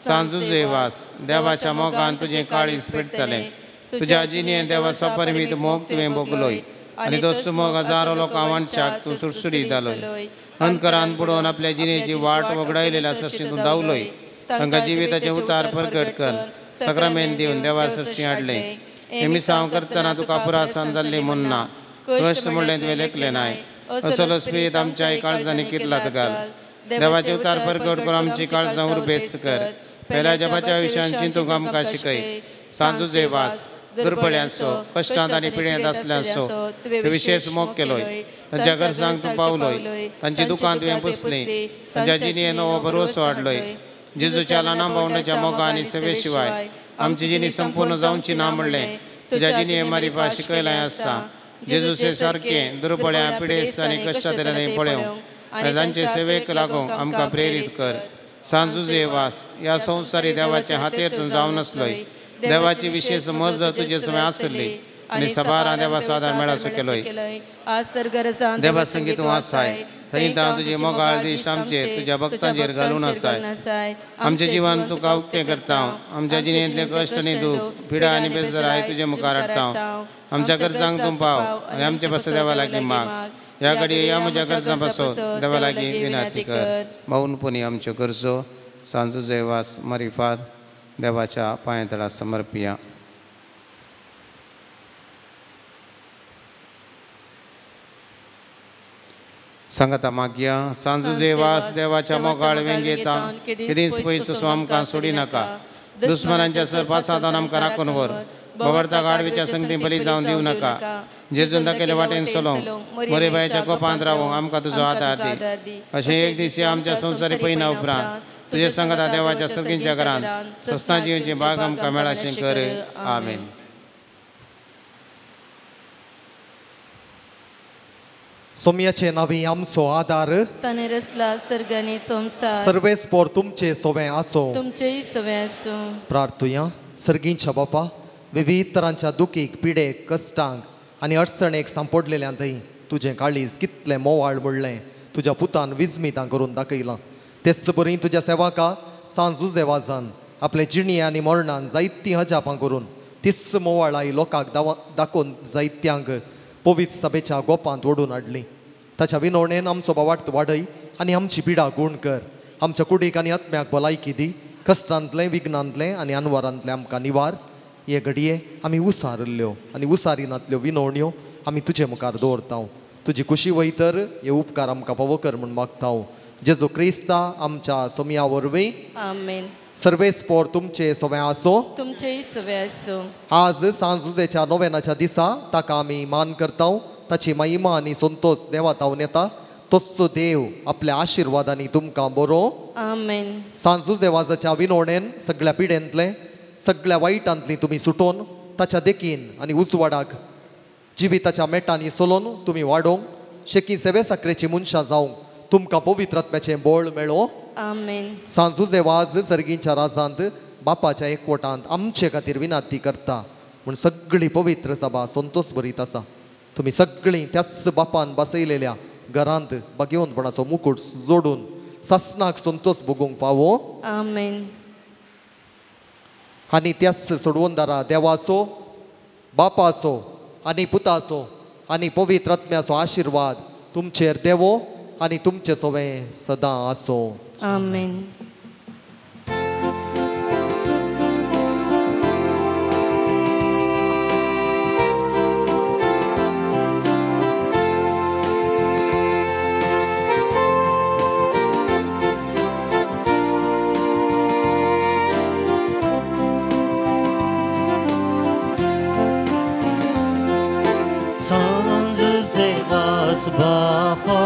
सांजू जयवास देवाच्या मोगान तुजें काळीज पेटतलें तुज्या जिणें देवाचो परिमीत मोग तुवें भोगलोय आनी तो सुमोग हजारो लोकां वांटच्याक तूं सुडसुडीत जालोय. अंधकारान बुडोवन आपल्या जिणेची वाट वगडायलेल्या सरशी तूं धांवलोय तांकां जिविताचें उतार परगट कर सक्रामेन दिवन देवा सरशी हाडलें. हें मिसांव करतना तुका पुरासान जाल्ली म्हूण ना कश्ट म्हणलें तुवें लेखलें नाय असलो स्पिरीत आमच्या काळजांनी किर्लात घाल. देवाचे उतार परगट करून आमची काळजां उर्बेस्त कर. पेल्या जपाच्या विशयान चिंतूंक आमकां शिकय. सांजू जयवास दुर्बळ्यांचो कश्टांत आनी पिळयेंत आसल्यांचो तुवें विशेश मोग केलोय तांच्या गरजांक तूं पावलोय तांची दुकान तुवें पुसली तांच्या जिणेंत नवो भरवसो हाडलोय. जेजूच्या ल्हाना भावंडाच्या मोगा आनी सेवे शिवाय आमची जिणी संपूर्ण जावची ना म्हणलें तुज्या जिणे मारिफा शिकयलां आसा. जेजूसे सारकें दुर्बळ्या पिडेस्त आनी कश्टांतल्यान पळोवंक आनी तांचे सेवेक लागूंक आमकां प्रेरीत कर. सांजुजे वास ह्या संवसारी देवाच्या हातेर तूं जावन आसलोय. देवाची विशेष मज तुजे समें आसली आनी सबारां देवाचो आदार मेळासो केलोय. देवा संगी तूं आसाय थंय तांव तुजी मोगाळ दीस आमचेर तुज्या भक्तांचेर घालून आसाय. आमचें जिवन तुका उक्तें करता. आमच्या जिणेंतले कश्ट आनी दूख पिडा आनी बेजराय तुजे मुखार हाडटा. आमच्या गरजांक तूं पाव आनी आमचे पासत देवा लागीं माग. ह्या घडये ह्या म्हज्या गरजां पासत देवा लागीं विनंती कर. भाऊन पुनी आमच्यो गरजो सांजुजे वास मारिफाद देवाच्या पांयतळा समर्पिया. सांगता मागया सांजुजे वास देवाच्या मोगाळ वेंगेता केदींच पयस आमकां सोडी नाका. दुस्मनांच्या सरपासांत आमकां राखून व्हर. बवडता गाडवीच्या संगती बली जावन दिवं नाका. जेजून दाखयले वाटेन चलोवंक मोरे बायच्या गोपांत रावोंक आमकां तुजो आदार दी. अशें एक दीस आमच्या संवसारी पयना उपरांत तुजे संगता देवाच्या सर्गींच्या घरांत सस्ता जिवची बाग आमकां मेळाशें कर. आमेन. सोम्याचे नावी आमचो आदार ताणें रचला सर्ग आनी संवसार. सर्वेस्पोर तुमचे सोवें आसो तुमचेय सोवें आसूं. प्रार्थुया. सर्गींच्या बापा विविध तरांच्या दुखीक पिडेक कश्टांक आनी अडचणेक सांपडलेल्या थंय तुजें काळीज कितलें मोवाळ म्हणलें तुज्या पुतान विजमितां करून दाखयलां. तेच बरी तुज्या सेवाका सांजुजे वाजान आपले जिणे आनी मरणान जायतीं हजापां करून तीच मोवाळाय लोकांक दाखोवन जायत्यांक पवित्र सभेच्या गोपांत ओडून हाडली. ताच्या विनवणेन आमचो बावाट वाडय आनी आमची पिडा गूण कर. आमच्या कुडीक आनी आत्म्याक भलायकी दी. कश्टांतलें विघ्नांतलें आनी अनवारांतलें आमकां निवार. हे घडये आमी उसारिल्ल्यो आनी उसारिनातल्यो विनवण्यो आमी तुजे मुखार दवरता. तुजी खुशी वयतर हे उपकार आमकां फावो कर म्हूण मागता. जेजू क्रिस्ता आमच्या सोमया वरवीं. आमेन. सर्वेस्पोर तुमचे सोवें आसो तुमचेय सोवें आसूं. आज सांजुजेच्या नोवेनाच्या दिसा ताका आमी मान करता. ताची महिमा आनी संतोष देवा तावन येता. तस्सो देव आपल्या आशिर्वादांनी तुमकां बरो. आमेन. सांजुजे वाजाच्या विनवणेन सगळ्या पिडेंतले सगळ्या वायटांतली तुमी सुटोवन ताच्या देखीन आनी उजवाडाक जिविताच्या मेटांनी सोलोवन तुमी वाडोवंक शेकी सेवे साकरेची मनशां जावंक तुमकां पवित्र आत्म्याचें बळ मेळो. आमेन. सांजुजे वाज सर्गींच्या राजांत बापाच्या एकवटांत आमचे खातीर विनंती करता म्हूण सगळी पवित्र सभा संतोष भरीत आसा. तुमी सगळीं त्याच बापान बसयलेल्या घरांत भाग्यवंतपणाचो मुकूट जोडून सासनाक संतोष भोगूंक पावो. आमेन. आनी त्याच सोडवणदारा देवाचो बापाचो आनी पुताचो आनी पवित्र आत्म्याचो आशिर्वाद तुमचेर देवो आनी तुमचे सोवें सदां आसो. आमेन. सांजुजे वास बापा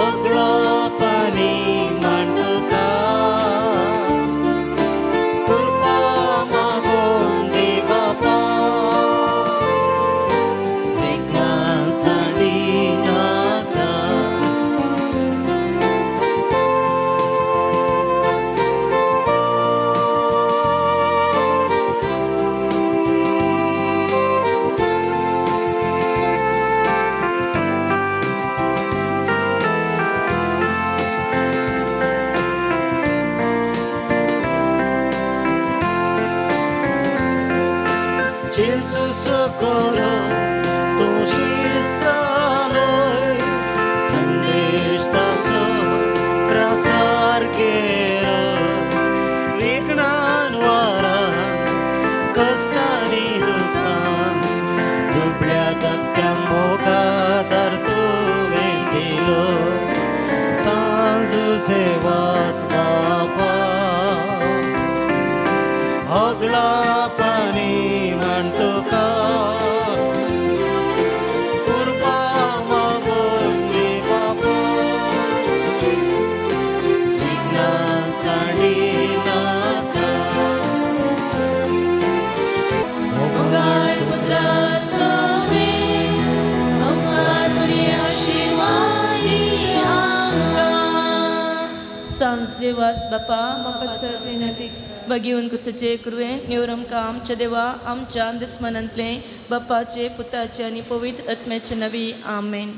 ओगळापानी मान तुका कृपा मागून दी बापा विघ्नां सांडी नाका. Gesù socorro, tu scisaloi, sandesh taso prasar kero, vignan vara, kastani dukan, dublya dakya moga dar tu vendilo, sanzu se vas bapa, agla pani तुका कृपा मागून दी बापा विघ्नां सांडी नाका. सांज देवास बापा पासत विनंती बगीवन कुसचे कुरवें निवर आमकां आमच्या देवा आमच्या दुस्मनांतलें बापाचे पुताचे आनी पवित्र आत्म्याचे नवी. आमेन.